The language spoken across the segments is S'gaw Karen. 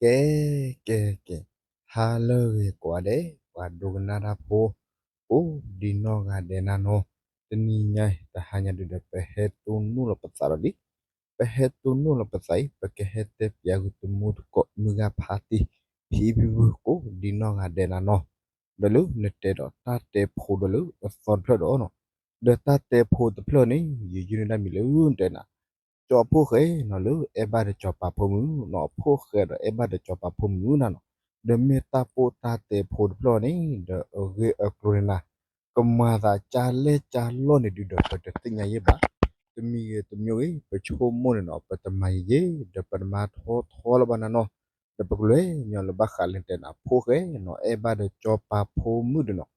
ကဲ ကဲ ကဲ, ဟါလၢအဂ့ၤကိးဂၤဒဲး ပှၤဒိကနၣ်တၢ်ဖိ ကိးဒံနီၢ်ဂၤဒဲးနၤနီၤ, တနံၤညါအံၤ တဟါညါဒုဒီး ပဟဲတိၢ်နီၣ်လီၤပသးဒီးလံ, ပဟဲတိၢ်နီၣ်လီၤပသးအံၤ ပကဟဲတဲပၠးဂ့ၤတမူတကိး မုၢ်ဂၤဖါတံၢ် ဖံဖုဖု ကိးဒံနီၢ်ဂၤဒဲးနၤနီၤ, ဒီးလၢနတဲဒီးတၢ်တဲဖိဒီးလၢအသီတဖျၢၣ်ဒီးနီၤ, ဒီးတၢ်တဲဖိတဖျၢၣ်န့ၣ် ယယုၢ်န့ၢ်ဒၣ်မံၤလၢနတဲနၤ ကၠီဖှိၣ်ဃဲနီၤ လၢအဲၣ်ဘၣ်ဒီးကၠီၤပၤဖိမုၣ်နီၤ, ဖှိၣ်ဃဲဒီးအဲၣ်ဘၣ်ဒီးကၠီၤပၤဖိမုၣ်နၤနီၤ, ဒီးမ့ၢ်တၢ်ပိၢ်တၢ်တဲဖိတဖျၢၣ်န့ၣ် ဒီးအဂ့ၢ်အကျိၤန့ၣ်နၤ, ကမၤသးကၢ်လဲၢ်ကၢ်လီၢ်န့ၣ်ဒုဒီး ပတသ့ၣ်ညါယဲၢ်ဘၣ်, တမံၤဂ့ၤတမံၤဂ့ၤ ပဆိကမိၣ်န့ၣ်နီၤ ပတမၤယဲၢ်ယဲၢ် ဒီးပတမၤထီထီလၢၤဘၣ်နၤနီၤ, ဒီးပကလဲၤညီလၢဘၣ်ဃးလၢနတဲနၤ ဖှိၣ်ဃဲနီၤ အဲၣ်ဘၣ်ဒီးကၠီၤပၤဖိမုၣ်ဒီးနီၤ,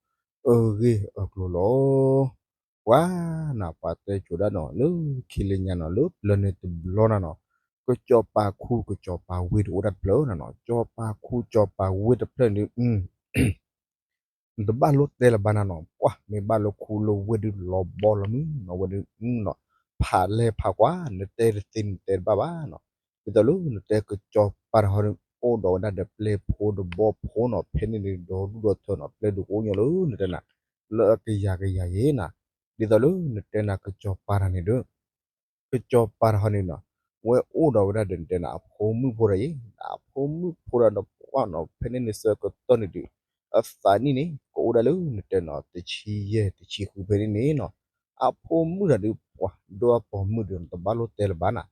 အဂ့ၢ်အကျိၤလီၤ. ပှၤနၤ ပှၤတဲကိးဒၣ်နီၤ လၢခံလၢညါနီၤ လၢပျၢၤန့ၣ်တဘျီနၤနီၤ, ကၠီၤပၤခူကၠီၤပၤဝ့ၢ်တအိၣ်ဒၣ်တဖျၢၣ်နၤနီၤ, ကၠီၤပၤခူကၠီၤပၤဝ့ၢ်တဖျၢၣ်န့ၣ် နတဘၣ်လိၣ်တဲလၢၤဘၣ်နၤနီၤ, ပှၤမ့ၢ်ဘၣ်လၢခူလၢဝ့ၢ်ဒုးလီၤဘီလီၤမုၢ်နီၤ, ဝဲဒုးနီၤ ဖးလဲၢ်ဖးကွၢ် နတဲတသ့နတဲတဘၣ်ဘၣ်နီၤ, ဒ်သိးလၢနတဲကၠီၤပၤတဟီန့ၣ် အိၣ်ဒီးဝဲဒၣ်ဒီးပျဲၢ်ဖိဒီးဘီၣ်ဖိနီၤ, ဖဲန့ၣ်န့ၣ်ဒီဒူၣ်ဒီထၢနီၤ, ပျဲၢ်ဒုးကအိၣ်ညီလၢနတဲနၤ လၢအကယၤကယၤယဲနၤ, ဒ်သိးလၢနတဲနၤကၠီၤပၤတဟီန့ၣ်ဒီး ကၠီၤပၤတဟီန့ၣ်နီၤ, ဝဲအိၣ်ဒီးဝဲဒၣ်ဒီးနတဲနၤ အဖိမုၣ်ဖိဒီးအံၤ, အဖိမုၣ်ဖိဒီးဒီးပှၤနီၤ ဖဲန့ၣ်န့ၣ်ဆၢကတီၢ်န့ၣ်ဒုး အသးနံၣ်န့ၣ် ကအိၣ်ဒၣ်လၢနတဲနီၤ တဆံယဲၢ်တဆံဃုဖဲန့ၣ်န့ၣ်နီၤ, အဖိမုၣ်တၢ်ဒုး ပှၤဒိၣ်အပိာ်မုၣ်ဒီး တဘၣ်လိၣ်တဲလၢၤဘၣ်နၤ,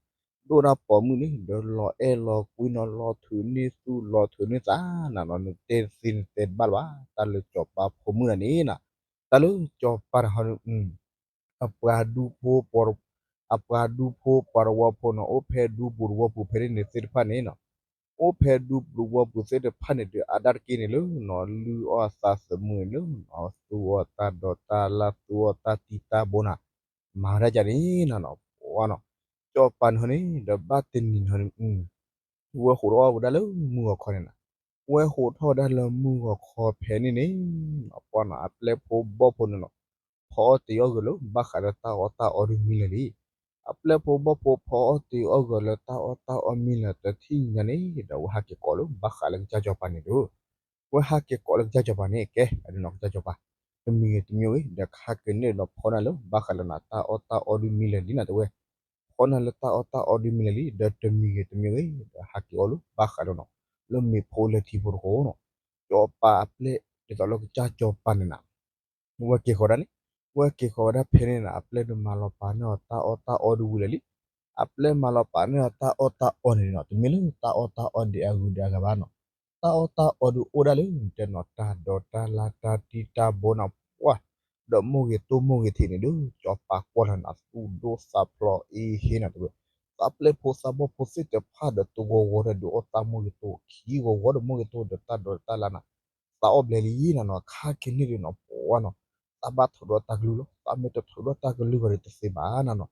ဒိၣ်ဒၣ်ပိာ်မုၣ်န့ၣ် ဒီးလီၤအဲၣ်လီၤကွံနီၤ လီၤထုးန့ၢ်သူၣ်လီၤထုးန့ၢ်သးနၤနီၤ, နတဲသ့နတဲတဘၣ်လၢၤဘၣ်, တၢ်လၢကၠီၤပၤဖိမုၣ်တၢ်န့ၣ်နၤ, တၢ်လၢကၠီၤပၤတဟီန့ၣ် အပှၤဒူဖိ အပှၤဒူဖိပှၤတဝီဖိနီၤ အိၣ်ဖဲဒူပူၤတဝီပူၤဖဲန့ၣ်န့ၣ်သ့ၣ်တဖၣ်န့ၣ်နီၤ, အိၣ်ဖဲဒူပူၤတဝီပူၤသ့ၣ်တဖၣ်န့ၣ်ဒီး အါဒၣ်တက့ၢ်န့ၣ်လၢနီၤ လုၢ်အီၣ်အသးသမူန့ၣ်လၢနီၤ သူအီၣ်တၢ်ဒိးတၢ်လၢ် သူအီၣ်တၢ်တံၢ်တၢ်ဘိနၤ, မၤဝဲဒၣ်ကန့ၣ်နၤနီၤ ပှၤနီၤ, ကၠီၤပၤန့ၣ်ဟီန့ၣ် ဒီးဘၣ်တနံၤန့ၣ်ဟီန့ၣ် ဝဲဟိးထီၣ်ဝဲဒၣ်လၢမုၢ်ဂီၤခီန့ၣ်နၤ, ဝဲဟိးထီၣ်ဝဲဒၣ်လၢမုၢ်ဂီၤခီဖဲန့ၣ်န့ၣ် ပှၤနီၤ အပျဲၢ်ဖိဘီၣ်ဖိန့ၣ်နီၤ ဖီအီၣ်တ့ၤအီၣ်ဂၢၢ်လၢ ဘၣ်ဃးလၢတၢ်အီၣ်တၢ်အီဒုးမံလၢာ်လံ, အပျဲၢ်ဖိဘီၣ်ဖိဖီအီၣ်တ့ၤအီၣ်ဂၢၢ်လၢတၢ်အီၣ်တၢ်အီမံလၢာ် တထံၣ်ညါန့ၣ် ဒီးဝဲဟးက့ၤကိးလၢ ဘၣ်ဃးလၢကစၢ်ကၠီၤပၤန့ၣ်ဒီး ဝဲဟးက့ၤကိးလၢကစၢ်ကၠီၤပၤန့ၣ် ကဲ အဒုးနီၤ ကစၢ်ကၠီၤပၤ တမံၤဂ့ၤတမံၤဂ့ၤ ဒီးခါက့ၤန့ၣ်ဒီးဖီနၤလၢ ဘၣ်ဃးလၢနၤ တၢ်အီၣ်တၢ်အီဒုးမံလၢာ်လံနၤ တဲဝဲ, ဖီနၤလၢတၢ်အီၣ်တၢ်အီဒုးမံလၢာ်လံ ဒီးတမံၤဂ့ၤတမံၤဂ့ၤ ဒီးဟးက့ၤအီၣ်လၢ ဘၣ်ဃးလၢနီၤ လၢမ့ၤဖိလၢထံဖိတဃိနီၤ, ကၠီၤပၤအပျဲၢ် ဒ်သိးလၢကစၢ်ကၠီၤပၤန့ၣ်နၤ ဝဲက့ၤဃီၤဒၣ်န့ၣ်, ဝဲက့ၤဃီၤဝဲဒၣ်ဖဲန့ၣ်နၤ အပျဲၢ်ဒုးမၤလီၤပာ်န့ၢ်အီၤတၢ်အီၣ်တၢ်အီဒုးဝံၤလၢာ်လံ, အပျဲၢ်မၤလီၤပာ်န့ၢ်အီၤတၢ်အီၣ်တၢ်အီန့ၣ်နီၤ တမ့ၢ်လၢတၢ်အီၣ်တၢ်အီဒံးအဂုၤဒံးအဂၤဘၣ်နီၤ, တၢ်အီၣ်တၢ်အီဒုးအိၣ်ဒၣ်လၢ တဲနီၤ တၢ်ဒိးတၢ်လၢ်တၢ်တံၢ်တၢ်ဘိနၤ ပှၤ ဒီးမိၢ်ဂ့ၤတိၢ်မိၢ်ဂ့ၤထံးန့ၣ်ဒီး ကၠီၤပၤကွၢ်လီၤနၤ သူၣ်ဒိၣ်သးဖျိးအ့ဟ့နၤတဲဝဲ, သးပျဲၢ်ဖိသးဘီၣ်ဖိသ့ၣ်တဖၣ်ဒီးတဂီၤဂီၤဒီးဒုးအီၣ်တၢ်မိၢ်ဂ့ၤတိၢ်ခံဂီၤဂီၤဒီးမိၢ်ဂ့ၤတိၢ်ဒီးတၢ်ဒိးတၢ်လၢ်နၤ သးအီၣ်ဘျဲၣ်လံနၤနီၤ ခါက့ၤန့ၣ်ဒုးနီၤ ပှၤနီၤ သးဘၣ်ထုးဒီးတၢ်ကလုၢ်လီၤ သးမ့ၢ်တထုးဒီးတၢ်ကလုၢ်ဘၣ်ဒီးတသ့ဘၣ်နၤနီၤ,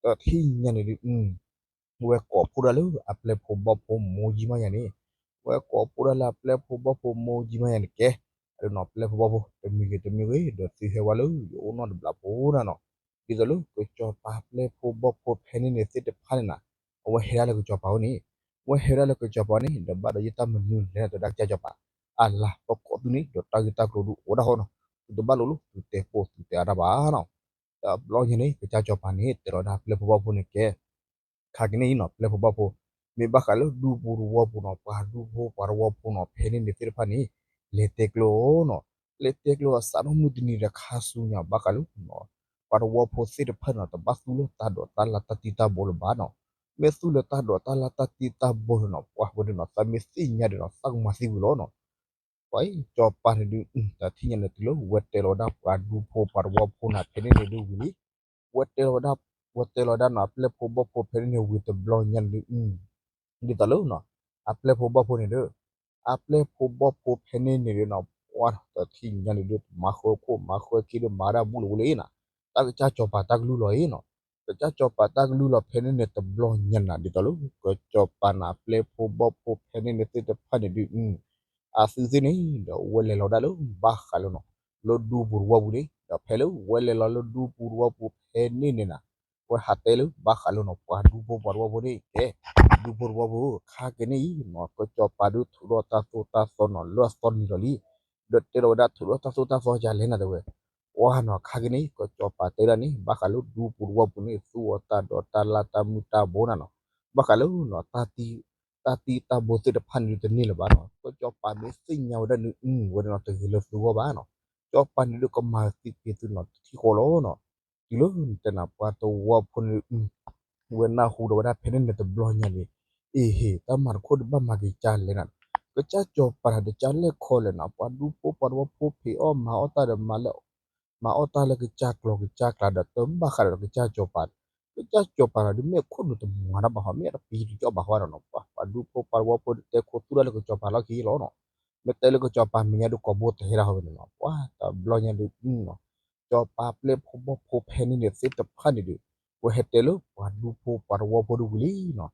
တထံၣ်ညါန့ၣ်ဒုး ဝဲကိးဖှိၣ်ဒၣ်လၢအပျဲၢ်ဖိဘီၣ်ဖိမိၢ်ယံၤမးယၤန့ၣ်, ဝဲကိးဖှိၣ်ဒၣ်လၢအပျဲၢ်ဖိဘီၣ်ဖိမိၢ်ယံၤမးယၤန့ၣ်ကဲ, အဒုးနီၤ ပျဲၢ်ဖိဘီၣ်ဖိ တမံၤဂ့ၤတမံၤဂ့ၤ ဒီးသုဟဲဝဲလၢယအိၣ်နီၢ်တဘျီဖိနၤနီၤ, ဒ်သိးလၢကစီၤပၤပျဲၢ်ဖိဘီၣ်ဖိဖဲန့ၣ်န့ၣ်သ့ၣ်တဖၣ်န့ၣ်နၤ, အဝဲဟဲဒၣ်လၢကစီၤပၤအအိၣ်န့ၣ်, ဝဲဟဲဒၣ်လၢကစီၤပၤန့ၣ် ဒီးဘၣ်ဒီးယတၢ်မနုၤလဲၣ်နၤတဲဒၣ်ကစၢ်ကစီၤပၤ, အလၤ ပကိးသုန့ၣ် ဒီးတၢ်ဂ့ၢ်တၢ်ကျိၤဒုးအိၣ်ဒၣ်ဟီနီၤ, သုတဘၣ်လိာ်လိာ် သုတဲပိာ်သုတဲအါတၢ်ဘၣ်နီၤ, တဘျီညါန့ၣ် ကစၢ်ကစီၤပၤန့ၣ် တဲလီၤဒၣ်ပျဲၢ်ဖိဘီၣ်ဖိန့ၣ်ကဲ ခါက့ၤန့ၣ်နီၤ ပျဲၢ်ဖိဘီၣ်ဖိ, မ့ၢ်ဘၣ်ဃးလၢဒူပူၤတဝီပူၤနီၤ ပှၤဒူဖိပှၤတဝီဖိနီၤ ဖဲန့ၣ်န့ၣ်သ့ၣ်တဖၣ်န့ၣ် လဲၤတဲကျိနီၤ, လဲၤတဲကျိအစးထီၣ်မုၢ်တနံၤဒီးခါဆူညါဘၣ်ဃးလၢ ပှၤတဝီဖိသ့ၣ်တဖၣ်န့ၣ်နီၤ တဘၣ်သူလၢတၢ်ဒိးတၢ်လၢ်တၢ်တံၢ်တၢ်ဘိလၢၤဘၣ်နီၤ, မ့ၢ်သူလၢတၢ်ဒိးတၢ်လၢ်တၢ်တံၢ်တၢ်ဘိန့ၣ်နီၤ ပှၤဝဲဒၣ်နီၤ သးမ့ၢ်သ့ၣ်ညါဒီးနီၤ သးကမၤသံဝံၤလီၤနီၤ ပှၤအံၤ ကစီၤပၤန့ၣ်ဒုး တထံၣ်ညါန့ၣ်တုၤလၢ ဝဲတဲလီၤဝဲဒၣ်ပှၤဒူဖိပှၤတဝီဖိနၤ ဖဲန့ၣ်န့ၣ်ဒုးဝံၤလံ, ဝဲတဲလီၤဝဲဒၣ် ဝဲတဲလီၤဝဲဒၣ်နီၤ အပျဲၢ်ဖိဘီၣ်ဖိဖဲန့ၣ်န့ၣ်ဝံၤတဘျီညါန့ၣ်ဒုး ဒ်သိးလၢ အပျဲၢ်ဖိဘီၣ်ဖိန့ၣ်ဒီး အပျဲၢ်ဖိဘီၣ်ဖိဖဲန့ၣ်န့ၣ်ဒုးနီၤ ပှၤတထံၣ်ညါန့ၣ်ဒုး မၤဃၢခိၣ်မၤဃၢခံဒီးမၤဒၣ်ဘူၣ်လီၤဝဲလၢအံၤနီၤ, တၢ်ကစၢ်ကစီၤပၤတၢ်ကလုၢ်လီၤအံၤနီၤ, ကစၢ်ကစီၤပၤတၢ်ကလုၢ်လီၤဖဲန့ၣ်န့ၣ်တဘျီညါနၤ ဒ်သိးလၢ ကစီၤပၤနၤ အပျဲၢ်ဖိဘီၣ်ဖိဖဲန့ၣ်န့ၣ်သ့ၣ်တဖၣ်န့ၣ်ဒုး အသုသ့ၣ်န့ၣ် ဒီးဝဲလဲၤလီၤဒၣ်လၢဘၣ်ဃးလၢနီၤ လၢဒူပူၤတဝီပူၤန့ၣ် ဒီးဖဲလၢဝဲလဲၤလီၤလၢဒူပူၤတဝီပူၤဖဲန့ၣ်န့ၣ်နၤ ဝဲဟးတဲလၢဘၣ်ဃးလၢနီၤ ပှၤဒူဖိပှၤတဝီဖိန့ၣ် ကဲ ဒူဖိတဝီဖိ ခါက့ၤန့ၣ်အံၤနီၤ ကစီၤပၤဒုးထုးထီၣ်တၢ်သိၣ်တၢ်သီနီၤ လၢအသီတနံၤလီၤလံ, ဒီးတဲလီၤဝဲဒၣ်ထုးထီၣ်တၢ်သိၣ်တၢ်သီယၤလဲၣ်နၤတဲဝဲ, ပှၤနီၤ ခါက့ၤန့ၣ် ကစီၤပၤတဲဒၣ်န့ၣ် ဘၣ်ဃးလၢဒူပူၤတဝီပူၤန့ၣ် သူအီၤတၢ်ဒိးတၢ်လၢ်တၢ်မုၢ်တၢ်ဘိနၤနီၤ, ဘၣ်ဃးလၢနီၤ တၢ်တံၢ်တၢ်ဘိသ့ၣ်တဖၣ်န့ၣ်ဒုးတန့ၢ်လၢၤဘၣ်နီၤ, ကစီၤပၤမ့ၢ်သ့ၣ်ညါဝဲဒၣ်န့ၣ် အဝဲဒၣ်နီၤ တဂ့ၤလၢသုဂီၢ်ဘၣ်နီၤ, ကစီၤပၤန့ၣ်ဒုးကမၤသံက့ၤသုနီၤ တထံၣ်ဃီလီၤနီၤ, တုၤလၢနတဲနၤပှၤတဝီဖိန့ၣ်ဒုး ဝဲနၢ်ဟူဒီးဝဲဒၣ်ဖဲန့ၣ်န့ၣ်တဘျီညါန့ၣ်, အ့ဟ့ၣ် တၢ်မၤတခိၣ်ဒုးဘၣ်မၤက့ၤကၢ်လဲၣ်နၤ, ကစၢ်စီၤပၤတၢ်တကၢ်လဲၣ်ခီလဲၣ်နၤ, ပှၤဒူဖိပှၤတဝီဖိဖံးအီၣ်မၤအီၣ်တၢ်ဒီးမၤလၢ မၤအီၣ်တၢ်လၢကစၢ်ကျီၤကစၢ်ကျါဒီးတဘၣ်ဃးဒီးကစၢ်စီၤပၤ, ကစၢ်စီၤပၤတၢ်ဒုးမ့ၢ်အခိၣ်နူာ်တမၤတၢ်ဘၣ်ဟီ မ့ၢ်အတပံၤတကီၣ်ဘၣ်ဟီနီၤ, ပှၤဒူဖိပှၤတဝီဖိတဲခိၣ်သူၣ်ဒၣ်လၢကစီၤပၤလီၢ်ခံလီၤနီၤ, မ့ၢ်တဲလၢကစီၤပၤမဲာ်ညါဒုးကိာ်ဘိတဟဲဒၣ်ဟီဝဲန့ၣ်နီၤ, ပှၤတဘျီညါဒုး ကစီၤပၤပျဲၢ်ဖိဘီၣ်ဖိဖဲန့ၣ်န့ၣ်သ့ၣ်တဖၣ်န့ၣ်ဒုး, ဝဲဟဲတဲလၢပှၤဒူဖိပှၤတဝီဖိဒုးဝံၤလံနီၤ,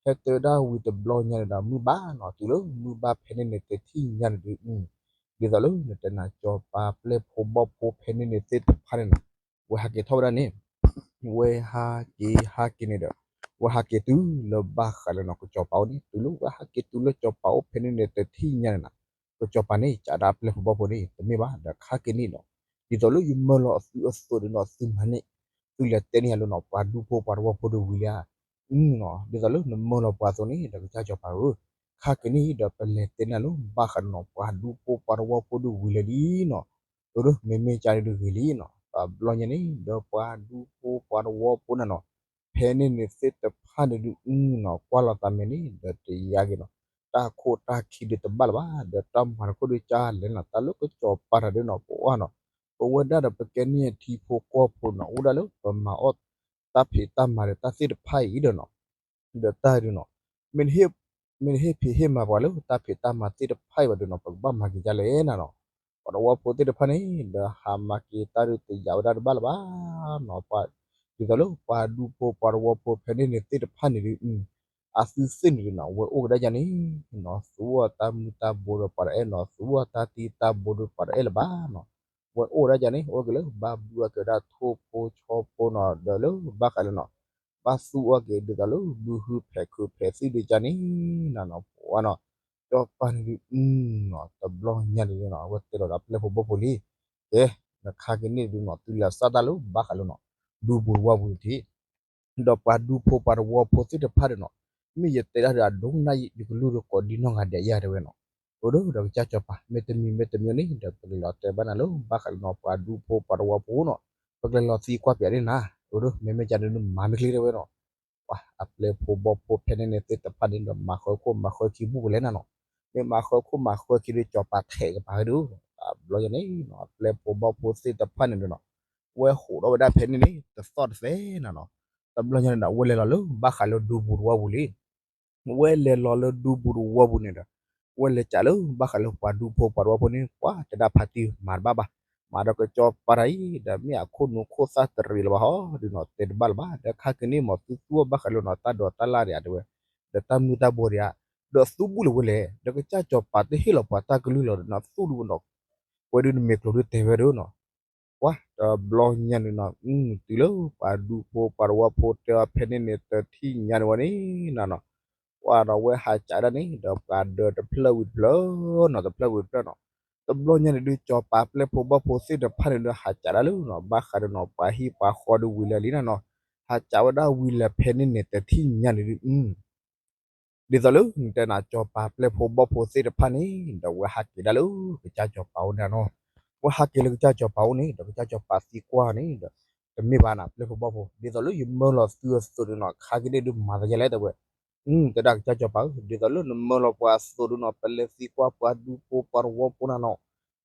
ဟဲတဲဝဲဒၣ်ဝံၤတဘျီညါန့ၣ်ဒီးမုၢ်ဘၣ်နီၤ, တုၤလၢမုၢ်ဘၣ်ဖဲန့ၣ်န့ၣ်တထံၣ်ညါန့ၣ်ဒုး, ဒ်သိးလၢနတဲနၤစီၤပၤပျဲၢ်ဖိဘီၣ်ဖိဖဲန့ၣ်န့ၣ်သ့ၣ်တဖၣ်န့ၣ်နီၤ, ဝဲဟးက့ၤထီၣ်ဝဲဒၣ်န့ၣ် ဝဲဟးက့ၤဟးက့ၤန့ၣ်ဒီး, ဝဲဟးက့ၤတုၤလၢဘၣ်ဃးလၢနီၤ ကစီၤပၤအိၣ်န့ၣ် တုၤလၢဝဲဟးက့ၤတုၤလၢစီၤပၤအိၣ်ဖဲန့ၣ်န့ၣ်တထံၣ်ညါန့ၣ်နီၤ, ကစီၤပၤန့ၣ် ကးဒၣ်ပျဲၢ်ဖိဘီၣ်ဖိန့ၣ် တမ့ၢ်ဘၣ် ဒီးခါက့ၤန့ၣ်နီၤ, ဒ်သိးလၢယမၢလီၤသုအသိးဒီးနီၤ သုမၤန့ၣ်, သုလဲၤတဲန့ၢ်ယၤလၢနီၤ ပှၤဒူဖိပှၤတဝီဖိဒုးဝံၤလံဧါ, ဒ်သိးလၢနမၢလီၤပှၤအသိးန့ၣ် ဒီးကစၢ်စီၤပၤဧၢ, ခါက့ၤန့ၣ်ဒီးပလဲၤတဲန့ၢ်လၢဘၣ်ဃးဒီးနီၤ ပှၤဒူဖိပှၤတဝီဖိဒုးဝံၤလံလံနီၤ, အဒိ မ့မ့ၢ်ကန့ၣ်ဒုးဂ့ၤလံနီၤ, တဘျီညါန့ၣ် ဒီးပှၤဒူဖိပှၤတဝီဖိန့ၣ်နီၤ, ဖဲန့ၣ်န့ၣ်သ့ၣ်တဖၣ်န့ၣ်ဒုးနီၤ ကွၢ်လီၤသးမဲာ်န့ၣ် ဒီးတယါက့ၤနီၤ, တၢ်ခိၣ်တၢ်ခံဒုးတဘၣ်လၢၤဘၣ် ဒီးတၢ်မၤတခိၣ်ဒုးကၢ်လဲၣ်နီၤ, တၢ်လၢကစီၤပၤတၢ်ဒုးနီၤ ပဝဲနီၤ, ပဝဲဒၣ်ဒီးပကဲန့ၢ်ထံဖိကီၢ်ဖိနီၤ အိၣ်ဒၣ်လၢပမၤအီၣ် တၢ်ဖံးတၢ်မၤဒီးတၢ်သ့ၣ်တဖၣ်အံၤဒီးနီၤ, ဒီးတၢ်ဒုးနီၤ, မ့ၢ်တဟ့ၣ်ဖံးဟ့ၣ်မၤပှၤလၢတၢ်ဖံးတၢ်မၤသ့ၣ်တဖၣ်အံၤဘၣ်ဒုးနီၤ ပကဘၣ်မၤက့ၤဒ်လဲၣ်နၤနီၤ, ပှၤတဝီဖိသ့ၣ်တဖၣ်န့ၣ် ဒီးဟးမၤက့ၤတၢ်ဒုးတယာ်ဝဲဒၣ်တဘၣ်လၢၤဘၣ်နီၤ, ပှၤ ဒ်သိးလၢပှၤဒူဖိပှၤတဝီဖိဖဲန့ၣ်န့ၣ်သ့ၣ်တဖၣ်န့ၣ်ဒုး အသုသ့ၣ်န့ၣ်ဒုးနီၤ ဝဲအိၣ်ကဒါကန့ၣ်နီၤ သူအီၤတၢ်မုၢ်တၢ်ဘိဒီးပှၤတအဲၣ်နီၤ သူအီၤတၢ်တံၢ်တၢ်ဘိဒီးပှၤတအဲၣ်လၢၤဘၣ်နီၤ, ဝဲအိၣ်ကဒါကန့ၣ် အိၣ်က့ၤလၢဘၣ်ဘုအကဲဝဲဒၣ်ထိၣ်ဖိဆီဖိနီၤ ဒီးလၢဘၣ်ဃးလၢနီၤ ဘၣ်သူအီၤက့ၤဒ်သိးလၢဘုဟုဖဲးခုးဖဲးသံၣ်ဒုးကန့ၣ်နၤနီၤ ပှၤနီၤ, စီၤပၤန့ၣ်ဒုးနီၤ တဘျီညါန့ၣ်ဒုးနီၤ အဝဲတဲလီၤဒီးပျဲၢ်ဖိဘီၣ်ဖိလံ, ကဲ နခါကန့ၣ်ဒုးနီၤ သုလဲၤစၢ်တၢ်လၢဘၣ်ဃးလၢနီၤ ဒူပူၤတဝီပူၤတထံၣ် ဒီးပှၤဒူဖိပှၤတဝီဖိသ့ၣ်တဖၣ်ဒီးနီၤ, မ့ၢ်ယတဲဒၣ်ဒီးအဒိကနၣ် ယကလုၢ်ဒီးကိးဒံနီၢ်ဂၤဒဲးယၤတဲဝဲနီၤ, အိၣ်ဒီးဒီးကစၢ်စီၤပၤ မ့တမံၤမ့တမံၤန့ၣ် ဒီးပကလဲၤလီၤတဲဘၣ်နၤလၢဘၣ်ဃးလၢနီၤ ပှၤဒူဖိပှၤတဝီဖိနီၤ, ပကလဲၤလီၤသံကွၢ်ပၠးန့ၣ်နၤ, အိၣ်ဒီး မ့မ့ၢ်ကန့ၣ်ဒုးမၤမ့ၢ်ချ့တဲဝဲနီၤ, ပှၤအပျဲၢ်ဖိဘီၣ်ဖိဖဲန့ၣ်န့ၣ်သ့ၣ်တဖၣ်န့ၣ်ဒီးမၤဃၢခိၣ်မၤဃၢခံဘူၣ်ပလဲၣ်နၤနီၤ, မ့ၢ်မၤဃၢခိၣ်မၤဃၢခံဒီးစီၤပၤထဲးကပၤဝဲဒုး, တဘျီညါန့ၣ်နီၤ အပျဲၢ်ဖိဘီၣ်ဖိသ့ၣ်တဖၣ်န့ၣ်ဒုးနီၤ, ဝဲဟးထီၣ်ဝဲဒၣ်ဖဲန့ၣ်န့ၣ် တသီၣ်တသဲနၤနီၤ, တဘျီညါန့ၣ်ဒီး ဝဲလဲၤလီၤလၢဘၣ်ဃးလၢဒူပူၤတဝီပူၤလံ ဝဲလဲၤလီၤလၢဒူပူၤတဝီပူၤန့ၣ်ဒီး, ဝဲလဲၤကးလၢဘၣ်ဃးလၢပှၤဒူဖိပှၤတဝီဖိန့ၣ် ပှၤတဲဒၣ်ဖါတံၢ်မၤတဘၣ်ဘၣ်, မၤဒီးကစီၤပၤတၢ်အံၤ ဒီးမ့ၢ်အခိၣ်နူာ်ခိၣ်သၣ်တရံးလၢၤဘၣ်ဟီဒုးနီၤ တဲတဘၣ်လၢၤဘၣ်, ဒီးခါက့ၤန့ၣ်မ့ၢ်သုသူအီၤဘၣ်ဃးလၢနီၤ တၢ်ဒိးတၢ်လၢ်ဒံးဧါတဲဝဲ, ဒီးတၢ်မုၢ်တၢ်ဘိဒံးဧါ, ဒီးသူဘူၣ်လၢၤဝဲလဲၣ်, ဒီးကစၢ်စီၤပၤတဟ့ၣ်လီၤပှၤတၢ်ကလုၢ်လီၤဒီးနီၤ သူဒုးနီၤ ဝဲဒုးနမဲာ်ကျိၤဒုးတဲဝဲဒုးနီၤ ပှၤတဘျီညါန့ၣ်နီၤ တုၤလၢပှၤဒူဖိပှၤတဝီဖိတဲအီၤဖဲန့ၣ်န့ၣ် တထံၣ်ညါန့ၣ်ဝဲန့ၣ်နၤနီၤ, ပှၤဒီးဝဲဟးကးဒၣ်န့ၣ် ဒီးပှၤဒၢးတဖျၢၣ်ဝံၤတဖျၢၣ်နီၤ တဖျၢၣ်ဝံၤတဖျၢၣ်နီၤ, တဘျီညါန့ၣ်ဒုး စီၤပၤပျဲၢ်ဖိဘီၣ်ဖိသ့ၣ်တဖၣ်န့ၣ်ဒုး ဟးကးဒၣ်လၢနီၤ ဘၣ်ဃးဒီးနီၤ ပှၤဟံၣ်ပှၤဃီဒုးဝံၤလၢာ်လံနၤနီၤ, ဟးကးဝဲဒၣ်ဝံၤလၢာ်ဖဲန့ၣ်န့ၣ် တထံၣ်ညါန့ၣ်ဒုး ဒ်သိးလၢနတဲနၤ စီၤပၤပျဲၢ်ဖိဘီၣ်ဖိသ့ၣ်တဖၣ်န့ၣ် ဒီးဝဲဟးက့ၤဒၣ်လၢကစၢ်စီၤပၤအိၣ်န့ၣ်နီၤ, ဝဲဟးက့ၤလၢကစၢ်စီၤပၤအိၣ်န့ၣ် ဒီးကစၢ်စီၤပၤသံကွၢ်န့ၣ်ဒီး, တမ့ၢ်ဘၣ်နၤ ပျဲၢ်ဖိဘီၣ်ဖိ ဒ်သိးလၢယမၢလီၤသုအသိးန့ၣ်နီၤ ခါက့ၤန့ၣ်ဒုးမၤသယဲလဲၣ်တဲဝဲ, တဲဒၣ်ကစၢ်စီၤပၤဧၢ ဒ်သိးလၢနမၢလီၤပှၤအသိးဒုးနီၤ ပလဲၤသံကွၢ်ပှၤဒူဖိပှၤတဝီဖိနၤနီၤ,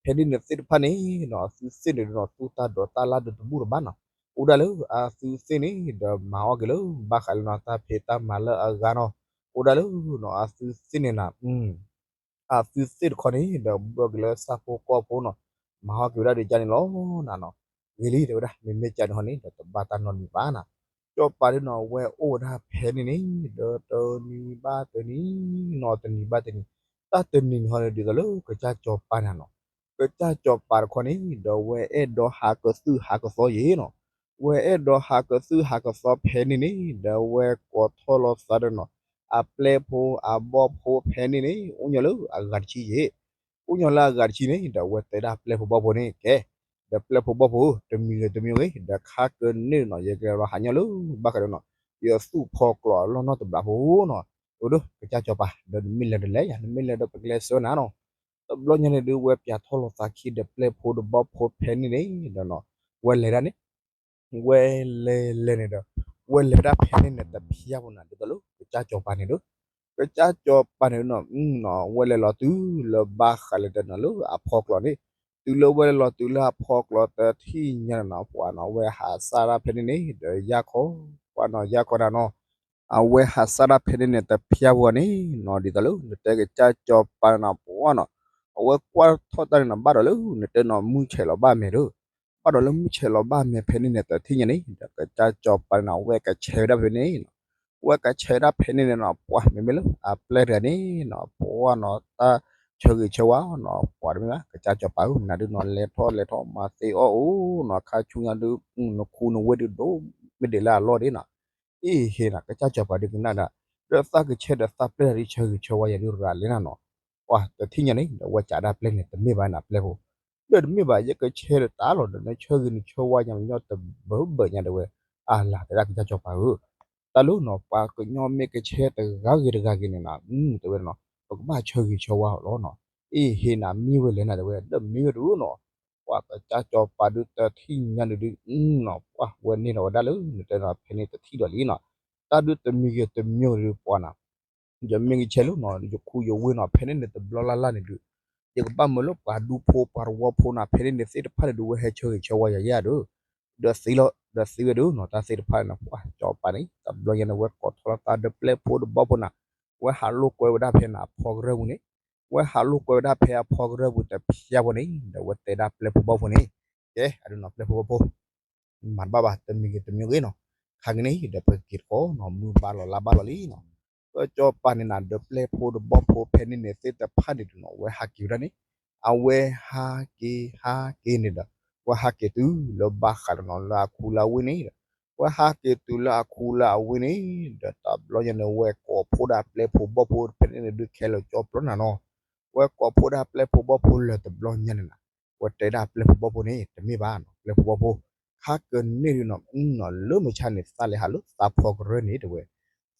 ဖဲန့ၣ်န့ၣ်သ့ၣ်တဖၣ်န့ၣ်နီၤ အသုသ့ၣ်န့ၣ်ဒုးနီၤ သူတၢ်ဒိးတၢ်လၢ်ဒုးတဘူၣ်တဘၣ်နီၤ, အိၣ်ဒၣ်လၢအသုသ့ၣ်န့ၣ် ဒီးမၤအီၣ်က့ၤလၢ ဘၣ်ဃးလၢနီၤ တၢ်ဖံးတၢ်မၤလၢအဂၤနီၤ, အိၣ်ဒၣ်လၢနီၤ အသုသ့ၣ်န့ၣ်နၤ အသုသ့ၣ်တခီန့ၣ် ဒီးဘၢက့ၤလၢဆၣ်ဖိကီၢ်ဖိနီၤ, မၤအီၣ်က့ၤဝဲဒၣ်ဒ်ကန့ၣ်လီၤနၤနီၤ, ဂ့ၤလံတဲဝဲဒၣ် မ့မ့ၢ်ကန့ၣ်ဟီန့ၣ် ဒီးတဘၣ်တၢ်နီတမံၤဘၣ်နၤ, စီၤပၤဒုးနီၤ ဝဲအိၣ်ဝဲဒၣ်ဖဲန့ၣ်န့ၣ် ဒီးတနံၤဘၣ်တနံၤနီၤ တနံၤဘၣ်တနံၤ, တၢ်တနံၤန့ၣ်ဟီန့ၣ် ဒ်သိးလၢကစၢ်စီၤပၤန့ၣ်နီၤ, ကစၢ်စီၤပၤတခီန့ၣ် ဒီးဝဲအဲၣ်ဒိးဟးကသုၣ်ဟးကသီယံၤနီၤ, ဝဲအဲၣ်ဒိးဟးကသုၣ်ဟးကသီဖဲန့ၣ်န့ၣ် ဒီးဝဲကိးထီၣ်လီၤသးဒီးနီၤ အပျဲၢ်ဖိအဘီၣ်ဖိဖဲန့ၣ်န့ၣ် အိၣ်ညီလၢအဂၤတဆံယဲၢ်, အိၣ်ညီလၢအဂၤတဆံန့ၣ် ဒီးဝဲတဲဒၣ်ပျဲၢ်ဖိဘီၣ်ဖိန့ၣ် ကဲ, ဒီးပျဲၢ်ဖိဘီၣ်ဖိ တမံၤဂ့ၤတမံၤဂ့ၤ ဒီးခါကန့ၢ်နီၤ ယကလဲၤလီၤဟးညီလၢ ဘၣ်ဃးဒီးနီၤယသူၣ်ဖီကျိးအလီၢ်နီတဘျီဖိနီၤ, အိၣ်ဒီးကစၢ်စီၤပၤ ဒီးနမ့ၢ်လဲၤတလဲၣ်ယၤ နမ့ၢ်လဲၤဒီးပကလဲၤဆှၢနၤနီၤ, တဘျီညါန့ၣ်ဒုး ဝဲပၠးထီၣ်လီၤသးခံဒီးပျဲၢ်ဖိဒီးဘီၣ်ဖိဖဲန့ၣ်န့ၣ် ဒီးနီၤ ဝဲလဲၤဒၣ်န့ၣ် ဝဲလဲၤလဲၤန့ၣ်ဒီး ဝဲလဲၤဒၣ်ဖဲန့ၣ်န့ၣ် တဖျါဖိနၤ ဒ်သိးလၢကစၢ်စီၤပၤန့ၣ်ဒီး ကစၢ်စီၤပၤန့ၣ်နီၤ ဝဲလဲၤလီၤတုၤလၢဘၣ်ဃးလၢတနီၤလၢအဖီကျိးန့ၣ်, တုၤလၢဝဲလဲၤလီၤတုၤလၢအဖီကျိးတထံၣ်ညါန့ၣ်နီၤ ပှၤနီၤ ဝဲဟးစၢ်ဒၣ်ဖဲန့ၣ်န့ၣ် ဒီးယၢ်ခီ ပှၤနီၤ ယၢ်ခီနၤနီၤ အဝဲဟးစၢ်ဒၣ်ဖဲန့ၣ်န့ၣ် တဖျါဖိန့ၣ်နီၤ ဒ်သိးလၢနတဲကစၢ်စီၤပၤန့ၣ်နီၤ ပှၤနီၤ အဝဲကွၢ်ထီၣ်တၢ်န့ၣ်နီၤ ဘၣ်ဒီးလၢနတဲနီၤ မုၢ်ဆဲးလီၤဘၣ်မဲာ်ဒီး ဘၣ်ဒီးလၢမုၢ်ဆဲးလီၤဘၣ်မဲာ်ဖဲန့ၣ်န့ၣ် တထံၣ်ညါန့ၣ် ဒီးကစၢ်စီၤပၤန့ၣ်နီၤ ဝဲကဆဲးဝဲဒၣ်ဖဲန့ၣ်နီၤ, ဝဲကဆဲးဝဲဒၣ်ဖဲန့ၣ်န့ၣ်နီၤ ပှၤမ့မ့ၢ်လၢအပျဲၢ်တဂၤန့ၣ်နီၤ ပှၤနီၤ တၢ်ဆၢဂ့ၤဆၢဝါနီၤ ပှၤတမ့ၢ်ဘၣ် ကစၢ်စီၤပၤဧၢ နၤဒုးနီၤ လဲၤထီၣ်လဲၤထီၣ်မၤသ့အီၣ်အိၣ်နီၤ ခါဆူညါဒုး နခူနဝ့ၢ်ဒုးဒိၣ်မ့ၢ်ဒံးလၢအလီၢ်ဒ်နီၤ အ့ၣ်ဟ့ၣ်နီၤ ကစၢ်စီၤပၤဒုးကနၣ်ဒၣ် ဒီးသးကဆဲးဒီးသးပျဲၢ်တဂၤဒုး ဆၢဂ့ၤဆၢဝါယၤဒုးရၤလဲၣ်နၤနီၤ, ပှၤတထံၣ်ညါန့ၣ် ဒီးဝဲကးဒၣ်ပျဲၢ်န့ၣ် တမ့ၢ်ဘၣ်နၤပျဲၢ်ဖိ, ဒီးတမ့ၢ်ဘၣ် ယကဆဲးဒီးတၢ်လီၤဒီး နဆၢဂ့ၤနဆၢဝါယၤမညီတဘၢဘၢညါတဲဝဲ, အလၤတဲဒၣ်ကစၢ်စီၤပၤဧၢ တၢ်လၢနီၤ ပှၤကညီမ့ၢ်ကဆဲးတဂၤဂ့ၤတဂၤဂ့ၤန့ၣ်နီၤ တဲဝဲနီၤ ပကဘၣ်ဆၢဂ့ၤဆၢဝါအီၤလီၤနီၤ, အ့ၣ်ဟ့ၣ်နၤမ့ၢ်ဝဲလဲၣ်နၤတဲဝဲ ဒီးမ့ၢ်ဝဲတအိၣ်နီၤ, ပှၤကစၢ်စီၤပၤဒုးတထံၣ်ညါန့ၣ်ဒုးနီၤ ပှၤဝဲန့ၢ်ဒီးဝဲဒၣ်လၢနတဲနီၤ ဖဲန့ၣ်တထံၣ်ဒီးလံနီၤ, တၢ်ဒုးတမံၤဂ့ၤတမံၤဒုးပှၤနီၤ ယမ့ၢ်ကဆဲးလၢနီၤ ယခူယဝ့ၢ်နီၤ ဖဲန့ၣ်န့ၣ်တဘျီလၢ်လၢ်န့ၣ်ဒုး ယကဘၣ်မၢလၢပှၤဒူဖိပှၤတဝီဖိနီၤ ဖဲန့ၣ်န့ၣ်သ့ၣ်တဖၣ်န့ၣ်ဒုး ဝဲဟဲဆၢဂ့ၤဆၢဝါယၤယဲၢ်ဒီး ဒီးသ့လီၤ ဒီးသ့ဝဲဒၣ်နီၤ တၢ်သ့ၣ်တဖၣ်န့ၣ် ပှၤစီၤပၤန့ၣ် တဘျီညါန့ၣ် ဝဲကိးထီၣ်လီၤသးဒီးပျဲၢ်ဖိဒီးဘီၣ်ဖိနီၤ, ဝဲဟးလိာ်ကွဲဝဲဒၣ်ဖဲန့ၣ်အဖီကရၢပူၤန့ၣ်, ဝဲဟးလိာ်ကွဲဝဲဒၣ်ဖဲအဖီကရၢပူၤတဖျါဖိန့ၣ် ဒီးဝဲတဲဒၣ်ပျဲၢ်ဖိဘီၣ်ဖိန့ၣ်, ကဲ အဒုးနီၤ ပျဲၢ်ဖိဘီၣ်ဖိ မၤတဘၣ်ဘၣ် တမံၤဂ့ၤတမံၤဂ့ၤနီၤ, ခါကန့ၣ်ဒီးပက့ၤတခီနီၤ မုၢ်ဘၣ်လီၤလါဘၣ်လီၤလံနီၤ, ပစီၤပၤန့ၣ်နၤ ဒီးပျဲၢ်ဖိဒီးဘီၣ်ဖိဖဲန့ၣ်န့ၣ်သ့ၣ်တဖၣ်န့ၣ်ဒုးနီၤ ဝဲဟးက့ၤဝဲဒၣ်န့ၣ်, အဝဲဟးက့ၤဟးက့ၤန့ၣ်ဒီး ဝဲဟးက့ၤတုၤလၢဘၣ်ဃးဒီးနီၤ လၢအခူလၢအဝ့ၢ်န့ၣ်ဒီး ဝဲဟးက့ၤတုၤလၢအခူလၢအဝ့ၢ်န့ၣ် ဒီးတဘျီညါန့ၣ် ဝဲကိးဖှိၣ်ဒၣ်ပျဲၢ်ဖိဘီၣ်ဖိဖဲန့ၣ်န့ၣ်ဒုးခဲလၢာ်ကၠီပျီနၤနီၤ, ဝဲကိးဖှိၣ်ဒၣ်ပျဲၢ်ဖိဘီၣ်ဖိလၢတဘျီညါန့ၣ်နၤ, ဝဲတဲဒၣ်ပျဲၢ်ဖိဘီၣ်ဖိန့ၣ် တမ့ၢ်ဘၣ်နီၤ ပျဲၢ်ဖိဘီၣ်ဖိ, ခါကန့ၢ်ဒုးနီၤ လၢမုၢ်ဆါန့ၣ် သးလဲၤဟးလၢသးဖီကရၢန့ၣ်တဲဝဲ,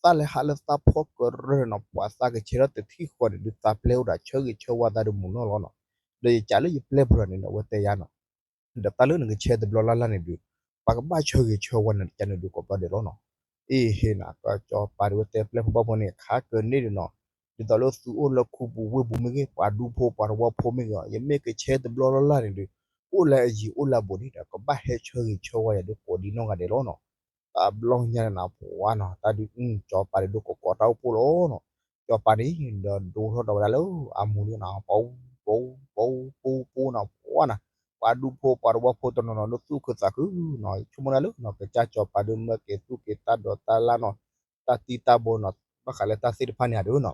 သးလဲၤဟးလၢသးဖီကရၢနီၤ ပှၤသးကဆဲးထီၣ်တထံၣ်ဃီန့ၣ်ဒုး သးပျဲၢ်အိၣ်ဒီးဆၢဂ့ၤဆၢဝါသးဒုးမုာ်နီၢ်လီၤနီၤ, ဒီးယကးလၢယပျဲၢ်ဖိတဂၤန့ၣ်ဒီး အဝဲတဲယၤနီၤ ဒီးတၢ်လၢနကဆဲးတဘျီလၢ်လၢ်န့ၣ်ဒုး ပှၤကဘၣ်ဆၢဂ့ၤဆၢဝါနၤတကးန့ၣ်ဒုးကိးဘျီဒဲးလီၤနီၤ, အ့ၣ်ဟ့ၣ်နၤ ကစီၤပၤဒုးဝဲတဲပျဲၢ်ဖိဘီၣ်ဖိန့ၣ် ခါကန့ၢ်ဒုးနီၤ, ဒ်သိးလၢသုအိၣ်လၢခူပူၤဝ့ၢ်ပူၤမ့ၢ်ဂ့ၤ ပှၤဒူဖိပှၤတဝီဖိမ့ၢ်ဂ့ၤ ယမ့ၢ်ကဆဲးတဘျီလၢ်လၢ်န့ၣ်ဒုး အိၣ်လၢအယံၤအိၣ်လၢအဘူးဒံးဒီး ကဘၣ်ဟဲဆၢဂ့ၤဆၢဝါယၤဒုးကိးဒံးနီၢ်ဂၤဒဲးလီၤနီၤ, တဘျီညါန့ၣ်နၤ ပှၤနီၤ တၢ်ဒုး ကစီၤပၤဒုးဒိကကိးတၢ်အိၣ်ဖှိၣ်လီၤနီၤ, ကစီၤပၤန့ၣ် ဒီးဒိထီၣ်ဒီးဝဲဒၣ်လၢအမူးလံနီၤ ပူၤ ပူၤ ပူၤ ပူၤ ပူၤနီၤ ပှၤနီၤ, ပှၤဒူဖိပှၤတဝီဖိတနီၤနီၤ လၢသူၣ်ခုသးခုနီၤ ဆိကမိၣ်ဒၣ်လၢနီၤ ကစၢ်စီၤပၤဒုးမၢက့ၤသူၣ်က့ၤသးဒီးတၢ်လၢနီၤ တၢ်တံၢ်တၢ်ဘီနီၤ ဘၣ်ဃးလၢတၢ်သ့ၣ်တဖၣ်န့ၣ်ဧါဒုးနီၤ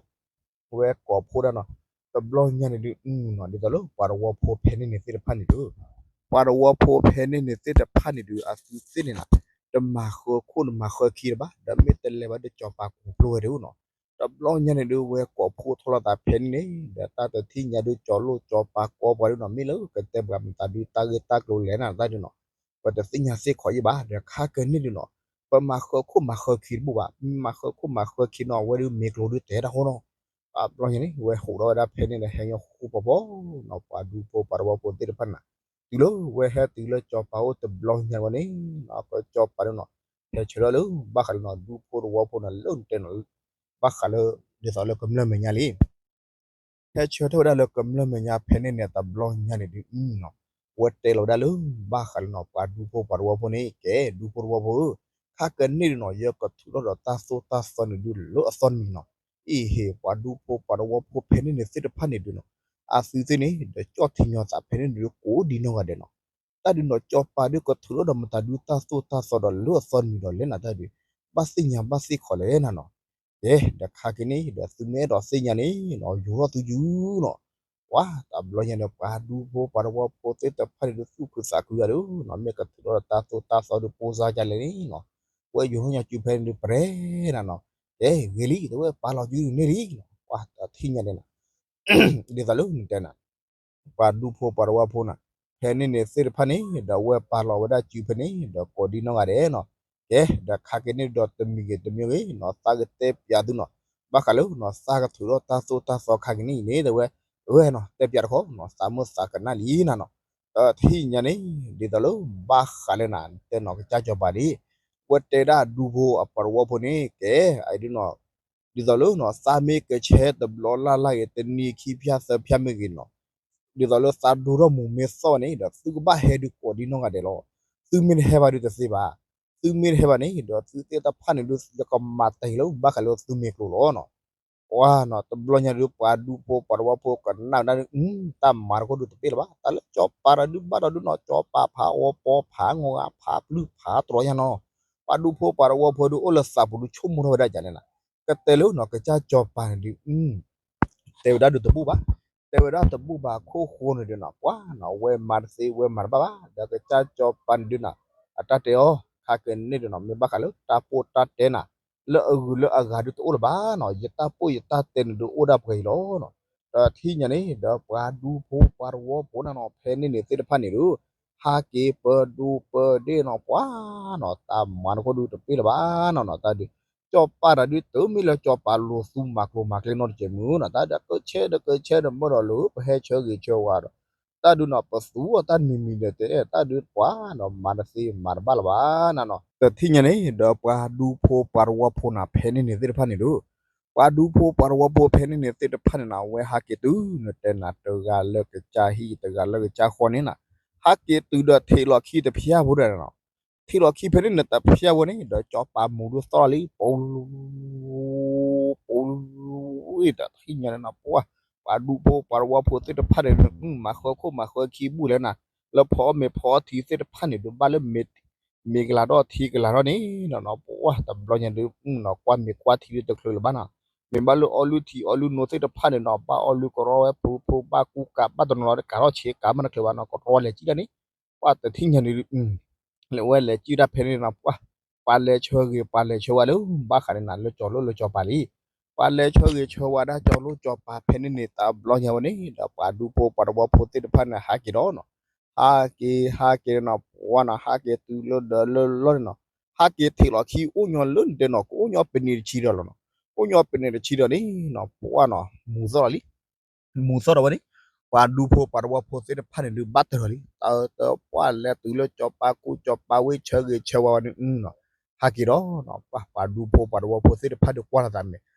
ဝဲကိးဖှိၣ်ဒၣ်နီၤ, တဘျီညါန့ၣ်ဒုးနီၤ ဒ်သိးလၢပှၤတဝီဖိဖဲန့ၣ်န့ၣ်သ့ၣ်တဖၣ်န့ၣ်ဒုး ပှၤတဝီဖိဖဲန့ၣ်န့ၣ်သ့ၣ်တဖၣ်န့ၣ်ဒုး အသုသ့ၣ်န့ၣ်နီၤ တမၤဃၢခိၣ်တမၤဃၢခံတဘၣ် ဒီးမ့ၢ်တလဲၤဘၣ်ဒီးစီၤပၤကိးဖျိဝဲဒၣ်နီၤ, တဘျီညါန့ၣ်ဒုး ဝဲကိးဖှိၣ်ထီၣ်လီၤသးဖဲန့ၣ်န့ၣ် ဒီးတၢ်တထံၣ်ညါဒုး ကၠီလိၣ်ကၠီပၤကိးပှၤဒုးနီၤ မ့ၢ်လၢကတဲပှၤမတၤဒုး တၢ်ဂ့ၢ်တၢ်ကျိၤလဲၣ်နၤတၢ်ဒုးနီၤ ပတသ့ၣ်ညါသ့ၣ်ခီယံၣ်ဘၣ် ဒီးခါကန့ၢ်ဒုးနီၤ, ပမၤဃၢခိၣ်မၤဃၢခံတဘူၣ်ဘၣ်, မၤဃၢခိၣ်မၤဃၢခံနီၤ အဝဲဒုးမ့ၢ်ကျိၤဒုးတဲတၢ်ဃိနီၤ, တဘျီညါန့ၣ် ဝဲဟူးထီၣ်ဝဲဒၣ်ဖဲန့ၣ်ဒီး ဟဲညီဃူပီၤပီၤနီၤ ပှၤဒူဖိပှၤတဝီဖိသ့ၣ်တဖၣ်န့ၣ်, တုၤလၢဝဲဟဲတုၤလၢစီၤပၤအိၣ်တဘျီညါဝဲန့ၣ်နီၤ ကစီၤပၤဒုးနီၤ ဟဲဆၢထၢၣ်လၢ ဘၣ်ဃးလၢနီၤ ဒူဖိတဝီဖိနီၤ လၢနတဲနီၤ ဘၣ်ဃးလၢ ဒ်သိးလၢကမျၢၢ်မဲာ်ညါလံ ဟဲဆၢထၢၣ်ဝဲဒၣ်လၢကမျၢၢ်မဲာ်ညါဖဲန့ၣ်န့ၣ် တဘျီညါန့ၣ်ဒုးနီၤ, ဝဲတဲလီၤဝဲဒၣ်လၢ ဘၣ်ဃးလၢနီၤ ပှၤဒူဖိပှၤတဝီဖိန့ၣ် ကဲ ဒူဖိတဝီဖိဧၢ, ခါကန့ၢ်ဒုးနီၤ ယကထုးထီၣ်ဒီးတၢ်သိၣ်တၢ်သီန့ၣ်ဒုးလၢအသီတမံၤနီၤ, အ့ၣ်ဟ့ၣ် ပှၤဒူဖိပှၤတဝီဖိဖဲန့ၣ်န့ၣ်သ့ၣ်တဖၣ်န့ၣ်ဒုးနီၤ, အသုသ့ၣ်န့ၣ် ဒီးကၠီၣ်ထံညီသးဖဲန့ၣ်ဒုးကိးဒံးနီၢ်ဂၤဒဲးနီၤ တၢ်ဒုးနီၤ စီၤပၤဒုးကထုးထီၣ်ဒီးမတၤဒုးတၢ်သိၣ်တၢ်သီဒီးလၢအသီတမံၤဒီးလဲၣ်နၤတၢ်ဒုး, ဘၣ်သ့ၣ်ညါဘၣ်သ့ၣ်ခီလဲၣ်နၤနီၤ, ကဲ ဒီးခါက့ၤန့ၣ် ဒီးသုမ့ၢ်အဲၣ်ဒိးသ့ၣ်ညါန့ၣ်နီၤ ယိၤထီၣ်သုယုနီၤ, ပ ပှၤတဘျီညါဒီး ပှၤဒူဖိပှၤတဝီဖိသ့ၣ်တဖၣ်န့ၣ်ဒုး သူၣ်ခုသးခုဂၤဒုးနီၤ, မ့ၢ်ကထုးထီၣ်တၢ်သိၣ်တၢ်သီဒုး ပိၢ်စါကလဲၣ်န့ၣ်နီၤ, ဝဲယိၤဟိညါစုဖဲန့ၣ်ဒုး ပရဲနၤနီၤ, ကဲဂ့ၤလံ တဲဝဲ ပာ်လီၤစုဒုးန့ၢ်လံနီၤ, ပှၤတထံၣ်ညါန့ၣ်နီၤ ဒ်သိးလၢနတဲနၤ ပှၤဒူဖိပှၤတဝီဖိနၤ, ဖဲန့ၣ်န့ၣ်သ့ၣ်တဖၣ်န့ၣ် ဒီးဝဲပာ်လီၤဝဲဒၣ်စုဖဲန့ၣ် ဒီးကိးဒံနီၢ်ဂၤဒဲးနီၤ, ကဲ ဒီးခါက့ၤန့ၣ်ဒီးတမံၤဂ့ၤတမံၤဂ့ၤနီၤ သးကတဲပၠးသုနီၤ, ဘၣ်ဃးလၢနီၤ သးကထုးထီၣ်တၢ်သိၣ်တၢ်သီခါက့ၤန့ၣ်အံၤန့ၣ် တဲဝဲ ဝဲနီၤ တဲပၠးတခီနီၤ သးမုၢ်သးကနၣ်လံနၤနီၤ, တထံၣ်ညါန့ၣ် ဒ်သိးလၢဘၣ်ဃးလၢနၤ တဲနီၤ ကစၢ်စီၤပၤဒ် ဝဲတဲဒၣ်ဒူဖိအပှၤတဝီဖိန့ၣ် ကဲ အဒ်နီၤ ဒ်သိးလၢနီၤ သးမ့ၢ်ကဆဲတဘျီလၢ်လၢ်ဂ့ၤ တနံၤခံဖျၢၣ်သၢဖျၢၣ်မ့ၢ်ဂ့ၤနီၤ, ဒ်သိးလၢသးဒိၣ်ထီၣ်မူၤမ့ၢ်သီၣ်ဘၣ်န့ၣ် ဒီးသုကဘၣ်ဟဲဒုးကိးဒံနီၢ်ဂၤဒဲးလီၤ. သုမ့ၢ်တဟဲဘၣ်ဒုးတသ့ဘၣ်. သုမ့ၢ်တဟဲဘၣ်န့ၣ် ဒီးသုသ့ၣ်တဖၣ်န့ၣ်ဒုး ယကမၤတ့ၢ်လၢဘၣ်ဃးလၢသုမ့ၢ်ကျိၤလီၤနီၤ. ပှၤနီၤ တဘျီညါဒုး ပှၤဒူဖိပှၤတဝီဖိကနၣ်ဝဲဒၣ် တၢ်မၤတခီဒုးတပ့ၢ်လၢၤဘၣ်. တၢ်လၢစီၤပၤတၢ်ဒုးဘၣ်ဒီးဒုးနီၤ စီၤပၤဖးအီပီဖးငီဂၤဖးပျုၢ်ဖးတြီညါနီၤ. ပှၤဒူဖိပှၤတဝီဖိဒုး အိၣ်လၢသးပူၤဒုးဆိကမိၣ်ထီၣ်ဝဲဒၣ်ကလဲၣ်နၤ, ကတဲလၢနီၤ ကစၢ်စီၤပၤန့ၣ်ဒုး တဲဝဲဒၣ်ဒုးတဘူၣ်ဘၣ်. တဲဝဲဒၣ်တဘူၣ်ဘၣ်အခိၣ်ဃိန့ၣ်ဒုးနီၤ ပှၤနီၤ ဝဲမၤတသ့ဝဲမၤတဘၣ်ဘၣ်. ဒီးကစၢ်စီၤပၤန့ၣ်ဒုးနီၤ အတၢ်တဲအီၤ ခါက့ၤန့ၣ်ဒုးနီၤ မ့ၢ်ဘၣ်ဃးလၢတၢ်ပိၢ်တၢ်တဲနၤ လၢအဂုၤလၢအဂၤဒုးတအိၣ်လၢၤဘၣ်နီၤ. ယတၢ်ပိၢ်ယတၢ်တဲန့ၣ်ဒုးအိၣ်ဒၣ်ပှဲၤအံၤလီၤနီၤ. ဒီးထံၣ်ညါန့ၣ် ဒီးပှၤဒူဖိပှၤတဝီဖိနၤနီၤ ဖဲန့ၣ်န့ၣ်သ့ၣ်တဖၣ်န့ၣ်ဒုး ဟးက့ၤပဒိပဒ့ၣ်နီၤ ပှၤနီၤ တၢ်မၤတခီဒုးတပ့ၢ်လၢၤဘၣ်နီၤနီၤ တၢ်ဒုး စီၤပၤတၢ်ဒုး တမ့ၢ်လၢစီၤပၤလိာ်သူမၤကျိၤမၤကျဲနီတစဲးမုၢ်နီၤ တၢ်ဒုးကဆဲဒီးကဆဲဒီးမၢဒီးလၢပဟဲဆၢဂ့ၤဆၢဝါဒီး တၢ်ဒုးနီၤ ပသူအီၤတၢ်နံၤမံၤဒီးတဲ တၢ်ဒုးပှၤနီၤ မၤတသ့မၤတဘၣ်လၢၤဘၣ်နၤနီၤ. တထံၣ်ညါန့ၣ် ဒီးပှၤဒူဖိပှၤတဝီဖိနၤ ဖဲန့ၣ်န့ၣ်သ့ၣ်တဖၣ်န့ၣ်ဒုး ပှၤဒူဖိပှၤတဝီဖိဖဲန့ၣ်န့ၣ်သ့ၣ်တဖၣ်န့ၣ်နၤ ဝဲဟးက့ၤတုၤနတဲနၤ တဂၤလၢကစၢ်ဟံၣ် တဂၤလၢကစၢ်ဃီန့ၣ်နၤ ဟးက့ၤတုၤဒီးထံးလီၤခံတဖျၢၣ်ဖိဒီးနီၤ ထံးလီၤခံဖဲန့ၣ်န့ၣ် တဖျၢၣ်ဖိန့ၣ် ဒီးစီၤပၤမူၤဒုးသီၣ်လီၤလံ ပူၤ ပူၤ တထံၣ်ညါန့ၣ်နီၤ ပှၤ ပှၤဒူဖိပှၤတဝီဖိသ့ၣ်တဖၣ်န့ၣ် မၤဃၢခိၣ်မၤဃၢခံဘူၣ်လဲၣ်နၤ လၢဖီအီၣ်မ့ၤဖီအီထံသ့ၣ်တဖၣ်န့ၣ် ဒုးဘၣ်လၢမ့ၤကလၤထီၣ်ထံကလၤထီၣ်န့ၣ်နီၤ ပှၤတဘျီညါဒုး ကွၢ်မ့ၤကွၢ်ထံဒုးတချုးလၢၤဘၣ်နီၤ မ့ၢ်ဘၣ်လၢအီလုၢ်ထံအီလုၢ်နိသ့ၣ်တဖၣ်န့ၣ်နီၤ ဘၣ်အီလုၢ်ကရီဝဲပူဖိ ဘၣ်ကူကး ဘၣ်တနီၤလီၤ တကးထီၣ်ဆံးကးမ့ၢ်တချုးဘၣ်နီၤ ကရီလဲၤကံၣ်ဒၣ်န့ၣ် ပှၤတထံၣ်ညါန့ၣ်ဒုး လဲၤဝဲလဲၤကံၣ်ဒၣ်ဖဲန့ၣ်နီၤ ပှၤ ပှၤလဲၤဆၢဂ့ၤ ပှၤလဲၤဆၢဝါလၢ ဘၣ်ဃးန့ၣ်နၤ လၢကၠီၤလိၣ်လၢကၠီၤပၤလံ ပှၤလဲၤဆၢဂ့ၤဆၢဝါဒၣ်ကၠီၤလိၣ်ကၠီၤပၤဖဲန့ၣ်န့ၣ် တဘျီညါဝဲန့ၣ် ဒီးပှၤဒူဖိပှၤတဝီဖိသ့ၣ်တဖၣ်န့ၣ် ဟးက့ၤဒီးနီၤ ဟးက့ၤ ဟးက့ၤနီၤ ပှၤနီၤ ဟးက့ၤတုၤလၢဒီးလၢလီၢ်န့ၣ်နီၤ ဟးက့ၤထံးလီၤခံ အိၣ်ညီလၢနတဲနီၤ ကအိၣ်ညီပနံာ်တဆံဒီးလီၤနီၤ အိၣ်ညီပနံာ်တဆံဒီးန့ၣ်နီၤ ပှၤနီၤ မူၤသီၣ်လီၤလံ မူၤသီၣ်ဒီးဝဲန့ၣ် ပှၤဒူဖိပှၤတဝီဖိသ့ၣ်တဖၣ်န့ၣ်ဒုး ဘၣ်တၢၢ်လီၤလံ တၢ်တပှၢ်လဲၤတုၤလၢကၠီၤပၤကူကၠီၤပၤဝ့ၢ်ဆၢဂ့ၤဆၢဝါဝဲန့ၣ်နီၤ ဟးက့ၤဒီးနီၤ ပှၤ ပှၤဒူဖိပှၤတဝီဖိသ့ၣ်တဖၣ်ဒုးကွၢ်လီၤသ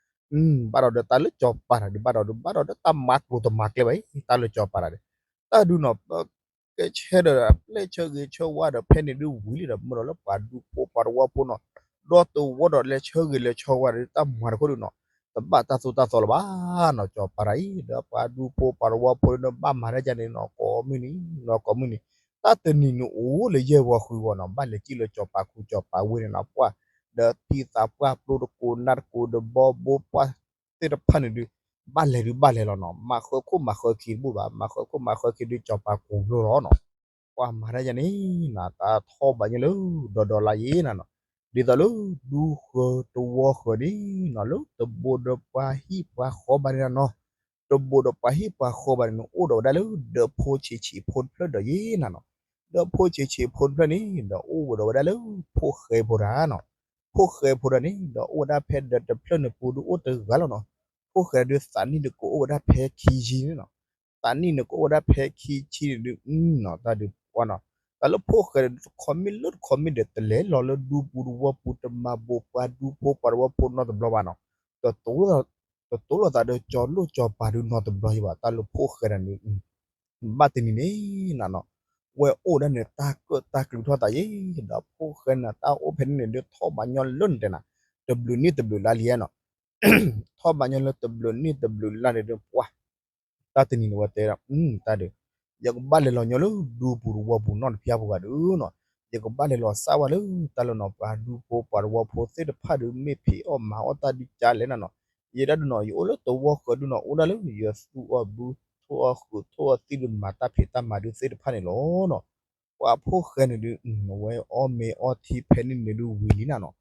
းမဲာ် ဘၣ်ဒီးဒီးတၢ်လၢကၠီၤပၤတၢ်ဒုး ဘၣ်ဒီးဒီး ဘၣ်ဒီးဒီးတၢ်မၤကျိၤတမၤကျဲဘၣ်အံၤ တၢ်လၢကၠီၤပၤတၢ်ဒုး တၢ်ဒုးနီၤ ကဆဲဒီး ပျဲၢ်ဆၢဂ့ၤဆၢဝါဒီးဖဲန့ၣ်ဒုးဝံၤလံဒီး မ့ၢ်ဒီးလၢပှၤဒူဖိပှၤတဝီဖိနီၤ ဒီတဝီဒီးလဲၤဆၢဂ့ၤလဲၤဆၢဝါဒီး တၢ်မၤတခီဒုးနီၤ တဘၣ်တၢ်သိၣ်တၢ်သီလၢၤဘၣ်နီၤ ကၠီၤပၤတၢ်အံၤ ဒီးပှၤဒူဖိပှၤတဝီဖိန့ၣ် ဘၣ်မၤတၢ်ဒ်န့ၣ်နီၤ ကိးမုၢ်နံၤ နီၤကိးမုၢ်နံၤ တၢ်တနံၤန့ၣ်အိၣ်လၢယဲၢ်ဝီဃုာ်ဝီနီၤ ဘၣ်လဲၤကံၣ်လၢကၠီၤပၤကူကၠီၤပၤဝ့ၢ်န့ၣ်နီၤ ပှၤ ဒီးဖံသးပှၢ်ပျိတကိးနၢ်တကိးဒီးဘီဘိပှၢ်သ့ၣ်တဖၣ်န့ၣ်ဒုး ဘၣ်လဲၤဒုးဘၣ်လဲၤလီၤနီၤ မၤဃၢခိၣ်မၤဃၢခံတဘူၣ်ဘၣ် မၤဃၢခိၣ်မၤဃၢခံဒုးကၠီၤပၤကူၤလိာ်လီၤနီၤ ပှၤမၤတၢ်ယၤန့ၣ်နီၤ တၢ်ထီၣ်ဘးညီလၢ ဒီးဒီးလါယ့နီၤနီၤ ဒ်သိးလၢ ဒူဃၢၤတဝီဃၢၤန့ၣ်နီၤ လၢတဘိးဒီးပှၤဟံၣ်ပှၤဃီဘၣ်န့ၣ်နီၤ တဘိးဒီးပှၤဟံၣ်ပှၤဃီဘၣ်န့ၣ် အိၣ်ဒီးဝဲဒၣ်လၢ ဒီးဖိဆံးဆံးဖိတဖျၢၣ်ဒီးယ့နီၤနီၤ ဒီးဖိဆံးဆံးဖိတဖျၢၣ်န့ၣ် ဒီးအိၣ်ဝဲဒီးဝဲဒၣ်လၢ ဖိၣ်ဃဲဖိတဂၤနီၤ ဖိၣ်ဃဲဖိတဂၤန့ၣ် ဒီးအိၣ်ဝဲဒၣ်ဖဲဒီးတဖျၢၣ်န့ၣ်ပူၤဒုးအိၣ်တဂၤလီၤနီၤ ဖိၣ်ဃဲဒုးသးနံၣ်ဒုးကအိၣ်ဝဲဒၣ်ဖဲခံဆံန့ၣ်နီၤ သးနံၣ်န့ၣ်ကအိၣ်ဝဲဒၣ်ဖဲခံဆံန့ၣ်ဒုးနီၤ တၢ်ဒုးပှၤနီၤ တၢ်လၢဖိၣ်ဃဲဒုးတခီမ့ၢ်လၢတခီမ့ၢ်ဒီး တလဲၤလီၤလၢဒူပူၤတဝီပူၤ တမၤဘိးပှၤဒူဖိပှၤတဝီဖိနီတဘျီဘၣ်နီၤ တတိၤလိာ်သးဒီးကၠီၤလိၣ်ကၠီၤပၤဒုးနီတဘျီဘၣ် တၢ်လၢဖိၣ်ဃဲဒၣ်န့ၣ် ဘၣ်တနံၤန့ၣ်နီၤနီၤ ဝဲအိၣ်ဒၣ်န့ၣ် တၢ်ကၢၣ်တၢ်ကျူထီၣ်သးယ့ ဒီးဖိၣ်ဃဲန့ၣ် တၢ်အိၣ်ဖဲန့ၣ်န့ၣ်ဒုးထီၣ်ဘးညီလၢနတဲနၤ တဘျုးနံၣ်တဘျုးလါလံနီၤ ထီၣ်ဘးညီလၢတဘျုးနံၣ်တဘျုးလါန့ၣ်ဒုးပှၤ တၢ်တနံၤန့ၣ်ဝဲတဲဒၣ် တၢ်ဒုး ယကဘၣ်လဲၤလီၤညီလၢဒူပူၤတဝီပူၤနီတဖျၢၣ်ဖိဂၤဒုးနီၤ ယကဘၣ်လဲၤလီၤစၢ်ဝဲလၢတၢ်လၢနီၤ ပှၤဒူဖိပှၤတဝီဖိသ့ၣ်တဖၣ်ဒုး မ့ၢ်ဖံးအီၣ်မၤအီၣ်တၢ်ဒုးကလဲၣ်နၤနီၤ ယဲဒၣ်ဒုးနီၤ ယအိၣ်လၢတဝီဃၢၤဒုးနီၤ အိၣ်ဒၣ်လၢယသူအီၤဘု ထိၣ်အီၣ်ဃုာ်ထိၣ်အီၣ်သံၣ်ဒုးမၤတၢ်ဖံးတၢ်မၤဒုးသ့ၣ်တဖၣ်န့ၣ်လီၤနီၤ. ပှၤဖိၣ်ဃဲန့ၣ်ဒုး အဝဲအီၣ်မ့ၤအီထံဖဲန့ၣ်န့ၣ်ဒုးဝံၤလံနၤနီၤ.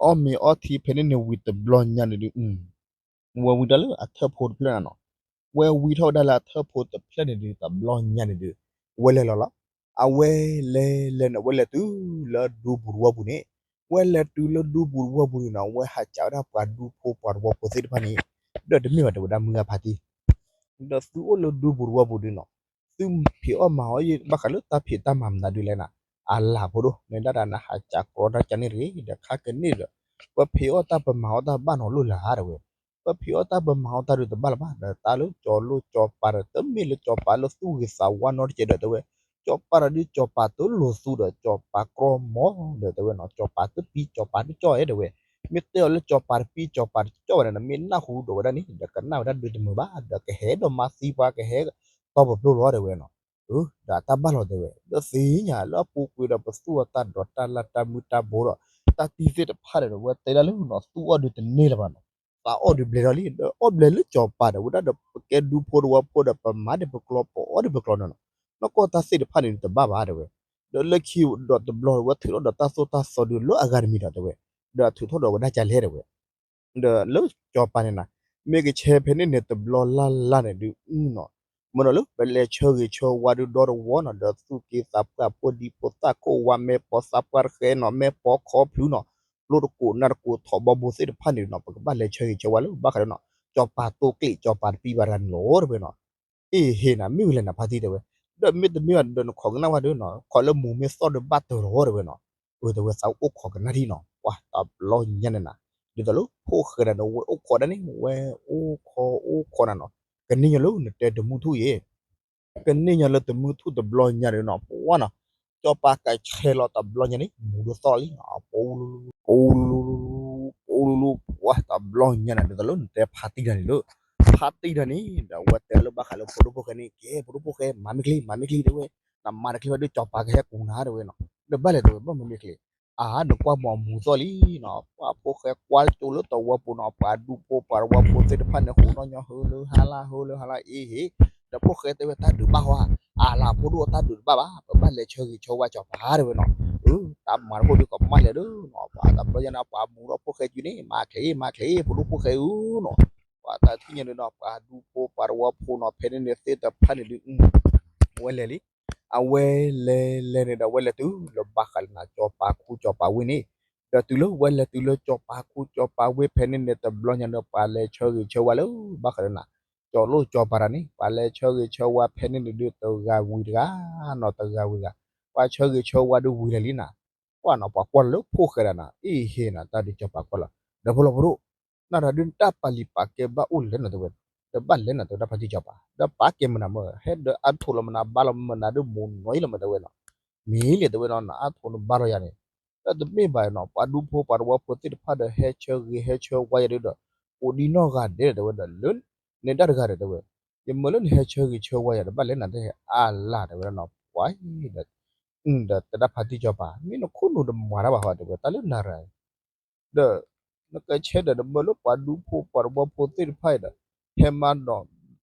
အီၣ်မ့ၤအီထံဖဲန့ၣ်န့ၣ်ဝံၤတဘျီညါန့ၣ်ဒုး ဝဲဝံၤဒၣ်လၢအထၢၣ်ဖိတဖျၢၣ်နၤနီၤ. ဝဲဝံၤထီၣ်ဝဲဒၣ်လၢအထၢၣ်ဖိတဖျၢၣ်န့ၣ်ဒုး တဘျီညါန့ၣ်ဒုး ဝဲလဲၤလီၤလီၤ. အဝဲလဲၤလဲၤန့ၣ် အဝဲလဲၤတုၤလၢဒူပူၤတဝီပူၤန့ၣ်, ဝဲလဲၤတုၤလၢဒူပူၤတဝီပူၤန့ၣ်နီၤ အဝဲဟးစံးဝဲဒၣ်ပှၤဒူဖိပှၤတဝီဖိသ့ၣ်တဖၣ်န့ၣ်, ဒီးတမ့ၢ်ဘၣ်တဲဝဲဒၣ်မုၢ်ဂၤဖါတံၢ် ဒီးသုအိၣ်လၢဒူပူၤတဝီပူၤဒုးနီၤ, သုဖံးအီၣ်မၤအီၣ်ယဘၣ်ဃးလၢတၢ်ဖံးတၢ်မၤမနုၤဒုးလဲၣ်နၤ, အလၤဖိဒိၣ် နဒၣ်တၢ်နဟးစံးကြီတၢ်ကန့ၣ်တဂ့ၤ ဒီးခါကန့ၣ်ဒီး ပဖံးအီၣ်တၢ်ပမၤအီၣ်တၢ်ဘၣ်နီၤလိၣ်လၢၤဧါတဲဝဲ, ပဖံးအီၣ်တၢ်ပမၤအီၣ်တၢ်ဒုးတဘၣ်လၢၤဘၣ် ဒီးတၢ်လၢကၠီၤလိၣ်ကၠီၤပၤဒီး တမ့ၢ်လၢကၠီၤပၤလၢသူၣ်ဂ့ၤသးဝါနီတကဲးဒီးတဲဝဲ, ကၠီၤပၤတဒုကၠီၤပၤတလိၤသူဒီး ကၠီၤပၤကြီမီၤဒီးတဲဝဲနီၤ, ကၠီၤပၤတပံ ကၠီၤပၤတကၠီၣ်အဲၣ်တဲဝဲ, မ့ၢ်တဲအီၤလၢကၠီၤပၤတပံ ကၠီၤပၤတကၠီၣ်ဝဲန့ၣ် မ့ၢ်နၢ်ဟူဒီးဝဲဒၣ်န့ၣ် ဒီးကနၣ်ဝဲဒၣ်ဒုးတမုာ်ဘၣ် ဒီးကဟဲဒီးမၤသံပှၤကဟဲ တီပပျိလီၤတဲဝဲနီၤ, ဒီးအတၢ်ဘၣ်လီၤတဲဝဲ ဒီးသ့ၣ်ညါလၢအပူၤကွံာ်ဒီးပသူၣ်အီၣ်တၢ်ဒီးတၢ်လၢ်တၢ်မုာ်တၢ်ဘိဒီး တၢ်တံၢ်သ့ၣ်တဖၣ်ဒီး ဝဲတဲဒၣ်လၢနီၤ သူၣ်အီၣ်ဒုးတန့ၢ်လၢၤဘၣ်နီၤ, သးအီၣ်ဒုးဘျဲးထီၣ်လံ ဒီးအီၣ်ဘျဲးလၢကၠီၤပၤဒီး ဝဲဒၣ်ဒီးပကဲဒူဖိတဝီဖိဒီး ပမၤဒံးပကျီ ပအီၣ်ဒံးပကျီနီၤနီၤ, နီၢ်ကီၢ်တၢ်သ့ၣ်တဖၣ်န့ၣ်တဘၣ်ဘၣ်တဲဝဲ, ဒီးလၢခံဒီးတဘျီဝဲထုးထီၣ်ဒီးတၢ်သိၣ်တၢ်သီဒုးလၢအဂၤတမံၤဒီးတဲဝဲ, ဒီးထုးထီၣ်ဒီးဝဲဒၣ်ကလဲၣ်တဲဝဲ ဒီးလၢကၠီၤပၤန့ၣ်နၤ, မ့ၢ်ကဆဲးဖဲန့ၣ်န့ၣ် တဘျီလၢ်လၢ်န့ၣ်ဒုးနီၤ, မ့ၢ်နီၤလၢပလဲၤဆၢဂ့ၤဆၢဝါဒုးဒီတဝီနီၤ ဒီးသူၣ်က့သးပှၢ်ဖိဒံဖိသၣ်ခိၣ်ဝါမဲာ်ပိာ်သးပှၢ်တဃဲနီၤ မဲာ်ပိာ်ခီဖျူးနီၤ, ကျိတကိးနးတကိးထီၣ်ဘီဘိသ့ၣ်တဖၣ်န့ၣ်နီၤ ပကဘၣ်လဲၤဆၢဂ့ၤဆၢဝါလၢဘၣ်ဃးဒီးနီၤ ကၠီၤပၤတိကျ့း ကၠီၤပၤတပံဘၣ်တဂၤန့ၣ်လီၤတဲဝဲနီၤ, အ့ဟ့ၣ်နၤ မ့ၢ်ဝဲလဲၣ်နၤဖါတံၢ်တဲဝဲ, ဒီးမ့တမ့ၢ်ဘၣ်ဒီးနခိးကနၣ်ဝဲဒၣ်နီၤ ခိးလၢမူၤမ့ၢ်သီၣ်ဒုးဘၣ်တၢၢ်လီၤတဲဝဲနီၤ, အၢ တဲဝဲသးအိၣ်ခိးကနၣ်ထံနီၤ ပှၤတဘျီညါန့ၣ်နၤ, ဒ်သိးလၢဖိၣ်ဃဲဒၣ်န့ၣ် ဝဲအိၣ်ခိးဒၣ်န့ၣ် ဝဲအိၣ်ခိးအိၣ်ခိးနၤနီၤ, ကန့ၢ်ညီလၢနတဲတမုၢ်ထူၣ်အံၤ ကန့ၢ်ညီလၢတမုၢ်ထူၣ်တဘျီညါဒီးနီၤ ပှၤနီၤ, ကၠီၤပၤကဆဲးလီၤတဘျီညါန့ၣ် မူၤဒိၣ်သီၣ်လံ, ပူလူလူ ပူလူလူ ပူလူလူ ပှၤတဘျီညါန့ၣ် ဒ်သိးလၢနတဲဖါတံၢ်တၢ်န့ၣ်လၢ, ဖါတံၢ်တၢ်န့ၣ် ဒီးအဝဲတဲလၢဘၣ်ဃးလၢဖိဒိၣ်ဖိၣ်ဃဲန့ၣ် ကဲ ဖိဒိၣ်ဖိၣ်ဃဲ မၤမ့ၢ်ချ့ မၤမ့ၢ်ချ့တဲဝဲ, နမၤတချ့ဘၣ်ဒီး ကၠီၤပၤကဟဲကူၤနၤတဲဝဲနီၤ, ဒီးဘၣ်လဲၣ်တဲဝဲ ဘၣ်မ့ၢ်မ့ၢ်ချ့ အါ နကွၢ်မီၤမူၤသီၣ်လံနီၤ, ပှၤဖိၣ်ဃဲကွၢ်ကၠိလၢတဝီပူၤနီၤ ပှၤဒူဖိပှၤတဝီဖိသ့ၣ်တဖၣ်န့ၣ် ဟူးနီၢ်ညီဟၢလၢဟါလၢဟၢလၢဟါလၢအ့ဟ့ၣ်, ဒီးဖိၣ်ဃဲတဲဝဲတၢ်ဒုးဘၣ်ဟီဧါ, အလၤဖိဒိၣ်တၢ်ဒုးတဘၣ်ဘၣ် ပဘၣ်လဲၤဆၢဂ့ၤဆၢဝါကၠီၤပၤတဲဝဲနီၤ, အၢ တၢ်မၤတခိၣ်ဒုးကမၣ်လဲၣ်ဒီးနီၤ ပှၤတဘျီညါန့ၣ် ပှၤမူၤဒီးဖိၣ်ဃဲကၠူန့ၣ် မၤချ့ မၤချ့ ဖိဒိၣ်ဖိၣ်ဃဲဧၢနီၤ, ပှၤတထံၣ်ညါန့ၣ်နီၤ ပှၤဒူဖိပှၤတဝီဖိနီၤ ဖဲန့ၣ်န့ၣ်သ့ၣ်တဖၣ်န့ၣ်ဒုး ဝဲလဲၤလံ အဝဲလဲၤလဲၤန့ၣ်ဒီး ဝဲလဲၤတုၤလၢဘၣ်ဃးလၢနၤ ကၠီၤပၤခူကၠီၤပၤဝ့ၢ်န့ၣ်, ဒီးတုၤလၢဝဲလဲၤတုၤလၢကၠီၤပၤခူကၠီၤပၤဝ့ၢ်ဖဲန့ၣ်န့ၣ် တဘျီညါန့ၣ် ပှၤလဲၤဆၢဂ့ၤဆၢဝါလၢဘၣ်ဃးလၢနၤ, ကၠီၤလိၣ်ကၠီၤပၤတၢ်န့ၣ် ပှၤလဲၤဆၢဂ့ၤဆၢဝါဖဲန့ၣ်န့ၣ်ဒုး တဂၤဝံၤတဂၤနီၤ တဂၤဝံၤတဂၤ, ပှၤဆၢဂ့ၤဆၢဝါဒုးဝံၤလၢာ်လံနၤ, ပှၤနီၤ ပှၤကွၢ်လၢဖိၣ်ဃဲဒၣ်နၤ အ့ဟ့ၣ်နၤ တၢ်ဒုးကၠီၤပၤကွၢ်လီၤ, ဒီးဖိလီၤဖိဒိၣ် နတၢ်ဒုးတၢ်ပာ်လံၤပာ်ကဲဘၣ်အိၣ်လဲၣ်နီၤတဲဝဲ, ဒီးဘၣ်လဲၣ်နီၤတဲဝဲဒၣ်ဖါတံၢ်ကၠီၤပၤ ဒီးပာ်ကဲမနုၤမ့ၢ် ဟဲဒီးအါထိးလီၤမနုၤ ဘါလီၤမနုၤဒုး မိၢ်နီၢ်အံၤလီၤမ့ၢ်တဲဝဲနီၤ, မ့ၢ်လဲၣ်တဲဝဲနီၤ နအါထိးနဘါလီၤယၤန့ၣ်, ဒီးတမ့ၢ်ဘၣ်နီၤ ပှၤဒူဖိပှၤတဝီဖိသ့ၣ်တဖၣ်ဒီး ဟဲဆၢဂ့ၤဟဲဆၢဝါယၤဒုးဒီး အိၣ်ဒံးနီၢ်ဂၤဒဲးတဲဝဲဒီး လၢ နဲဒၣ်တဂၤဒီးတဲဝဲ, ယမၢလၢနဟဲဆၢဂ့ၤဆၢဝါယၤဒီး ဘၣ်လဲၣ်နၤတဟဲအါလၢ်တဲဝဲဒၣ်နီၤ ပှၤအံၤဒီး ဒီးတဲဒၣ်ဖါတံၢ်ကၠီၤပၤ မ့ၢ်နခိၣ်နူာ်တမၤတၢ်ဘၣ်ဟီတဲဝဲ တၢ်လၢနၤရၤ ဒီး နကဆဲးဒီးနမၢလၢပှၤဒူဖိပှၤတဝီဖိသ့ၣ်တဖၣ်အံၤဒီး ဟဲမၤဒီ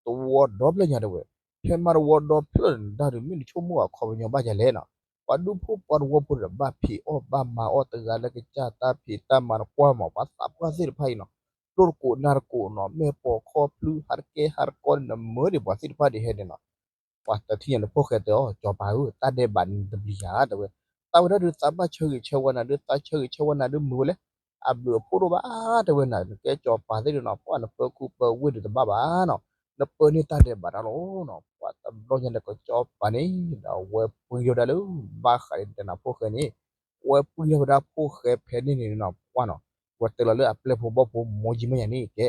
းတဝီဒီဖျၢၣ်ညါတဲဝဲ, ဟဲမၤတဝီဒီဖျၢၣ်န့ၣ် တၢ်ဒုးမ့ၢ်နဆိကမိၣ်အခီပညီဘၣ်ယၤလဲၣ်နီၤ, ပှၤဒူဖိပှၤတဝီဖိဒီး ဘၣ်ဖံးအီၣ်ဘၣ်မၤအီၣ်တဂၤလၢကစၢ်တၢ်ဖံးတၢ်မၤနကွၢ်မး ပှၤသးပှၢ်သ့ၣ်တဖၣ်အံၤနီၤ, ကျိတကိးနးတကိးနီၤ မဲာ်ပိာ်ခီဖျူး ဟးတကဲဟးတကီန့ၣ် နမၢဒံးပှၤသ့ၣ်တဖၣ်ဒံးဟဲဒံးနီၤ ပှၤတထံၣ်ညါန့ၣ် ဖိၣ်ဃဲတဲအီၤ ကၠီၤပၤဧၢ တၢ်ဒဲးဘးန့ၣ်တပျံၤဧါ တဲဝဲ, သးဝဲဒၣ်ဒုးသးဘၣ်ဆၢဂ့ၤဆၢဝါနၤဒုး သးဆၢဂ့ၤဆၢဝါနၤဒုးမုာ်ဝဲလဲၣ်, အဘျုးအဖှိၣ်ဒိၣ်ဘၣ် တဲဝဲနၤ နကဲကၠီၤပၤသ့ၣ်ဒုးနီၤ ပှၤနပၢခူပၢဝ့ၢ်ဒုးတဘၣ်ဘၣ်နီၤ, နပၢန့ၢ်တၢ်ဒဲးဘးတၢ်လီၤနီၤ, ပှၤတဘျီညါန့ၣ် ကၠီၤပၤန့ၣ် ဒီးအဝဲပှံၤဒီးဒၣ်လၢ ဘၣ်ဃးဒီးနဖိၣ်ဃဲန့ၣ် အဝဲပှံၤထီၣ်ဝဲဒၣ်ဖိၣ်ဃဲဖဲန့ၣ်န့ၣ်နီၤ ပှၤနီၤ, ဝဲတဲလီၤလၢအပျဲၢ်ဖိဘီၣ်ဖိမိၢ်ယံမးယၤန့ၣ်ကဲ,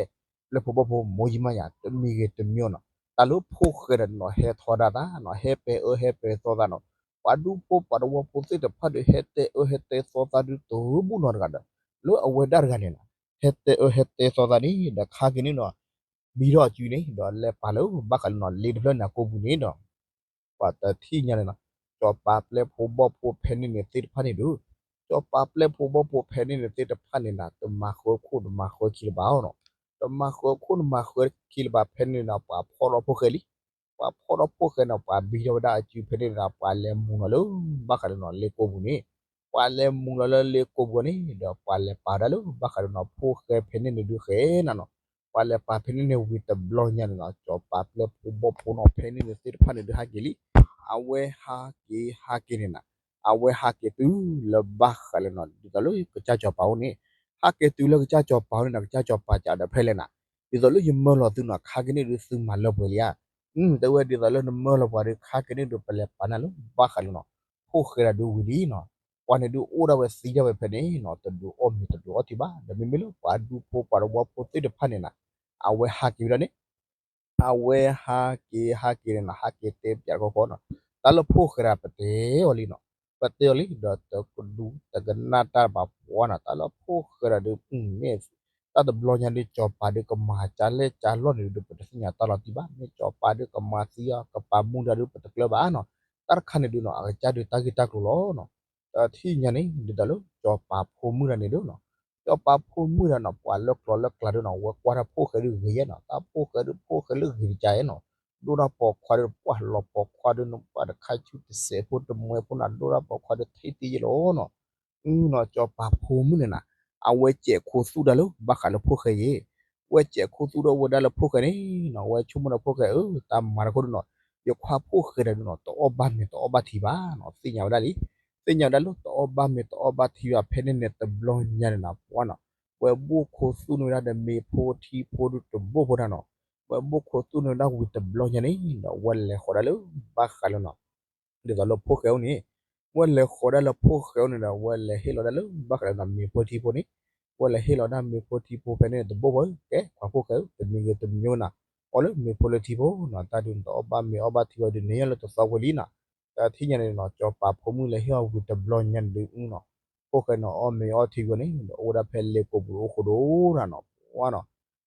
ပျဲၢ်ဖိဘီၣ်ဖိမိၢ်ယံမးယၤ တမံၤဂ့ၤတမံၤနီၤ, တၢ်လၢဖိၣ်ဃဲဒီးနီၤ ဟဲထီဒါသးနီၤ ဟဲပဲာ်အၢဟဲပဲာ်သီသးနီၤ, ပှၤဒူဖိပှၤတဝီဖိသ့ၣ်တဖၣ်ဒီး ဟဲတဲအၢဟဲတဲသီသးဒုးတဘူၣ်နီတဂၤဒီး, လၢအဝဲဒၣ်တဂၤန့ၣ်နီၤ, ဟဲတဲအၢဟဲတဲသီသးန့ၣ် ဒီးခါက့ၤန့ၣ်နီၤ, ဘံထီၣ်အစုန့ၣ် ဒီးလဲၤပာ်လၢဘၣ်ဃးလၢနီၤ လ့တဖျၢၣ်န့ၣ်အကိာ်ပူၤန့ၣ်ဒီး ပှၤတထံၣ်ညါန့ၣ်နီၤ, ကၠီၤပၤပျဲၢ်ဖိဘီၣ်ဖိဖဲန့ၣ်န့ၣ်သ့ၣ်တဖၣ်န့ၣ်ဒီး, ကၠီၤပၤပျဲၢ်ဖိဘီၣ်ဖိဖဲန့ၣ်န့ၣ်သ့ၣ်တဖၣ်န့ၣ်နီၤ တမၤဃၢခိၣ်တမၤဃၢခံလၢၤဘၣ်နီၤ, တမၤဃၢခိၣ်တမၤဃၢခံလၢၤဘၣ်ဖဲန့ၣ်နီၤ ပှၤဖီၣ်ထီၣ်ဖိၣ်ဃဲလံ, ပှၤ ပှၤဖီၣ်ထီၣ်ဖိၣ်ဃဲန့ၣ် ပှၤဘံထီၣ်ဝဲဒၣ်အစုဖဲန့ၣ်ဒီး ပှၤလဲၤမူလီၤလၢ ဘၣ်ဃးလၢနီၤ လ့ကိပူၤန့ၣ်, ပှၤလဲၤမူလီၤလၢလ့ကိပူၤန့ၣ် ဒီးပှၤလဲၤပာ်ဝဲဒၣ်လၢ ဘၣ်ဃးလၢနီၤ ဖိၣ်ဃဲဖဲန့ၣ်န့ၣ်ဒုးဃဲနၤနီၤ, ပှၤလဲၤပာ်ဖဲန့ၣ်န့ၣ်ဝံၤတဘျီညါန့ၣ်နီၤ စီၤပၤပျဲၢ်ဖိဘီၣ်ဖိနီၤ ဖဲန့ၣ်န့ၣ်သ့ၣ်တဖၣ်န့ၣ်ဒုးဟးက့ၤလံ, အဝဲဟးက့ၤဟးက့ၤန့ၣ်နၤ, အဝဲဟးက့ၤတုၤလၢဘၣ်ဃးလၢနီၤ ဒ်သိးလၢကစၢ်စီၤပၤအိၣ်န့ၣ်, ဟးက့ၤတုၤလၢကစၢ်စီၤပၤအိၣ်န့ၣ်နီၤ ကစၢ်စီၤပၤကးဒီးဖဲလဲၣ်နၤ, ဒ်သိးလၢယမၢလီၤသုနီၤ ခါက့ၤန့ၣ်ဒုးသုမၤလၢပှဲၤလံဧါ, တဲဝဲဒ်သိးလၢနမၢလီၤပှၤဒီး ခါက့ၤန့ၣ်ဒုးပလဲၤပာ်နၤလၢ ဘၣ်ဃးလၢနီၤ ဖိၣ်ဃဲဒၣ်ဒုးဝံၤလံနီၤ, ပှၤန့ၣ်ဒုးအိၣ်ဒၣ်ဝဲသံဒၣ်ဝဲဖဲန့ၣ်နီၤ တဒုးအီၣ်မ့ၤတဒုးအီထံဘၣ်, ဒီးမ့မ့ၢ်လၢပှၤဒူဖိပှၤတဝီဖိသ့ၣ်တဖၣ်န့ၣ်နၤ, အဝဲဟးက့ၤဝဲဒၣ်န့ၣ် အဝဲဟးက့ၤဟးက့ၤန့ၣ်နီၤ ဟးက့ၤတဲပၠးတခီခီနီၤ, တၢ်လၢဖိၣ်ဃဲဒၣ်ပတဲအီၤလံနီၤ, ပတဲအီၤလံ ဒီးတကဒူတကနၣ်တၢ်ဘၣ်ပှၤနီၤ, တၢ်လၢဖိၣ်ဃဲဒၣ်ဒုး မ့ၢ်တၢ်တဘျီညါဒုး စီၤပၤဒုးကမၤကၢလဲၣ်ကၢလီၢ်န့ၣ်ဒုး ပတသ့ၣ်ညါတၢ်လီၤတံၢ်ဘၣ်, မ့ၢ်စီၤပၤဒုးကမၤသံအီၤ ကပာ်မူတၢ်ဒုး ပတကျၢၤဘၣ်နီၤ, တၢ်တခါန့ၣ်ဒုးနီၤ အကစၢ်ဒုးတၢ်ဂ့ၢ်တၢ်ကျိၤလီၤနီၤ, တထံၣ်ညါန့ၣ် ဒ်သိးလၢစီၤပၤဖိမုၣ်တဂၤန့ၣ်ဒုးနီၤ, စီၤပၤဖိမုၣ်တဂၤနီၤ ပှၤလၢကျီလၢကျါဒုးနီၤ ဝဲကွၢ်တၢ်ဖိၣ်ဃဲဒုးဂ့ၤယဲနီၤ, တၢ်ဖိၣ်ဃဲဒုးဖိၣ်ဃဲလၢဂ့ၤတကးယဲနီၤ, ဒိၣ်တၢ်ပိာ်ခွါဒုး ပှၢ်လီၤပိာ်ခွါဒုး နပှၢ်တခါဆူတစဲးဖိတမှဲဖိနၤ ဒိၣ်တၢ်ပိာ်ခွါဒုးထံၣ်တယဲလီၤနီၤ, အနီၤ စီၤပၤဖိမုၣ်န့ၣ်နၤ, အဝဲစဲးခိသူၣ်ဒၣ်လၢဘၣ်ဃးလၢဖိၣ်ဃဲယဲ, ဝဲစဲးခိသူၣ်ဒၣ်ဝဲဒၣ်လၢဖိၣ်ဃဲန့ၣ်နီၤ, ဝဲဆိကမိၣ်ဒီးဖိၣ်ဃဲဧၢ တၢ်မၤတခီဒုးနီၤ, ယခွါဖိၣ်ဃဲတဂၤဒုးနီၤ တအီၣ်ဘၣ်မ့ၤတအီၣ်ဘၣ်ထံဘၣ်နီၤ, သ့ၣ်ညါဝဲဒၣ်လံ, သ့ၣ်ညါဝဲဒၣ်လၢတအီၣ်ဘၣ်မ့ၤတအီၣ်ဘၣ်ထံဘၣ် ဖဲန့ၣ်န့ၣ်တဘျီညါန့ၣ်နၤ ပှၢ်နီၤ, ဝဲဘိၣ်ခိသူၣ်န့ၢ်ဝဲဒၣ်ဒီးမ့ၤဖိထံဖိဒုးတဘိၣ်ဖိတၢ်နီၤ, ဝဲဘိၣ်ခိသူၣ်န့ၢ်ဝဲဒၣ်ဝံၤတဘျီညါန့ၣ်ဒီး ဝဲလဲၤဃီၤဒၣ်လၢဘၣ်ဃးလၢနီၤ ဒ်သိးလၢဖိၣ်ဃဲအိၣ်န့ၣ်, ဝဲလဲၤဃီၤဒၣ်လၢဖိၣ်ဃဲအိၣ်န့ၣ်ဒီး ဝဲလဲၤဟ့ၣ်လီၤဒၣ်လၢဘၣ်ဃးလၢနီၤ မ့ၤဖိထံဖိန့ၣ်, ဝဲလဲၤဟ့ၣ်လီၤဒၣ်မ့ၤဖိထံဖိဖဲန့ၣ်တဘိၣ်ဖိဧၢ, ကဲ ခွါဖိၣ်ဃဲဧၢ တမံၤဂ့ၤတမံၤဂ့ၤနီၤ, အီၣ်လၢမ့ၤဖိလၢထံဖိနီၤ, တၢ်ဒုးနတအီၣ်ဘၣ်မ့ၤအီၣ်ဘၣ်ထံဝဲဒုးန့ၣ်လၢတသီဝဲလံနီၤ, တထံၣ်ညါန့ၣ်နီၤ စီၤပၤဖိမုၣ်လဲၤဟ့ၣ်အီၤဝံၤတဘျီညါန့ၣ်ဒုးနီၤ, ဖိၣ်ဃဲန့ၣ်အီၣ်မ့ၤအီၣ်ထံဝဲန့ၣ် ဒီးအိၣ်ဝဲဒၣ်ဖဲလ့ကိပူၤအိၣ်ဃိဒိၣ်နီၤ, ပှၢ်နီၤ,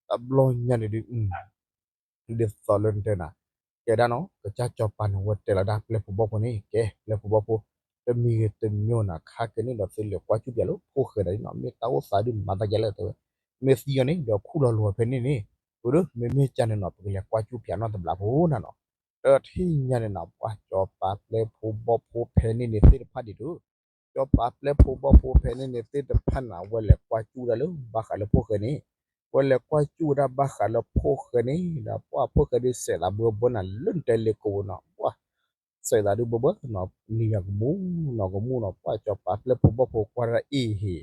တဘျီညါန့ၣ်ဒုး ဒ်သိးလၢနတဲနၤ, ကဲဒၣ်နီၤ ကစၢ်စီၤပၤန့ၣ် ဝဲတဲလီၤဒၣ်ပျဲၢ်ဖိဘီၣ်ဖိန့ၣ် ကဲ ပျဲၢ်ဖိဘီၣ်ဖိ, တမံၤဂ့ၤတမံၤဂ့ၤနီၤ ခါက့ၤန့ၣ်ဒီးသုလဲၤကွၢ်စူၣ်ပၠးလၢဖိၣ်ဃဲဒၣ်န့ၣ်နီၤ, မ့ၢ်တၢ်အိၣ်သးဒုးမၤသးယဲလဲၣ်တဲဝဲ, မ့ၢ်သံအီၤန့ၣ် ဒီးခူၣ်လီၤလိၤဖဲန့ၣ်န့ၣ်, ပဒိၣ် မ့မ့ၢ်ကၢ်န့ၣ်နီၤ ပကလဲၤကွၢ်စူၣ်ပၠးနီတဘျီဖိနၤနီၤ, တထံၣ်ညါန့ၣ်နီၤ ပှၢ်စီၤပၤပျဲၢ်ဖိဘီၣ်ဖိဖဲန့ၣ်န့ၣ်သ့ၣ်တဖၣ်ဒံးဒုး စီၤပၤပျဲၢ်ဖိဘီၣ်ဖိဖဲန့ၣ်န့ၣ်သ့ၣ်တဖၣ်န့ၣ် အဝဲလဲၤကွၢ်စူၣ်ဝဲဒၣ်လၢဘၣ်ဃးလၢဖိၣ်ဃဲန့ၣ်, ဝဲလဲၤကွၢ်စူၣ်ဝဲဒၣ်ဘၣ်ဃးလၢဖိၣ်ဃဲန့ၣ်ဒီး ပှၢ်ဖိၣ်ဃဲဒုးစဲးသးဘၢဘၢနၤလၢနတဲလ့ကိပူၤနီၤ, ပှၢ်စဲးသးဒုးဘၢဘၢနီၤ, နံၤယၤကမူနီၤကမူနီၤ, ပှၢ်စီၤပၤပျဲၢ်ဖိဘီၣ်ဖိကွၢ်ဒၣ်အ့ၣ်ဟ့ၣ်,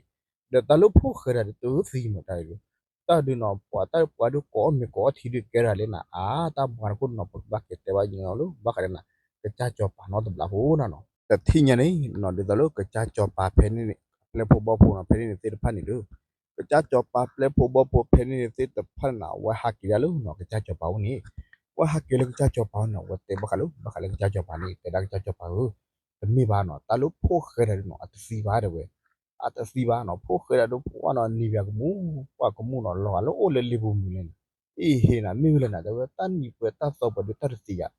ဒီးတၢ်လၢဖိၣ်ဃဲဒၣ်ဒုးတသံမးတၢ်အံၤဒုး, တၢ်ဒုးနီၤ ပှၤတၢ်ပှၤဒုးကိးအီၣ်မ့ၤကိးအီၣ်ထံဒုးကဲဒၣ်လဲၣ်နၤ, အါ တၢ်မၤတခိၣ်နီၤ ပကဘၣ်က့ၤတဲဘၣ်ညီလၢဘၣ်ဃးလၢနၤ, ကစၢ်စီၤပၤနီတဘျီဖိနၤနီၤ, တထံၣ်ညါန့ၣ်နီၤ ဒ်သိးလၢကစၢ်စီၤပၤဖဲန့ၣ်န့ၣ် ပျဲၢ်ဖိဘီၣ်ဖိနီၤ ဖဲန့ၣ်န့ၣ်သ့ၣ်တဖၣ်န့ၣ်ဒီး ကစၢ်စီၤပၤပျဲၢ်ဖိဘီၣ်ဖိဖဲန့ၣ်န့ၣ်သ့ၣ်တဖၣ်န့ၣ်နီၤ အဝဲဟးက့ၤဒၣ်လၢနီၤ ကစၢ်စီၤပၤအိၣ်န့ၣ်, အဝဲဟးက့ၤလၢကစၢ်စီၤပၤအိၣ်န့ၣ် အဝဲတဲဘၣ်ဃးလၢ ဘၣ်ဃးလၢကစၢ်စီၤပၤန့ၣ် တဲဒၣ်ကစၢ်စီၤပၤဧၢ, တမ့ၢ်ဘၣ်နီၤ တၢ်လၢဖိၣ်ဃဲဒၣ်ဒုးနီၤ အတသံဘၣ်တဲဝဲ, အတသံဘၣ်နီၤ ဖိၣ်ဃဲဒၣ်ဒုးပှၢ်နီၤ နံၤယၤကမူ ပှၢ်ကမူနီၤ လီၤဂာ်လၢအိၣ်လၢလ့ပူၤမုၢ်လဲၣ်န့ၣ်, အ့ၣ်ဟ့ၣ်နၤ မ့ၢ်ဝဲလဲၣ်နၤ တဲဝဲ တၢ်နံၤပှဲၤတၢ်သီပှဲၤဒုးတၢ်တသံယၤ,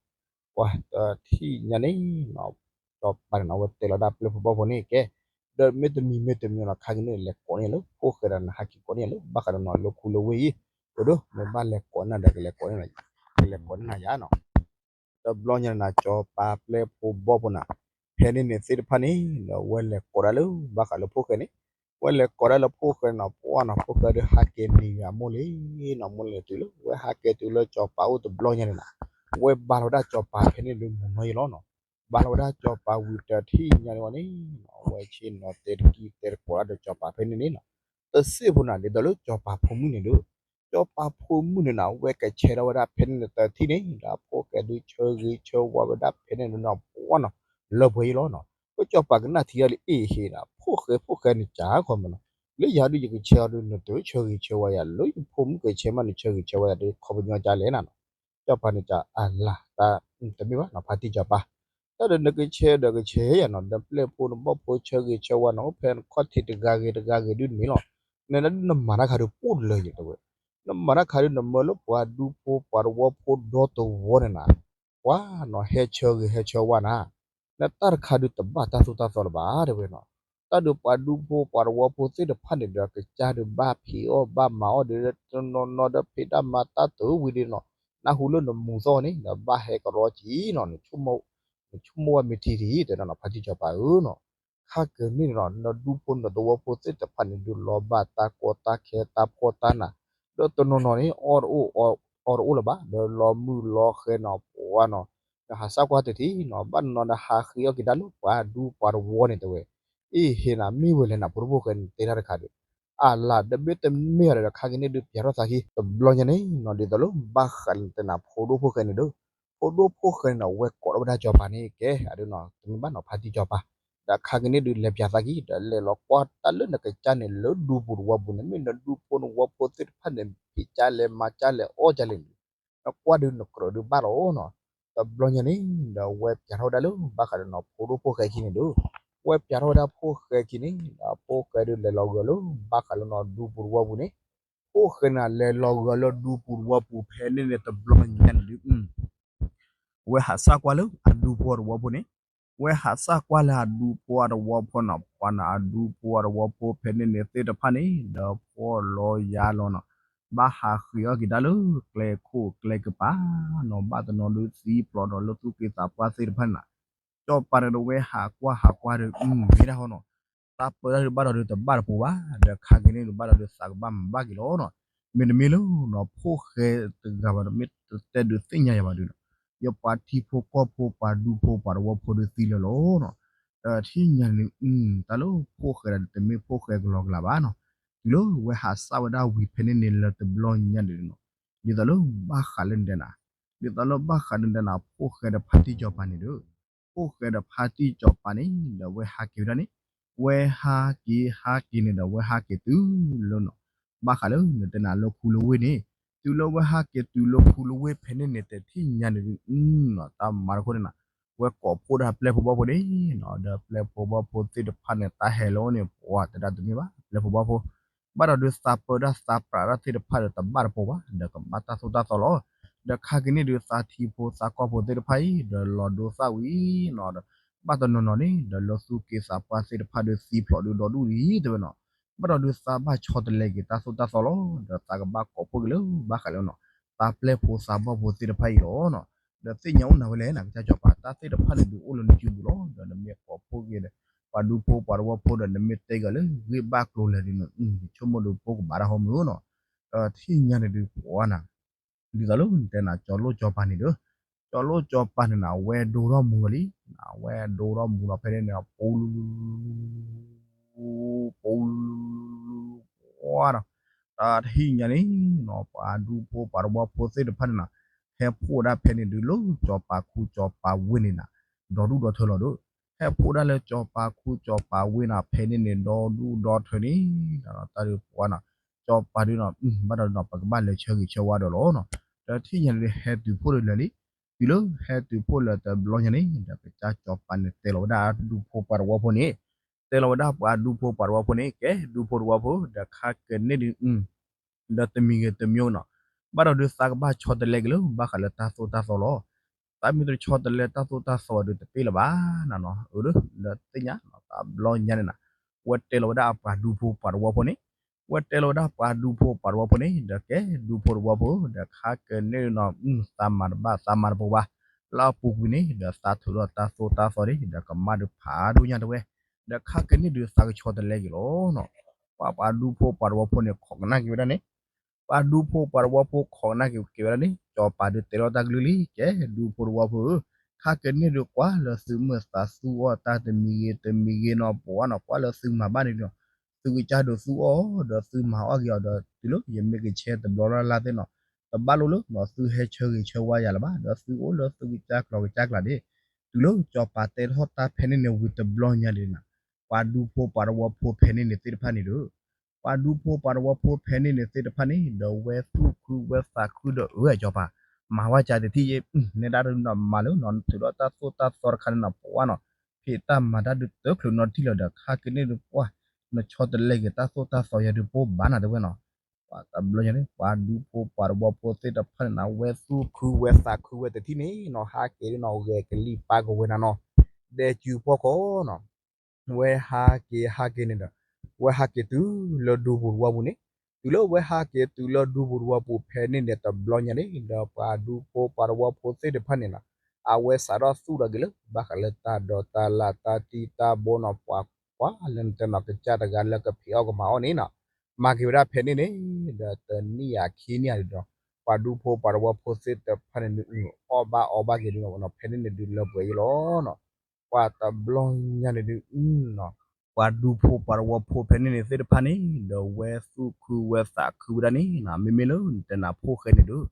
ပှၢ်တထံၣ်ညါန့ၣ်နီၤ စီၤပၤန့ၣ်နီၤ အဝဲတဲလီၤဒၣ်ပျဲၢ်ဖိဘီၣ်ဖိန့ၣ် ကဲ, ဒီးမ့တမံၤမ့တမံၤနီၤ ခါက့ၤန့ၣ် လဲၤကိးန့ၢ်ယၤလၢ ဖိၣ်ဃဲဒၣ်န့ၣ် ဟးက့ၤကိးန့ၢ်ယၤလၢဘၣ်ဃးဒီးနီၤ လၢခူလၢဝ့ၢ်အံၤ, ပဒိၣ် မ့ၢ်ဘၣ်လဲၤကိးန့ၢ်နၤဒီး ကလဲၤကိးန့ၢ်နၤ, ကလဲၤကိးန့ၢ်နၤယၤနီၤ တဘျီညါန့ၣ်နီၤ စီၤပၤပျဲၢ်ဖိဘီၣ်ဖိန့ၣ်, ဖဲန့ၣ်န့ၣ်သ့ၣ်တဖၣ်န့ၣ် ဒီးဝဲလဲၤကိးဒၣ်လၢ ဘၣ်ဃးလၢဖိၣ်ဃဲန့ၣ်, ဝဲလဲၤကိးဒၣ်လၢဖိၣ်ဃဲန့ၣ်နီၤ ပှၢ်နီၤ ဖိၣ်ဃဲဒုးဟးက့ၤနံၤယၤမိၢ်လံနီၤ မိၢ်လံတုၤလၢ ဝဲဟးက့ၤတုၤလၢစီၤပၤအိၣ်တဘျီညါန့ၣ်နီၤ, ဝဲဘါလီၤဝဲဒၣ်စီၤပၤဖဲန့ၣ်ဒုးမုၢ်နီၢ်ယံၤလီၤနီၤ, ဘါလီၤဝဲဒၣ်စီၤပၤဝံၤတထံၣ်ညါန့ၣ်ဝဲန့ၣ်နီၤ ဝဲဆ့ၣ်နီၤတဲတကံၢ်တဲတကိးဒၣ်ဒီးစီၤပၤဖဲန့ၣ်န့ၣ်နီၤ, တစ့ၢ်ဖိန့ၣ် ဒ်သိးလၢစီၤပၤဖိမုၣ်န့ၣ်ဒီး စီၤပၤဖိမုၣ်န့ၣ်နီၤ ဝဲကဆဲးထီၣ်ဝဲဒၣ်ဖဲန့ၣ်န့ၣ်တထံၣ်န့ၣ် ဒီးဖိၣ်ဃဲဒုးဆၢဂ့ၤဆၢဝါဝဲဒၣ်ဖဲန့ၣ်န့ၣ်နီၤ ပှၢ်နီၤ လၢပှဲၤအံၤလီၤနီၤ, ပစီၤပၤကနၣ်ထံဒၣ်လၢအ့ၣ်ဟ့ၣ်နီၤ ဖိၣ်ဃဲဖိၣ်ဃဲန့ၣ်ကၢ်ခီမနီၤ, လၢယၤဒုးယကဆဲးအီၤဒုး နတဆၢဂ့ၤဆၢဝါယၤ လၢယဖိမုၣ်ကဆဲးမးနဆၢဂ့ၤဆၢဝါယၤဒုး ခီပညီကၢ်လဲၣ်နၤနီၤ, စီၤပၤန့ၣ်ကၢ်အလၢ် တၢ်တမ့ၢ်ဘၣ်နီၤ ဖါတံၢ်စီၤပၤ တၢ်ဒီးနကဆဲးဒီးကဆဲးယၤနီၤ ဒီးပျဲၢ်ဖိနဘီၣ်ဖိဆၢဂ့ၤဆၢဝါနီၤ အိၣ်ဖဲနခီၣ်ထံးတဂၤဂ့ၤတဂၤဂ့ၤဒုးန့ၣ်လီၤ, နဒၣ်ဒုးနမၤတၢ်ခါဒုးပှၢ်လၢယတဲဝဲ, နမၤတၢ်ခါဒုးနမၢလၢပှၤဒူဖိပှၤတဝီဖိဒီတဝီန့ၣ်နၤ, ပှၢ်နီၤ ဟဲဆၢဂ့ၤဟဲဆၢဝါနၤ, နတၢ်တခါဒုးတဘၣ်တၢ်သိၣ်တၢ်သီလၢၤဘၣ်တဲဝဲနီၤ, တၢ်ဒုးပှၤဒူဖိပှၤတဝီဖိသ့ၣ်တဖၣ်န့ၣ်ဒီး ကစၢ်ဒုးဘၣ်ဖံးအီၣ်ဘၣ်မၤအီၣ်ဒုး တနီၤနီၤဒီးဖံးတၢ်မၤတၢ်တဝံၤဒုးနီၤ, နၢ်ဟူလၢနမူၤသီၣ်န့ၣ် နဘၣ်ဟဲကရီကံနီၤ, နဆိကမိၣ်ဝဲမ့ၢ်ထံထံ တဲဒၣ်နီၤ ဖါတံၢ်စီၤပၤဧၢနီၤ, ခါက့ၤန့ၣ်နီၤ နဒူဖိနသဝီဖိသ့ၣ်တဖၣ်န့ၣ် ဒုးလီၤဘၣ်တၢ်ကီတၢ်ခဲတၢ်ဖှီၣ်တၢ်နး, ဒီးတနီၤနီၤန့ၣ် အီၣ်တအိၣ် အီတအိၣ်လၢၤဘၣ်, ဒီးလီၤမုၢ်လီၤဃဲနီၤ ပှၤနီၤ, နဟးစၢ်ကွၢ်တထံၣ်နီၤ, ဘၣ်နီၤနီၤ နဟးဃ့အီၣ်က့ၤဒၣ်လၢပှၤဒူဖိသဝီန့ၣ်တဲဝဲ, အ့ၣ် ဟ့ၣ်နၤမ့ၢ်ဝဲလဲၣ်နဖိဒိၣ်ဖိၣ်ဃဲန့ၣ် တဲတၢ်တခါဒီး, အလၤ တမ့ၢ်တမ့ၢ်အီၤဒီး ခါက့ၤန့ၣ်ဒုးပၠးထီၣ်သးခံ တဘျီညါန့ၣ်နီၤ, ဒ်သိးလၢဘၣ်ဃးလၢနတဲနၤဖိဒိၣ်ဖိၣ်ဃဲန့ၣ်ဒီး, ဖိဒိၣ်ဖိၣ်ဃဲန့ၣ်နီၤ ဝဲကိးထီၣ်ဝဲဒၣ်စီၤပၤန့ၣ်ကဲ, အဒုနီၤ တမ့ၢ်ဘၣ်နီၤ ဖါတံၢ်စီၤပၤ, ဒီးခါက့ၤန့ၣ်ဒုးလဲၤပၠးသးခံ ဒီးလဲၤလီၤကွၢ်တၢ်လၢနကစၢ်န့ၣ် လၢဒူပူၤသဝီပူၤန့ၣ် မ့ၢ်နဒူဖိနဝီဖိသ့ၣ်တဖၣ်န့ၣ် ဖံးကၢ်လဲၣ်မၤကၢ်လဲၣ်အီၣ်ကၢ်လဲၣ်န့ၣ်, နကွၢ်ဒုးနကြၢးဒုးဘၣ်လီၤနီၤ, တဘျီညါန့ၣ် ဒီးဝဲပၠးထီၣ်ဝဲဒၣ်လၢဘၣ်ဃးဒီးနီၤ ဖိဒိၣ်ဖိၣ်ဃဲခံန့ၣ်ဒီး, ဝဲပၠးထီၣ်ဝဲဒၣ်ဖိၣ်ဃဲခံန့ၣ် ဒီးဖိၣ်ဃဲဒုးလဲၤလီၤဂၢၤလၢဘၣ်ဃးလၢနီၤ ဒူပူၤသဝီပူၤန့ၣ်, ဖိၣ်ဃဲန့ၣ် လဲၤလီၤဂၢၤလၢဒူပူၤသဝီပူၤဖဲန့ၣ်န့ၣ် တဘျီညါန့ၣ်ဒုး ဝဲဟးစၢ်ကွၢ်လၢအဒူဖိအသဝီဖိန့ၣ်, ဝဲဟးစၢ်ကွၢ်လၢအဒူဖိအသဝီဖိနီၤ ပှၤနီၤ အဒူဖိအသဝီဖိဖဲန့ၣ်န့ၣ်သ့ၣ်တဖၣ်န့ၣ် ဒီးဖှီၣ်လီၤယာ်လီၤနီၤ, ဘၣ်ဟးဃ့အီၣ်က့ၤဒၣ်လၢကျဲခိၣ်ကျဲကပၤနီၤ, ဘၣ်တနီၤဒုးသံဖျိးဒီးလၢသူၣ်က့သးပှၢ်သ့ၣ်တဖၣ်န့ၣ်နီၤ, စီၤပၤန့ၣ်ဒီးဝဲဟးကွၢ်ဟးကွၢ်ဒီး မ့ၢ်ဒၣ်ဟီနီၤ သးပၢတၢ်ဒုးဘၣ်ဒီးဒုးတဘၣ်တပူၤဘၣ်, ဒီးခါက့ၤန့ၣ်ဒုးဘၣ်ဒီးဒုးသးကဘၣ်မၤဘၣ်က့ၤလီၤနီၤ, မ့တမ့ၢ်လၢနီၤ ဖိၣ်ဃဲတဂၤဘၣ်ဒီး မ့ၢ်တတဲဒုးသ့ၣ်ညါယၤဘၣ်ဒုးနီၤ, ယပှၤထံဖိကီၢ်ဖိပှၤဒူဖိပှၤသဝီဖိဒုးသံလၢာ်လီၤနီၤ, ဒီးထံၣ်ညါန့ၣ် တၢ်လၢဖိၣ်ဃဲဒီး တမ့ၢ်ဖိၣ်ဃဲကလီကလီဘၣ်နီၤ, တုၤလၢဝဲဟးစၢ်ဝဲဒၣ်ဝံၤဖဲန့ၣ်န့ၣ်လၢတဘျီညါန့ၣ်နီၤ, ဒ်သိးလၢဘၣ်ဃးလၢနတဲနၤ, ဒ်သိးလၢဘၣ်ဃးလၢနတဲနၤ ဖိၣ်ဃဲဒီးဖါတံၢ်စီၤပၤန့ၣ်ဒီး ဖိၣ်ဃဲဒီးဖါတံၢ်စီၤပၤန့ၣ် ဒီးဝဲဟးက့ၤဝဲဒၣ်န့ၣ်, ဝဲဟးက့ၤဟးက့ၤန့ၣ်ဒီး ဝဲဟးက့ၤတုၤလၢနီၤ, ဘၣ်ဃးလၢနတဲနၤလၢခူလၢဝ့ၢ်န့ၣ်, တုၤလၢဝဲဟးက့ၤတုၤလၢခူလၢဝ့ၢ်ဖဲန့ၣ်န့ၣ် တထံၣ်ညါန့ၣ်ဒုး နီၤ တၢ်မၤတခီန့ၣ်နီၤ, ဝဲကိးဖှိၣ်ဒၣ်ပျဲၢ်ဖိဘီဖိန့ၣ်နီၤ, ဒီးပျဲၢ်ဖိဘီဖိသ့ၣ်တဖၣ်န့ၣ် တၢ်ဟဲလီၤအိၣ်န့ၣ် ပှၤတဲဒၣ်တမ့ၢ်ဘၣ် ပျဲၢ်ဖိဘီဖိ ဘၣ်ဒီးဒုးသးပၢတၢ်သးပြးတၢ်သ့ၣ်တဖၣ်ဒီးတဘၣ်တပူၤဘၣ်, ဒီးကမၤတၢ်သိၣ်တၢ်သီလီၤ. ဒီးခါက့ၤန့ၣ်ဒုးသးထံဖိသးကီၢ်ဖိသ့ၣ်တဖၣ်အံၤ ဒီးလီၤဒိသၣ်ဝံၤနီၤဒီး ဘၣ်တနီၤနီၤန့ၣ် ဒီးလၢသူၣ်က့သးပှၢ်သ့ၣ်တဖၣ်ဒီးသံဖျိးဒုးဒီဒူၣ်လံတဲဝဲနီၤ, ဘၣ်ဒီးဒုးသးဘၣ်ဆီတလဲက့ၤတၢ်သိၣ်တၢ်သီလီၤ. ဒီးသးကဘၣ်ကိးဖှိၣ်က့ၤလၢဘၣ်ဃးလၢနီၤ သးပျဲၢ်ဖိသးဘီၣ်ဖိသ့ၣ်တဖၣ်အံၤလီၤနီၤ. ဒီးသ့ၣ်ညါအိၣ်နၤဝဲလဲၣ် နကစၢ်စီၤပၤ တၢ်သ့ၣ်တဖၣ်န့ၣ်ဒုးအိၣ်လၢနစုပူၤလီၤ. ဒီးနမ့ၢ်ကိးဖှိၣ်က့ၤဒီး ပှၤဒူဖိပှၤသဝီဖိဒီး နမ့ၢ်တဲက့ၤလၢဂ့ၢ်ဘၣ်ကျိၤလဲၣ်ဒုး ယဆိကမိၣ်ဒုးဖိကဘၣ်တၢ်ဟီမုၢ်နီၤ. ဒီးထံၣ်ညါန့ၣ်ဒုးပှၤနီၤ ဒ်သိးလၢနတဲနၤ ကၠီၤလိၣ်ကၠီၤပၤန့ၣ်ဒီး ကၠီၤလိၣ်ကၠီၤပၤန့ၣ်နၤ ဝဲဒိထီၣ်မူလီၤလံ, ဝဲဒိထီၣ်မူလီၤဖဲန့ၣ်န့ၣ် ပူၤ ပူၤ ပူၤ ပူၤ ပှၤဒီး တၢ်ထံၣ်ညါန့ၣ်နီၤ ပှၤဒူဖိပှၤသဝီဖိသ့ၣ်တဖၣ်န့ၣ်နၤ ဟဲဖှိၣ်ဒၣ်ဖဲန့ၣ်ဒုးလၢကၠီၤပၤခူကၠီၤပၤဝ့ၢ်န့ၣ်နၤ ဒီဒူၣ်ဒီထၢလီၤဒီး ဟဲဖှိၣ်ဒၣ်လၢကၠီၤပၤခူကၠီၤပၤဝ့ၢ်နၤ ဖဲန့ၣ်န့ၣ် ဒီဒူၣ်ဒီထၢန့ၣ် တၢ်ဒီးပှၤနီၤ ကၠီၤပၤဒုးနီၤ ဘၣ်ဒီးနီၤ ပကဘၣ်လဲၤဆၢဂ့ၤဆၢဝါဒီးလီၤနီၤ. ဒီးထံၣ်ညါန့ၣ်ဒုး ဟဲတုၤဖှိၣ်လၢလၢာ်လံ, တုၤလၢဟဲတုၤဖှိၣ်လၢတဘျီညါန့ၣ် ဒီးကစၢ်ကၠီၤပၤန့ၣ်တဲလီၤဝဲဒၣ်ဒူဖိပှၤသဝီဖိန့ၣ်, တဲလီၤဝဲဒၣ်ပှၤဒူဖိပှၤသဝီဖိန့ၣ် ကဲဒူဖိသဝီဖိ ဒီးခါက့ၤန့ၣ်ဒုး ဒီးတမံၤဂ့ၤတမံၤနီၤ, ဘၣ်ဒီးဒုးသးကဘၣ်ဆီတလဲက့ၤလၢဘၣ်ဃးလၢတၢ်သိၣ်တၢ်သီလီၤ. သးမ့ၢ်တဆီတလဲတၢ်သိၣ်တၢ်သီဒုးတပ့ၢ်လၢၤဘၣ်နၤနီၤ, အၢ ဒီးသ့ၣ်ညါနီၤ တဘျီညါန့ၣ်နၤ, ဝဲတဲလီၤဝဲဒၣ်အပှၤဒူဖိပှၤသဝီဖိန့ၣ်, ဝဲတဲလီၤဝဲဒၣ်ပှၤဒူဖိပှၤသဝီဖိန့ၣ် ဒီးကဲဒူဖိသဝီဖိ ဒီးခါက့ၤန့ၣ်နီၤ သးမၤတဘၣ်သးမၤတပူၤဘၣ်, လၢအပူၤကွံာ်န့ၣ် ဒီးသးထုးထီၣ်တၢ်သိၣ်တၢ်သီန့ၣ် ဒီးကမၣ်ဒုးဖးဒိၣ်ညါတဝဲ, ဒီးခါက့ၤန့ၣ်ဒုးသးကဆီတလဲက့ၤလီၤနီၤ. ပှၤပှၤဒူဖိပှၤသဝီဖိန့ၣ် ခိးကနၣ်က့ၤဝဲဒၣ်န့ၣ်, ပှၤဒူဖိပှၤသဝီဖိခိးကနၣ်က့ၤဝဲဒၣ်န့ၣ် ကၠီၤပၤဒုးတဲလီၤတၢ်ကလုၢ်လံ, ကဲဒူဖိသဝီဖိဧၢ, ခါက့ၤန့ၣ်ဒုးကွၢ်လၢသုမုာ်သးသူအီၤတၢ်တမံၤဂ့ၤတမံၤဂ့ၤနီၤ ပှၤနီၤ ကွၢ်လၢသုမၤဘၣ်န့ၣ်ဒီး သုကစၢ်ဒုးသူအီၤ ဒီးသုမၤအီၣ်က့ၤအီၤဒီး တုၤလၢယမ့ၢ်ကဆဲတဘျီလၢ်လၢ်သ့ၣ်နီၤ, တဘၣ်လိၣ်လၢနီၤ သုဟဲဆၢဂ့ၤဆၢဝါယၤလၢၤဘၣ်, ဒီးသုအိၣ်လၢသုကစၢ်ကျီကစၢ်ကျးန့ၣ်, တုၤလၢကၠီၤပၤတဲထီၣ်တၢ်ဖဲန့ၣ်န့ၣ်ဝံၤတဘျီညါန့ၣ်နၤ, ပှၤဒူဖိပှၤသဝီဖိဖဲန့ၣ်န့ၣ်သ့ၣ်တဖၣ်န့ၣ်ဒီး ပှၤဒူဖိပှၤသဝီဖိဖဲန့ၣ်န့ၣ်သ့ၣ်တဖၣ်န့ၣ် ဒီးဝဲသူၣ်ခုဝဲသးခုဒီး အၢ အကၠီၤပၤ မၤဝဲကၠးတထံၣ်ယဲ, နဲဒၣ်ဒုးနီၤ မၤလၢနီၤ နထုးထီၣ်တၢ်သိၣ်တၢ်သီတခါန့ၣ်နီၤ ပှၤနီၤ ဖံးတၢ်မၤတၢ်ဒုးတချုးနီတထံၣ်လၢၤဒီး ခါက့ၤန့ၣ်ဒုးပှၤ နဆီတလဲက့ၤတၢ်သိၣ်တၢ်သီယၤဒုးပှၤဘၣ်နၤတဲဝဲနီၤ, ပှၤတဘျီညါန့ၣ် ပှၤဒူဖိပှၤသဝီဖိသ့ၣ်တဖၣ်န့ၣ်နၤ ဝဲသူၣ်ခုဝဲသးခုဝဲတထံၣ်န့ၣ်နီၤ ဟးက့ၤဒုးနီၤ ဂဲၤကလံၣ်ပၢ်ကဝဲၤနၤနီၤ ဒဲကၠူဖီၣ်ခီနီၤ ဝဲဟးက့ၤဟးက့ၤန့ၣ်ဒီး ဝဲဟးက့ၤတုၤလၢဒူပူၤသဝီပူၤန့ၣ်, တုၤလၢဝဲဟဲက့ၤတုၤလၢဒူပူၤသဝီပူၤဖဲန့ၣ်န့ၣ် တဘျီညါန့ၣ် ဒီးပှၤဒူဖိပှၤသဝီဖိသ့ၣ်တဖၣ်န့ၣ်နီၤ အဝဲစးထီၣ်သူၣ်ထီၣ်က့ၤလၢ ဘၣ်ဃးလၢတၢ်ဒိးတၢ်လၢ်တၢ်တံၢ်တၢ်ဘိနီၤ ပှၤကွၢ်လၢနတဲနီၤ ကစၢ်တဂၤလၢကဖံးအီၣ်ကမၤအီၣ်န့ၣ်နီၤ မၤက့ၤဝဲဒၣ်ဖဲန့ၣ်န့ၣ် ဒီးတနံၣ်အခံနံၣ်အံၤဒီး ပှၤဒူဖိပှၤသဝီဖိသ့ၣ်တဖၣ်န့ၣ်ဒုး အီၣ်ဘၣ်အီဘၣ်က့ၤဒုးနီၤ ဖဲန့ၣ်န့ၣ်ဒုးလၢပှဲၤအံၤလီၤနီၤ ပှၤတဘျီညါန့ၣ်ဒုးနီၤ ပှၤဒူဖိပှၤသဝီဖိဖဲန့ၣ်န့ၣ်သ့ၣ်တဖၣ်န့ၣ် ဒီးဝဲသူၣ်ခုဝဲသးခုဝဲဒၣ်န့ၣ်နီၤ မ့မ့ၢ်လၢနတဲနၤဖိၣ်ဃဲန့ၣ်ဒုး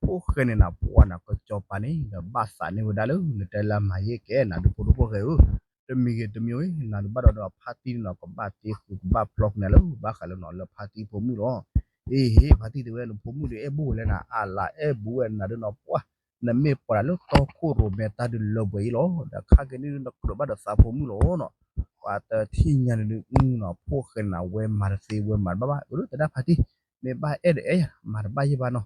ဖိၣ်ဃဲန့ၣ်နီၤ ပှၤနီၤ ကစီၤပၤန့ၣ် ဒီးဘၣ်သးန့ၢ်ဝဲဒၣ်လၢ နတဲလၢမၤယဲၢ်ကဲနၤဒုးဖိဒိၣ်ဖိၣ်ဃဲဧၢ တမံၤဂ့ၤတမံၤဂ့ၤ နၤဒုးဘၣ်ဒီးဒီးဖါတံၢ်န့ၣ်နီၤ ကဘၣ်တ့ဃုာ်ကဘၣ်ဖျီဃုာ်နၤလၢ ဘၣ်ဃးလၢနီၤ လၢဖါတံၢ်ဖိမုၣ်လီၤ အ့ဟ့ၣ် ဖါတံၢ်တဲဝဲ နဖိမုၣ်ဒီးအဲၣ်ဘူးဝဲလဲၣ်နၤ အလၤအဲၣ်ဘူးဝဲနၤဒုးနီၤ ပှၢ် နမ့ၢ်ပှၤလၢတီခိၣ်ရိၣ်မဲတၢ်ဒုးလၢပှဲၤအံၤလီၤ ဒီးခါက့ၤန့ၣ်ဒုး နကြၢးဘၣ်ဒီးသးဖိမုၣ်လီၤနီၤ ပှၤတထံၣ်ညါန့ၣ်ဒုးနီၤ ဖိၣ်ဃဲန့ၣ်နီၤ ဝဲမၤတသ့ဝဲမၤတဘၣ်ဘၣ် အၢ တဒၣ်ဖါတံၢ် မ့ၢ်ဘၣ်အဲၣ်ဒီးအဲၣ်ယၤ မၤတဘၣ်ယဲၢ်ဘၣ်နီၤ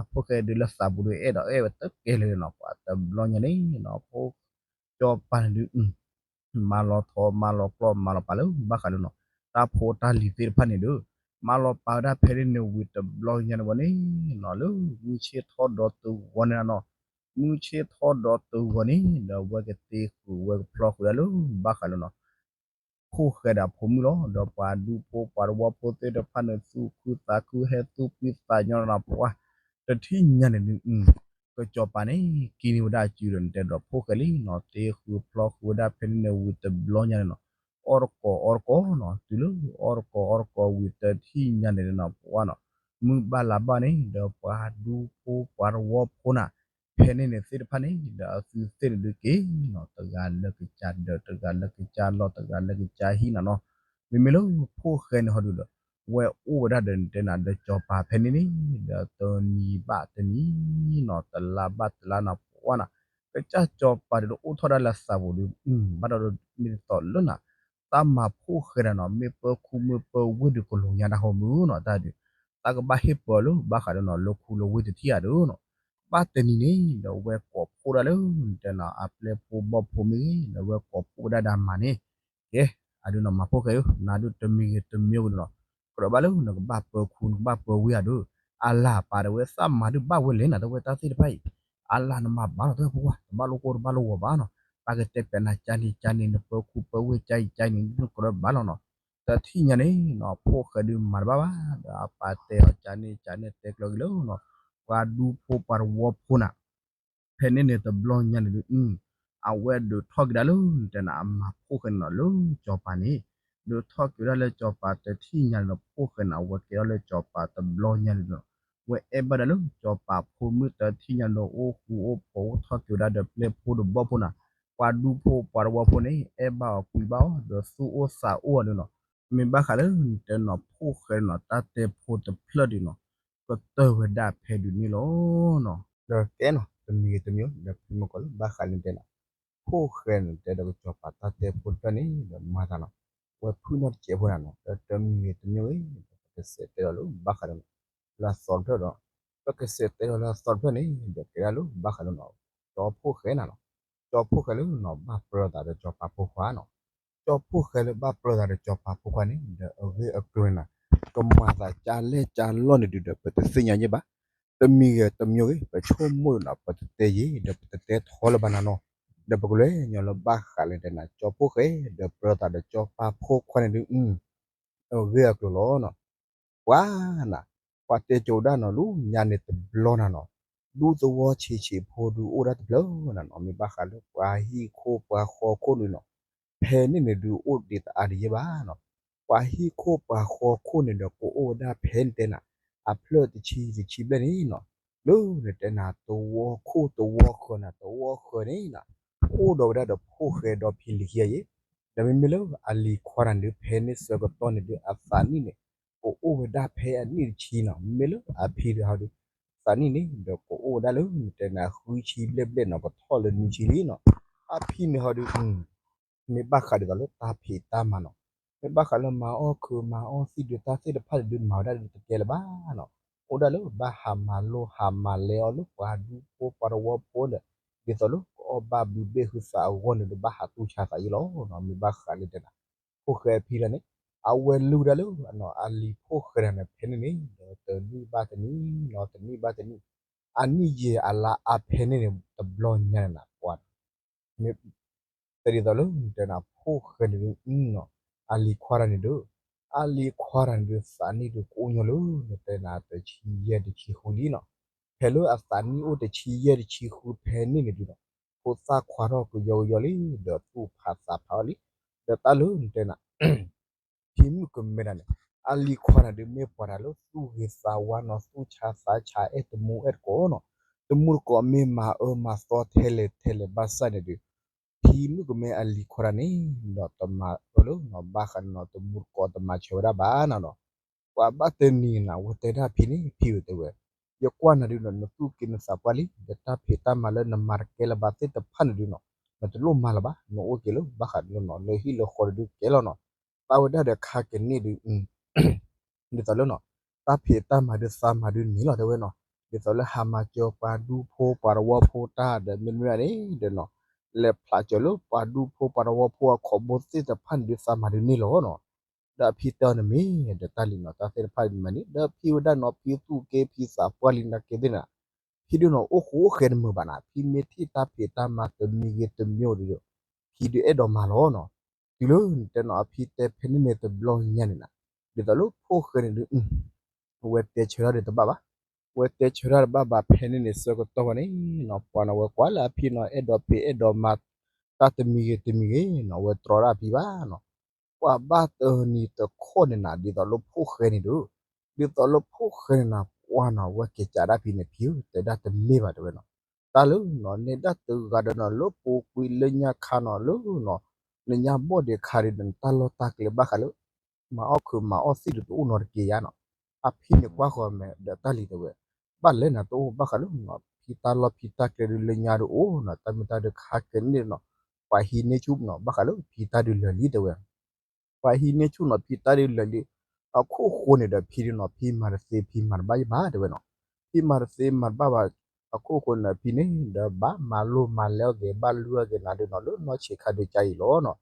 အဖိၣ်ဃဲဒုးလၢသးပူၤဒုးအဲၣ်ဒီးအဲၣ်ဝဲတကဲလၢာ်နီၤ ပှၤတဘျီညါန့ၣ်နီၤ ဖိ ကစီၤပၤန့ၣ်ဒုး မၤလီၤထီၣ်မၤလီၤကျီၢ်မၤလီၤပာ်လၢ ဘၣ်ဃးလၢနီၤ တၢ်ဖိတၢ်လံၤသ့ၣ်တဖၣ်န့ၣ်ဒီး မၤလီၤပာ်ဝဲဒၣ်ဖဲန့ၣ်န့ၣ်ဝံၤတဘျီညါန့ၣ်ဝဲန့ၣ်နီၤ လၢမုၢ်ဆ့ၣ်ထီၣ်ဒီးတဂီၤန့ၣ်နီၤနီၤ မုၢ်ဆ့ၣ်ထီၣ်ဒီးတဂီၤန့ၣ် ဒီးဝဲကတ့ဃုာ်ဝဲကဖျီဃုာ်ဒၣ်လၢ ဘၣ်ဃးလၢနီၤ ဖိၣ်ဃဲဒီးအဖိမုၣ်လီၤ ဒီးပှၤဒူဖိပှၤသဝီဖိသ့ၣ်တဖၣ်န့ၣ် သူၣ်ခုသးခုဟဲသူၣ်ဖှံသးညီနီၤ ပှၤ တထံၣ်ညါန့ၣ်ဒုး ကစီၤပၤန့ၣ် ကံန့ၢ်ဝဲဒၣ်စုဒီးနတဲဒီးဖိၣ်ဃဲလံနီၤ တ့ဃုာ်ဖျီဃုာ်ဝဲဒၣ်ဖဲန့ၣ်န့ၣ်ဝံၤတဘျီညါန့ၣ်နီၤ အီၣ်တကိးအီၣ်တကိးနီၤ တုၤလၢအီၣ်တကိးအီၣ်တကိးဝံၤတထံၣ်ညါန့ၣ်နီၤ ပှၤနီၤ မုၢ်ဘၣ်လါဘၣ်န့ၣ် ဒီးပှၤဒူဖိပှၤသဝီဖိနၤ ဖဲန့ၣ်န့ၣ်သ့ၣ်တဖၣ်န့ၣ် ဒီးအသုသ့ၣ်န့ၣ်ဒုးက့ၤနီၤ တဂၤလၢကစၢ်ဒၢး တဂၤလၢကစၢ်လီၢ် တဂၤလၢကစၢ်ဟံၣ်နၤနီၤ မ့မ့ၢ်လၢဖိၣ်ဃဲန့ၣ်ဟီဒုးဒီး ဝဲအိၣ်ဝဲဒၣ်ဒီးနတဲနၤဒီးစီၤပၤဖဲန့ၣ်န့ၣ် ဒီးတနံၤဘၣ်တနံၤနီၤ တလါဘၣ်တလါနီၤ ပှၤနီၤ ကစၢ်စီၤပၤဒုးဒီးအိၣ်ထီၣ်ဒၣ်လၢသးပူၤဒုး ဘၣ်ဒီးမ့ၢ်တသီးလၢနၤ တၢ်မၤဖိၣ်ဃဲနၤနီၤ မ့ၢ်ပၢခူမ့ၢ်ပၢဝ့ၢ်ဒုးကလိၤညါတၢ်ဟီမုၢ်နီၤ တၢ်ဒုး တၢ်ကဘၣ်ဟ့ၣ်ပၢလၢဘၣ်ဃးဒီးနီၤ လၢခူလၢဝ့ၢ်တထံၣ်ဧါဒုးနီၤ ဘၣ်တနံၤန့ၣ် ဒီးဝဲကိးဖှိၣ်ဒၣ်လၢ နတဲနၤ အပျဲၢ်ဖိဘီၣ်ဖိမ့ၢ်ဂ့ၤ ဒီးဝဲကိးဖှိၣ်ဝဲဒၣ်ဒီးမၤန့ၣ် ကဲ အဒုးနီၤ မၤဖိၣ်ဃဲဧၢ နၤဒုးတမံၤဂ့ၤတမံၤဂ့ၤနီၤ ကြၢးဘၣ်လၢ နကဘၣ်ပၢခူ နကဘၣ်ပၢဝ့ၢ်ဧါဒုး အလၤပာ်ဒီးဝဲသးမၤဒုးဘၣ်ဝဲလဲၣ်နၤ တဝဲတၢ်သ့ၣ်တဖၣ်အံၤ အလၤနမၤဘၣ်လီၤတဝဲဖိခွါ တဘၣ်လိၣ်ကိၢ်တဘၣ်လိၣ်ဂီၤဘၣ်နီၤ တၢ်ကတဲပျးနၤကၢ်န့ၣ်ကၢ်န့ၣ် နပၢခူပၢဝ့ၢ်ကၢ်အံၤကၢ်အံၤန့ၣ် နကြၢးဘၣ်လီၤနီၤ တထံၣ်ညါန့ၣ်နီၤ ဖိၣ်ဃဲဒုးမၤတဘၣ်ဘၣ် ဒီးအပာ်တဲအီၤကၢ်န့ၣ်ကၢ်န့ၣ်တဲကျၢၤက့ၤလၢနီၤ ပှၤဒူဖိပှၤသဝီဖိနၤ ဖဲန့ၣ်န့ၣ်တဘျီညါန့ၣ်ဒုး အဝဲဒုးထီၣ်က့ၤဒၣ်လၢ နတဲနၤ အမၤဖိၣ်ဃဲန့ၣ်နီၤ လၢစီၤပၤန့ၣ် ဒုးထီၣ်က့ၤဝဲဒၣ်လၢစီၤပၤတထံၣ်ညါန့ၣ်ဒီး ဖိၣ်ဃဲန့ၣ် အဝဲကဲထီၣ်လၢစီၤပၤတဘျီညါန့ၣ်ဒီး ဝဲအဲၣ်ဘၣ်ဒၣ်လၢစီၤပၤဖိမုၣ်တထံၣ်ညါန့ၣ်ဒီး အိၣ်ဃူအိၣ်ဖိးအိၣ်ထီၣ်က့ၤဝဲဒၣ်ဒီးပျဲၢ်ဖိဒီးဘီၣ်ဖိနၤ ပှၤဒူဖိပှၤသဝီဖိန့ၣ် အဲၣ်ဘၣ်အီၤကွံဘၣ်အီၤ ဒီးသူၣ်အိၣ်သးအိၣ်အီၤဒုးနီၤ မ့ၢ်ဘၣ်ဃးလၢနတဲနီၤ ဖိၣ်ဃဲနီၤ တၢ်တဲဖိတဖျၢၣ်ဒုးနီၤ ကတၢၢ်ဝဲဒၣ်ဖဲဒုးန့ၣ်လီၤနီၤ. ဒီးကဲနီၤ တမံၤဂ့ၤတမံၤ ဒီးဖုမ့ၢ်ကိးလၢဘၣ်ဃးလၢနတဲနီၤ ဖိၣ်ဃဲန့ၣ်တဲဒီးကစီၤပၤတၢ်တဲဖိတဖျၢၣ်န့ၣ် ဒီးမၤသးနီၤ ဝဲဖုၣ်နီၣ်တစဲးဖိနၤနီၤ ဒီးတမံၤဂ့ၤတမံၤဂ့ၤ ဒီးပကစးတဲဒီးလၢဘၣ်ဃးလၢနီၤ လၢအသီတဖျၢၣ်ဒီး ပကစးတဲဒီးလၢအသီတဖျၢၣ်န့ၣ် ဒီးကဲဒၣ်လၢဘၣ်ဃးလၢနီၤ ကၠီဖိၣ်ဃဲနၤနီၤ ကၠီဖိၣ်ဃဲလၢနီၤ ဘၣ်ပြၢသးဒီးကၠီပၤဖိခွါနီၤ ကၠီဖိၣ်ဃဲလၢဘၣ်ပြၢသးဒီးကၠီပၤဖိခွါန့ၣ် ဒီးအဂ့ၢ်အကျိၤန့ၣ်နီၤ ကမၤသးကၢ်လဲၢ်ကၢ်လီၢ်န့ၣ်ဒုးဒီး ပတသ့ၣ်ညါယဲၢ်ဘၣ် တမံၤဂ့ၤတမံၤဂ့ၤ ပဆိကမိၣ်ဒီးနီၤ ပတတဲယဲၢ် ဒီးပတတဲထီလၢၤဘၣ်နၤနီၤ ဒီးပကလဲၤညီလၢဘၣ်ဃးလၢတဲနၤ ကၠီဖိၣ်ဃဲ ဒီးပြၢသးဒီးကၠီပၤဖိခွါန့ၣ်ဒုး အဂ့ၢ်အကျိၤလီၤနီၤ ပှၤနၤ ပှၤတဲကၠိဒၣ်နီၤ လၢညါန့ၣ်တဘျီနၤနီၤ ဒူသဝီဆံးဆံးဖိဒုးအိၣ်ဒၣ်တဖျၢၣ်နၤနီၤ မ့ၢ်ဘၣ်ဃးလၢပှၤဟံၣ်ခိၣ်ပှၤဃီခိၣ်န့ၣ်နီၤ ဖဲန့ၣ်န့ၣ်ဒုးအိၣ်ဒံးတအါဒံးယဲၢ်ဘၣ်နီၤ ပှၤဟံၣ်ခိၣ်ပှၤဃီခိၣ်န့ၣ်ဒီးကအိၣ်ဝဲဒၣ်ဖဲနတဲနၤ အဖျၢၣ်တဆံတဆံဘျဲၣ်န့ၣ်နီၤ လၢနတဲနၤ သဝီခိၣ်သဝီဃၢၤနၤ သဝီဃၢၤန့ၣ်နီၤ အိၣ်ဒီးဝဲဒၣ်ဒီးဖိၣ်ဃဲဒီးဖံလံၤခံဂၤယဲၢ် ဒီးမ့မ့ၢ်လၢအလံၤခွါနၤဒုး ဖဲန့ၣ်ဆၢကတီၢ်န့ၣ်ဒုး အသးနံၣ်န့ၣ် ကအိၣ်ဝဲဒၣ်ဖဲအနံၣ်တဆံနီၤ မ့မ့ၢ်လၢအဖံဒုးဟီဒုး သးနံၣ်န့ၣ် ဒီးကအိၣ်ဝဲဒၣ်လၢနတဲနၤ ဃုဆံဘျဲၣ်ဘျဲၣ်နီၤ ကထီၣ်လၢနွံဆံလံနီၤ အဖံန့ၣ်ဟီဒုး မ့ၢ်ဘၣ်ဃးဒ်သိးလၢတၢ်ဖံးတၢ်မၤနီၤ မ့ၢ်ဘၣ်ဃးလၢမၤအီၣ်ခုးမၤအီၣ်သံၣ်ဒုး တၢ်သ့ၣ်တဖၣ်ဒုး မၤဝဲဒၣ်ဒုးတကဲလၢၤဘၣ်နီၤ အိၣ်ဒၣ်လၢဘၣ်ဟးမၤလိဟးမၤလဲအီၤလၢပှၤဒူဖိပှၤသဝီဖိဒီး ဒ်သိးလၢကအီၣ်ဘၣ်ဘုးဘ့ၣ်ဟုသးအဂီၢ်န့ၣ်ဒီး ဘၣ်ဟးတူၢ်ဆါသးယဲၢ်လီၤနီၤ မ့ၢ်ဘၣ်ဃးလၢတဲနၤ ဖိၣ်ဃဲအဖံလၢန့ၣ် အဝဲလူၤဒၣ်လၢ အလံၤဖိၣ်ဃဲနၤန့ၣ် ဖဲန့ၣ်န့ၣ် ဒီးတနံၣ်ဘၣ်တနံၣ်နီၤ တနံၣ်ဘၣ်တနံၣ် အနံၣ်ယဲၢ်အလါအါဖဲန့ၣ်န့ၣ် တဘျီညါန့ၣ်နၤ ပှၤ မ့ၢ် တဒ်သိးလၢနတဲနၤ ဖိၣ်ဃဲန့ၣ်ဒုး အလံၤခွါတဂၤန့ၣ်ဒီး အလံၤခွါတဂၤန့ၣ်ဒုး သးနံၣ်ဒုးကအိၣ်ညီလၢ နတဲနၤ တဆံယဲၢ်တဆံဃုလံနီၤ. ဖဲလၢအသးနံၣ်အိၣ်တဆံယဲၢ်တဆံဃုဖဲန့ၣ်န့ၣ်ဒုးနီၤ ဖိသၣ်ခွါထီၣ်ကယီကယီလံ ဒီးသူၣ်ဖးသးဖးအီၤလံ. ဒီးတၢ်လၢနတဲနၤ ဖံမုၣ်ကမဲတဂၤန့ၣ် အလံၤခွါတဂၤဒုး မ့ၢ်ပှၤတဂၤလၢသူၣ်ဂ့ၤသးဝါနီၤ သူၣ်ဆါသးဆါ အဲၣ်တမူအဲၣ်တကိးနီၤ. တမူတကိးမ့ၢ်မၤအၢမၤသီထဲလဲၣ်ထဲလဲၣ် ဘၣ်ဆၣ်န့ၣ်ဒုး ဖံမုၣ်ကမဲအလံၤခွါတဂၤန့ၣ် ဒီးတမၤအၢလၢနီၤ ဘၣ်ဃးန့ၣ်နီၤ တမူတကိးတမၤဆၢဝဲဒၣ်ဘၣ်နီၤနီၤ. ပှၤဘၣ်တနံၤနၤ ဝဲတဲဒၣ်ဖံန့ၣ် ဖံဝဲတဲဝဲ ယကွၢ်နၤဒုးနီၤ နသူၣ်က့နသးပှၢ်လံ ဒီးတၢ်ဖံးတၢ်မၤလၢနမၤတကဲလၢၤဘၣ်သ့ၣ်တဖၣ်န့ၣ်ဒုးနီၤ နတလိၣ်မၤလၢၤဘၣ် နအိၣ်က့ၤလၢ ဘၣ်ဃးဒုးလီၤနီၤ လၢဟံၣ်လၢဃီတဒုးကဲလီၤနီၤ. တၢ်ဝဲဒၣ်ဒီးခါကန့ၢ်ဒုး ဒ်သိးလၢနီၤ တၢ်ဖံးတၢ်မၤဒုးသးမၤဒုးန့ၣ်လီၤတဲဝဲနီၤ. ဒ်သိးလၢဟးမၤစၢၤပှၤဒူဖိပှၤတဝီဖိတၢ်ဒီး မ့တမ့ၢ်ဘၣ်န့ၣ်ဒီးနီၤ လဲၤဖျးစၢၤလၢပှၤဒူဖိပှၤတဝီဖိအခီၣ်ဘိသ့ၣ်တဖၣ်န့ၣ်ဒုးသးမၤဒုးန့ၣ်လီၤနီၤ. ဒီးအဖံတဲအီၤန့ၣ်မ့ၢ် ဒီးတၢ်လံၤနီၤ တၢ်သ့ၣ်တဖၣ်န့ၣ်မၤန့ၣ် ဒီးဖံဝဲဒၣ်နီၤ ဖံသူၣ်က့ဖံသးပှၢ်လံနာ်က့သ့ၣ်နၤ ဖံဒုးနီၤ အိၣ်ဃူအိၣ်ဃဲနမုာ်ဘၣ်နၤ ဖံမ့ၢ်ထံၣ်တၢ်ဖံးတၢ်မၤတမံၤဂ့ၤတမံၤဒီး ဖံဒုးအဲၣ်ဒိးမၤလီၤနီၤ. တုၤလၢနတဲနီၤ အဖံတဲဖဲန့ၣ်န့ၣ်တဘျီညါန့ၣ်နၤ ဒ်သိးလၢဖိၣ်ဃဲန့ၣ်ဒုး ဝဲတဲဆၢထၢၣ်ဒီးတဘၣ်ဘၣ်. ဝဲတဲဆၢထၢၣ်တဘၣ်ဘၣ်ဖဲန့ၣ်န့ၣ် ဆၢကတီၢ်ဝဲန့ၣ်နီၤ ပှၤနီၤ ဝဲကွၢ်လၢအဖံနီၤ အဲၣ်ဒိးဖံးအဲၣ်ဒိးမၤ တၢ်တမံၤဂ့ၤတမံၤဂ့ၤနီၤ ဝဲတြီဒၣ်ဖံဘၣ်နီၤ. ပှၤဘၣ်တနံၤတခီန့ၣ်နၤ ဒ်သိးလၢဖိၣ်ဃဲန့ၣ်ဒီး ဒ်သိးလၢဖိၣ်ဃဲန့ၣ်နၤ ပှၤနီၤ ဝဲက့ၤကးဒၣ်ဖံန့ၣ် ဖံဧၢ တဲဒၣ်တမ့ၢ်ဘၣ်တဲဝဲနီၤ. တၢ်လၢနီၤ နဲဒၣ်တဂၤဒီးနီၤ လၢပူၤကွံာ်လၢညါခါနီၤ လၢနီၤ နညါဘီၣ်ဒံးခါဒီး နတၢ်လီၢ်တၢ်ကျဲဘၣ်ဃးလၢ မၤအီၣ်ခုးမၤအီၣ်သံၣ်ဒီးတအိၣ်နီတက့ၢ်ယါနီၤ. အဖံန့ၣ်ကွၢ်ဃီၤမဲာ်ဒီးတၢ်လံၤတဲဝဲ ဘၣ်လဲၣ်နၤတအိၣ်ဘၣ်ဃးလၢနီၤ ဖံတၢ်လီၢ်ဖံတၢ်ကျဲဒုးလၢညါဒုးအိၣ်နီၤ တၢ်မ့ၢ်တၢ်ဒုးခါကန့ၢ်နီၤ ပှၤဟံးန့ၢ်ဆူၣ်နီၤ ဘၣ်ဃးလၢဖံတၢ်ဒုးလၢာ်လံတဲဝဲ ပှၤဟံးန့ၢ်ဆူၣ်နီၤ ဖံတၢ်ဒုးလၢာ်လံ. အခိၣ်ဃိန့ၣ်ဒီးဖံဒုးနီၤ ဖံမၤတသ့ ဖံမၤတဘၣ်ယဘၣ်တဲဝဲနီၤ. ဖံမၤတသ့မၤတဘၣ်ဘၣ် အခိၣ်ဃိန့ၣ်ဒီးဖံန့ၣ် ဒီးဘၣ်မၤလိမၤလဲအီၣ်က့ၤ ဘၣ်လုၢ်အီၣ်က့ၤနၤဒုးနီၤ လၢနီၢ်ဆံးခါဒုးကါအံၤလီၤနီၤ.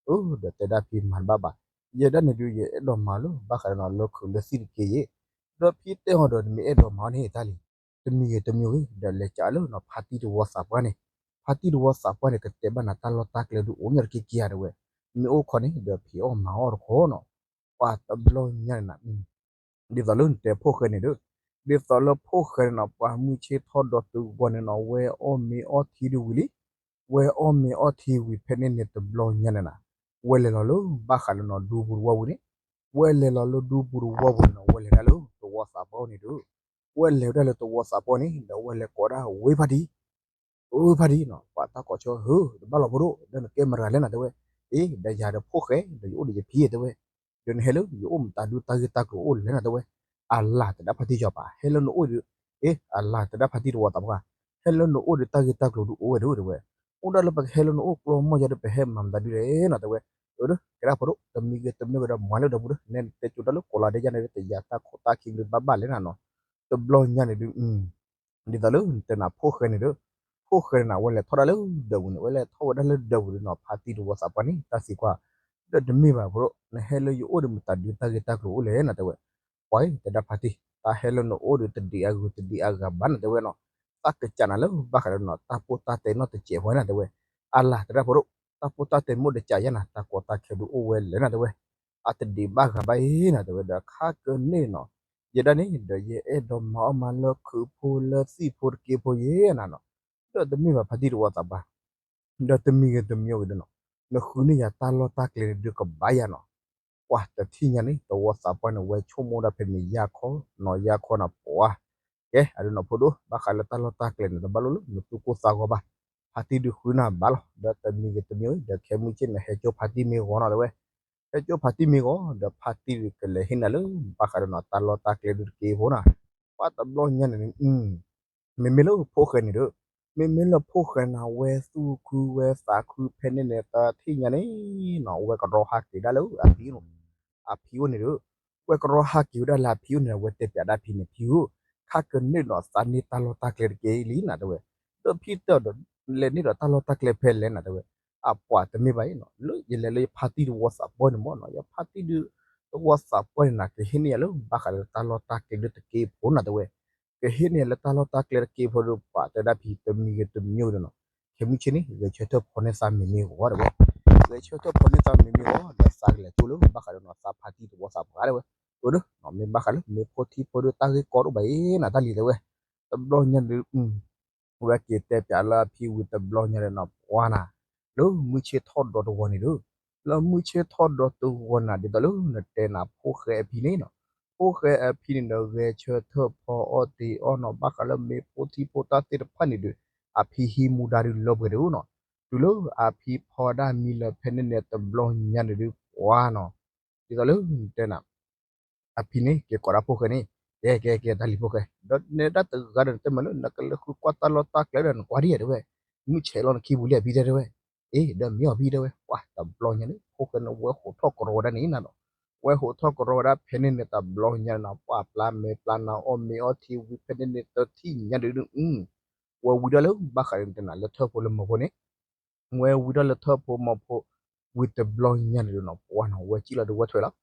အၢ ဒီးတဲဒၣ်ဖံမၤတဘၣ်ဘၣ် ယဲဒၣ်န့ၣ်ဒုး ယအဲၣ်ဒိးမၤလၢ ဘၣ်ဃးဒီးနီၤ လၢခုးလၢသံၣ်တက့ၢ်ယဲ. ဒီးဖံတဲအီၤဒီး နမ့ၢ်အဲၣ်ဒိးမၤအီၤန့ၣ်တၢ်လံၤ တမံၤဂ့ၤတမံၤဂ့ၤ ဒီးလဲၤကးလၢနီၤ ဖါတံၢ်တဝီသးပှၢ်န့ၣ် ဖါတံၢ်တဝီသးပှၢ်န့ၣ် ကတဲဘၣ်နၤတၢ်လီၢ်တၢ်ကျဲဒုးအိၣ်ညီတက့ၢ်က့ၢ်ဧါတဲဝဲ. မ့ၢ်အိၣ်ခီန့ၣ် ဒီးဖံးအီၣ်မၤအီၣ်တခီနီၤ. ပှၤတဘျီညါန့ၣ်နၤ ဒ်သိးလၢနတဲဖိၣ်ဃဲန့ၣ်ဒီး ဒ်သိးလၢဖိၣ်ဃဲန့ၣ်နီၤ ပှၤမုၢ်ဆ့ၣ်ထီၣ်ဒီးတုၤဂီၤန့ၣ်နီၤ ဝဲအီၣ်မ့ၤအီထံဒုးဝံၤလံ. ဝဲအီၣ်မ့ၤအီထံဝံၤဖဲန့ၣ်န့ၣ် တဘျီညါန့ၣ်နၤ ဝဲလဲၤလီၤလၢ ဘၣ်ဃးလၢနီၤ ဒူပူၤတဝီပူၤန့ၣ် ဝဲလဲၤလီၤလၢဒူပူၤတဝီပူၤန့ၣ်နီၤ ဝဲလဲၤဒၣ်လၢတဝီသးပှၢ်န့ၣ်ဒီး ဝဲလဲၤဝဲဒၣ်လၢတဝီသးပှၢ်န့ၣ် ဒီးဝဲလဲၤကိးဒၣ်ဝ့ၢ်ဖါတံၢ် အၢ ဖါတံၢ်နီၤ ပှၤတၢ်ကိးဆၢ ဧၢ တဘၣ်လီၤဖိဒိၣ် ဒီးနကဲမတၤလဲၣ်နၤတဲဝဲ. အ့ ဒီးယၤဒီးဖိၣ်ဃဲ ဒီးယအိၣ်ဒီးယဖံတဲဝဲ. ဒီးနဟဲလၢယအိၣ်မတၤဒုတၢ်ဂ့ၢ်တၢ်ကျိၤအိၣ်လဲၣ်နၤတဲဝဲ. အလၤတဒၣ်ဖါတံၢ်ယီၤပၤ ဟဲလၢနအိၣ်ဒီး အ့ အလၤတဒၣ်ဖါတံၢ်တဝီသးပှၢ် ဟဲလၢနအိၣ်ဒီးတၢ်ဂ့ၢ်တၢ်ကျိၤဒုးအိၣ်ဝဲဒၣ်တဲဝဲ. အိၣ်ဒၣ်လၢပကဟဲလၢနအိၣ်ကျီမီၢ်ယါဒီး ပဟဲမၤမတၤဒုလဲၣ်နၤတဲဝဲ. အၢ ဒီးကဲဒၣ်ဖိဒိၣ် တမံၤဂ့ၤတမံၤဂ့ၤဒီး မၤလၢဒီပုၢ်ဒီး နဲနတဲကၠိတၢ်လၢကိးလါဒဲးယါန့ၣ်ဒီး တယၤတၢ်ခိၣ်တၢ်ခံဒုးဘၣ်ဘၣ်လဲၣ်နၤနီၤ. တဘျီညါန့ၣ်ဒုး ဒ်သိးလၢနတဲနၤဖိၣ်ဃဲန့ၣ်ဒီး ဖိၣ်ဃဲန့ၣ်နၤ ဝဲလဲၤထီၣ်ဒၣ်လၢဒီးပူၤန့ၣ် ဝဲလဲၤထီၣ်ဝဲဒၣ်လၢဒီးပူၤဒီးနီၤ ဖါတံၢ်တဝီသးပှၢ်န့ၣ် တၢ်သံကွၢ် ဒီးတမ့ၢ်ဘၣ်ဖိဒိၣ် နဟဲလၢယအိၣ်ဒီးမတၤဒုတၢ်ဂ့ၢ်တၢ်ကျိၤအိၣ်လဲၣ်နၤတဲဝဲ. ပှၤတဲဒၣ်ဖါတံၢ် တၢ်ဟဲလၢနအိၣ်ဒီးတဒံးအဂုၤတဒံးအဂၤဘၣ်နၤတဲဝဲနီၤ. တၢ်ကစးနၤလၢဘၣ်ဃးဒီးနီၤ တၢ်ပိၢ်တၢ်တဲနီတစဲးဖိနၤတဲဝဲ. အလၤတဒၣ်ဖိဒိၣ် တၢ်ပိၢ်တၢ်တဲမ့ၢ်တစးယါနၤ တၢ်ကီတၢ်ခဲဒုးအိၣ်ဝဲလဲၣ်နၤတဲဝဲ. အတဒံးဘၣ်ဂၤဘၣ်အံၤနၤတဲဝဲ ဒီးခါကန့ၢ်နီၤ ယဲဒၣ်န့ၣ် ဒီးယအဲၣ်ဒိးမၤအီၣ်မၤလၢခုးဖိလၢသံၣ်ဖိတက့ၢ်ဖိယဲနၤနီၤ. ဒီးတမ့ၢ်ဘၣ်ဖါတံၢ်တဝီသးပှၢ် ဒီးတမံၤဂ့ၤတမံၤဂ့ၤဒီးနီၤ နဃုန့ၢ်ယၤတၢ်လီၢ်တၢ်ကျဲန့ၣ်ဒုးကဘၣ်ယၤနီၤ. ပှၤတထံၣ်ညါန့ၣ် တဝီသးပှၢ်န့ၣ် ဝဲဆိကမိၣ်ဒၣ်ဖဲန့ၣ် ယါခီနီၤ ယါခီနီၤ ပှၤ ကဲ အဒုးနီၤဖိဒိၣ် ဘၣ်ဃးလၢတၢ်လီၢ်တၢ်ကျဲန့ၣ် တဘၣ်လိၣ်လၢနသူၣ်ကိၢ်သးဂီၤဘၣ်. ဖါတံၢ်ဒုးဃုနၤဘၣ်လီၤ ဒီးတမံၤဂ့ၤတမံၤဂ့ၤ ဒီးခဲမုၢ်ဆ့ၣ်န့ၣ် ဟဲကၠိဖါတံၢ်မ့ၢ်ဂီၤနီၤတဲဝဲ. ဟဲကၠိဖါတံၢ်မ့ၢ်ဂီၤ ဒီးဖါတံၢ်ဒုးကလဲၤဟ့ၣ်နၤလၢ ဘၣ်ဃးဒီးနီၤ တၢ်လီၢ်တၢ်ကျဲဒုးတက့ၢ်ဖိနီၤ. ပှၤတဘျီညါန့ၣ် မ့မ့ၢ်လၢဖိၣ်ဃဲန့ၣ်ဒီး မ့မ့ၢ်လၢဖိၣ်ဃဲနၤ ဝဲသူၣ်ခုဝဲသးခုဖဲန့ၣ်န့ၣ် တထံၣ်ညါန့ၣ်နီၤ ဝဲကရီဟးက့ၤဒၣ်လၢအဖံအိၣ် အဖံအိၣ်န့ၣ်ဒီး ဝဲကရီဟးက့ၤဝဲဒၣ်လၢအဖံအိၣ်န့ၣ် ဝဲတဲပျးဒၣ်ဖံန့ၣ် ဖံဧၢ, ခါကန့ၢ်နီၤ သးန့ၢ်တၢ်လီၢ်တၢ်ကျဲတက့ၢ်လံနၤတဲဝဲ. ဒီးဖံတဲအီၤဒီး လဲၤန့ၢ်ဒီးတၢ်လီၢ်တၢ်ကျဲဖဲလဲၣ်နၤတဲဝဲ. အပှၤတမ့ၢ်ဘၣ်အံၤနီၤ လၢယလဲၤလၢယဖါတံၢ်တဝီသးပှၢ်န့ၣ်မ့ၢ်နီၤ ယဖါတံၢ်ဒုး တဝီသးပှၢ်န့ၣ်နၤ ကဟ့ၣ်န့ၢ်ယၤလၢဘၣ်ဃးလၢတၢ်လီၢ်တၢ်ကျဲဒုးတက့ဖိနၤတဲဝဲ, ကဟ့ၣ်န့ၢ်ယၤလၢတၢ်လီၢ်တၢ်ကျဲတက့ဖိဒီး ပှၤတဲဒၣ်ဖံးတမံၤဂ့ၤတမံၤဂ့ၤဒီးနီၤ, ခဲမုၢ်ဆ့ၣ်န့ၣ် ဂဲၤဆၢထၢၣ်ဖီန့ၢ်သးမ့မ့ၢ်ဂီၤတဲဝဲ, ဂဲၤဆၢထၢၣ်ဖီန့ၢ်သးမ့မ့ၢ်ဂီၤ ဒီးသးကလဲၤတိၢ်လၢဘၣ်ဃးဒီးနီၤ သးဖါတံၢ်တဝီသးပှၢ်တဲဝဲ, အၢ ဒီး မ့ၢ်ဘၣ်ဃးလၢ မ့ၢ်ဖိထံဖိဒီးတၢ်ဂ့ၢ်ကီဒိၣ်ဘၣ်အံၤနၤ တၢ်လံၤတဲဝဲ, တဘျီညါဒုး ဝဲက့ၤတဲပၠးလၢအဖံဝံၤတဘျီညါဒီးနီၤ ပှၤနၤ, လၢမုၢ်ဆ့ၣ်ထီၣ်ဒီးတဝီန့ၣ်ဒီး, လၢမုၢ်ဆ့ၣ်ထီၣ်ဒီးတဝီနၤ ဒ်သိးလၢနတဲနၤဖိၣ်ဃဲအဖံန့ၣ်နီၤ, ဖိၣ်ဃဲအဖံန့ၣ်ဒီး ဂဲၤဆၢထၢၣ်ဖီအီၣ်တ့ၤအီၣ်နီၤ ဘၣ်ဃးလၢမ့ၢ်ဖိထံဖိတၢ်သ့ၣ်တဖၣ်န့ၣ်ဒီး အဖံဟံးမူဒါဒုးလၢပှဲၤဒုးနီၤ, တုၤလၢအဖံဖီဒၣ်မံလၢဖဲန့ၣ်န့ၣ် တဘျီညါန့ၣ်ဒုး ပှၤနီၤ, ဒ်သိးလၢနတဲနၤ အဖံန့ၣ် က့ၤကိးဒၣ်ဖိၣ်ဃဲန့ၣ်, ကဲကဲကဲ တၢ်လံၤဖိၣ်ဃဲ, ဒီးနဒၣ်တဂၤဒီးနတဲမးလၢ နကလဲၤဃုကွၢ်တၢ်လီၢ်တၢ်ကျဲဒီး နကွၢ်ဒ်ယဲတဲဝဲ, မုၢ်ဆဲးလီၤနခံပူၤလံ အဖံတဲတဲဝဲ, အ့ ဒီးမ့ၢ်အီၤဖံတဲဝဲ, ပှၤတဘျီညါန့ၣ် ဖိၣ်ဃဲန့ၣ် ဝဲဟိးထီၣ်ကရီဝဲဒၣ်န့ၣ်နၤဒီး, ဝဲဟိးထီၣ်ကရီဝဲဒၣ်ဖဲန့ၣ်န့ၣ် တဘျီညါန့ၣ်နၤ ပှၤပျၢ်မဲာ်ပျၢ်နါအီၣ်မ့ၤအီထံဝံၤဖဲန့ၣ်န့ၣ် တထံၣ်ညါဒုး ဝဲဝံၤဒီးလၢဘၣ်ဃးဒီးနတဲနၤလၢထၢၣ်ဖိလၢမီၤဖိန့ၣ် ဝဲဝံၤဒီးလၢထၢၣ်ဖိမီၤဖိ ဝံၤတဘျီညါန့ၣ်ဒီးနီၤ ပှၤနီၤ ဝဲစံၣ်လီၤဒီးဝဲထွဲလီၤ,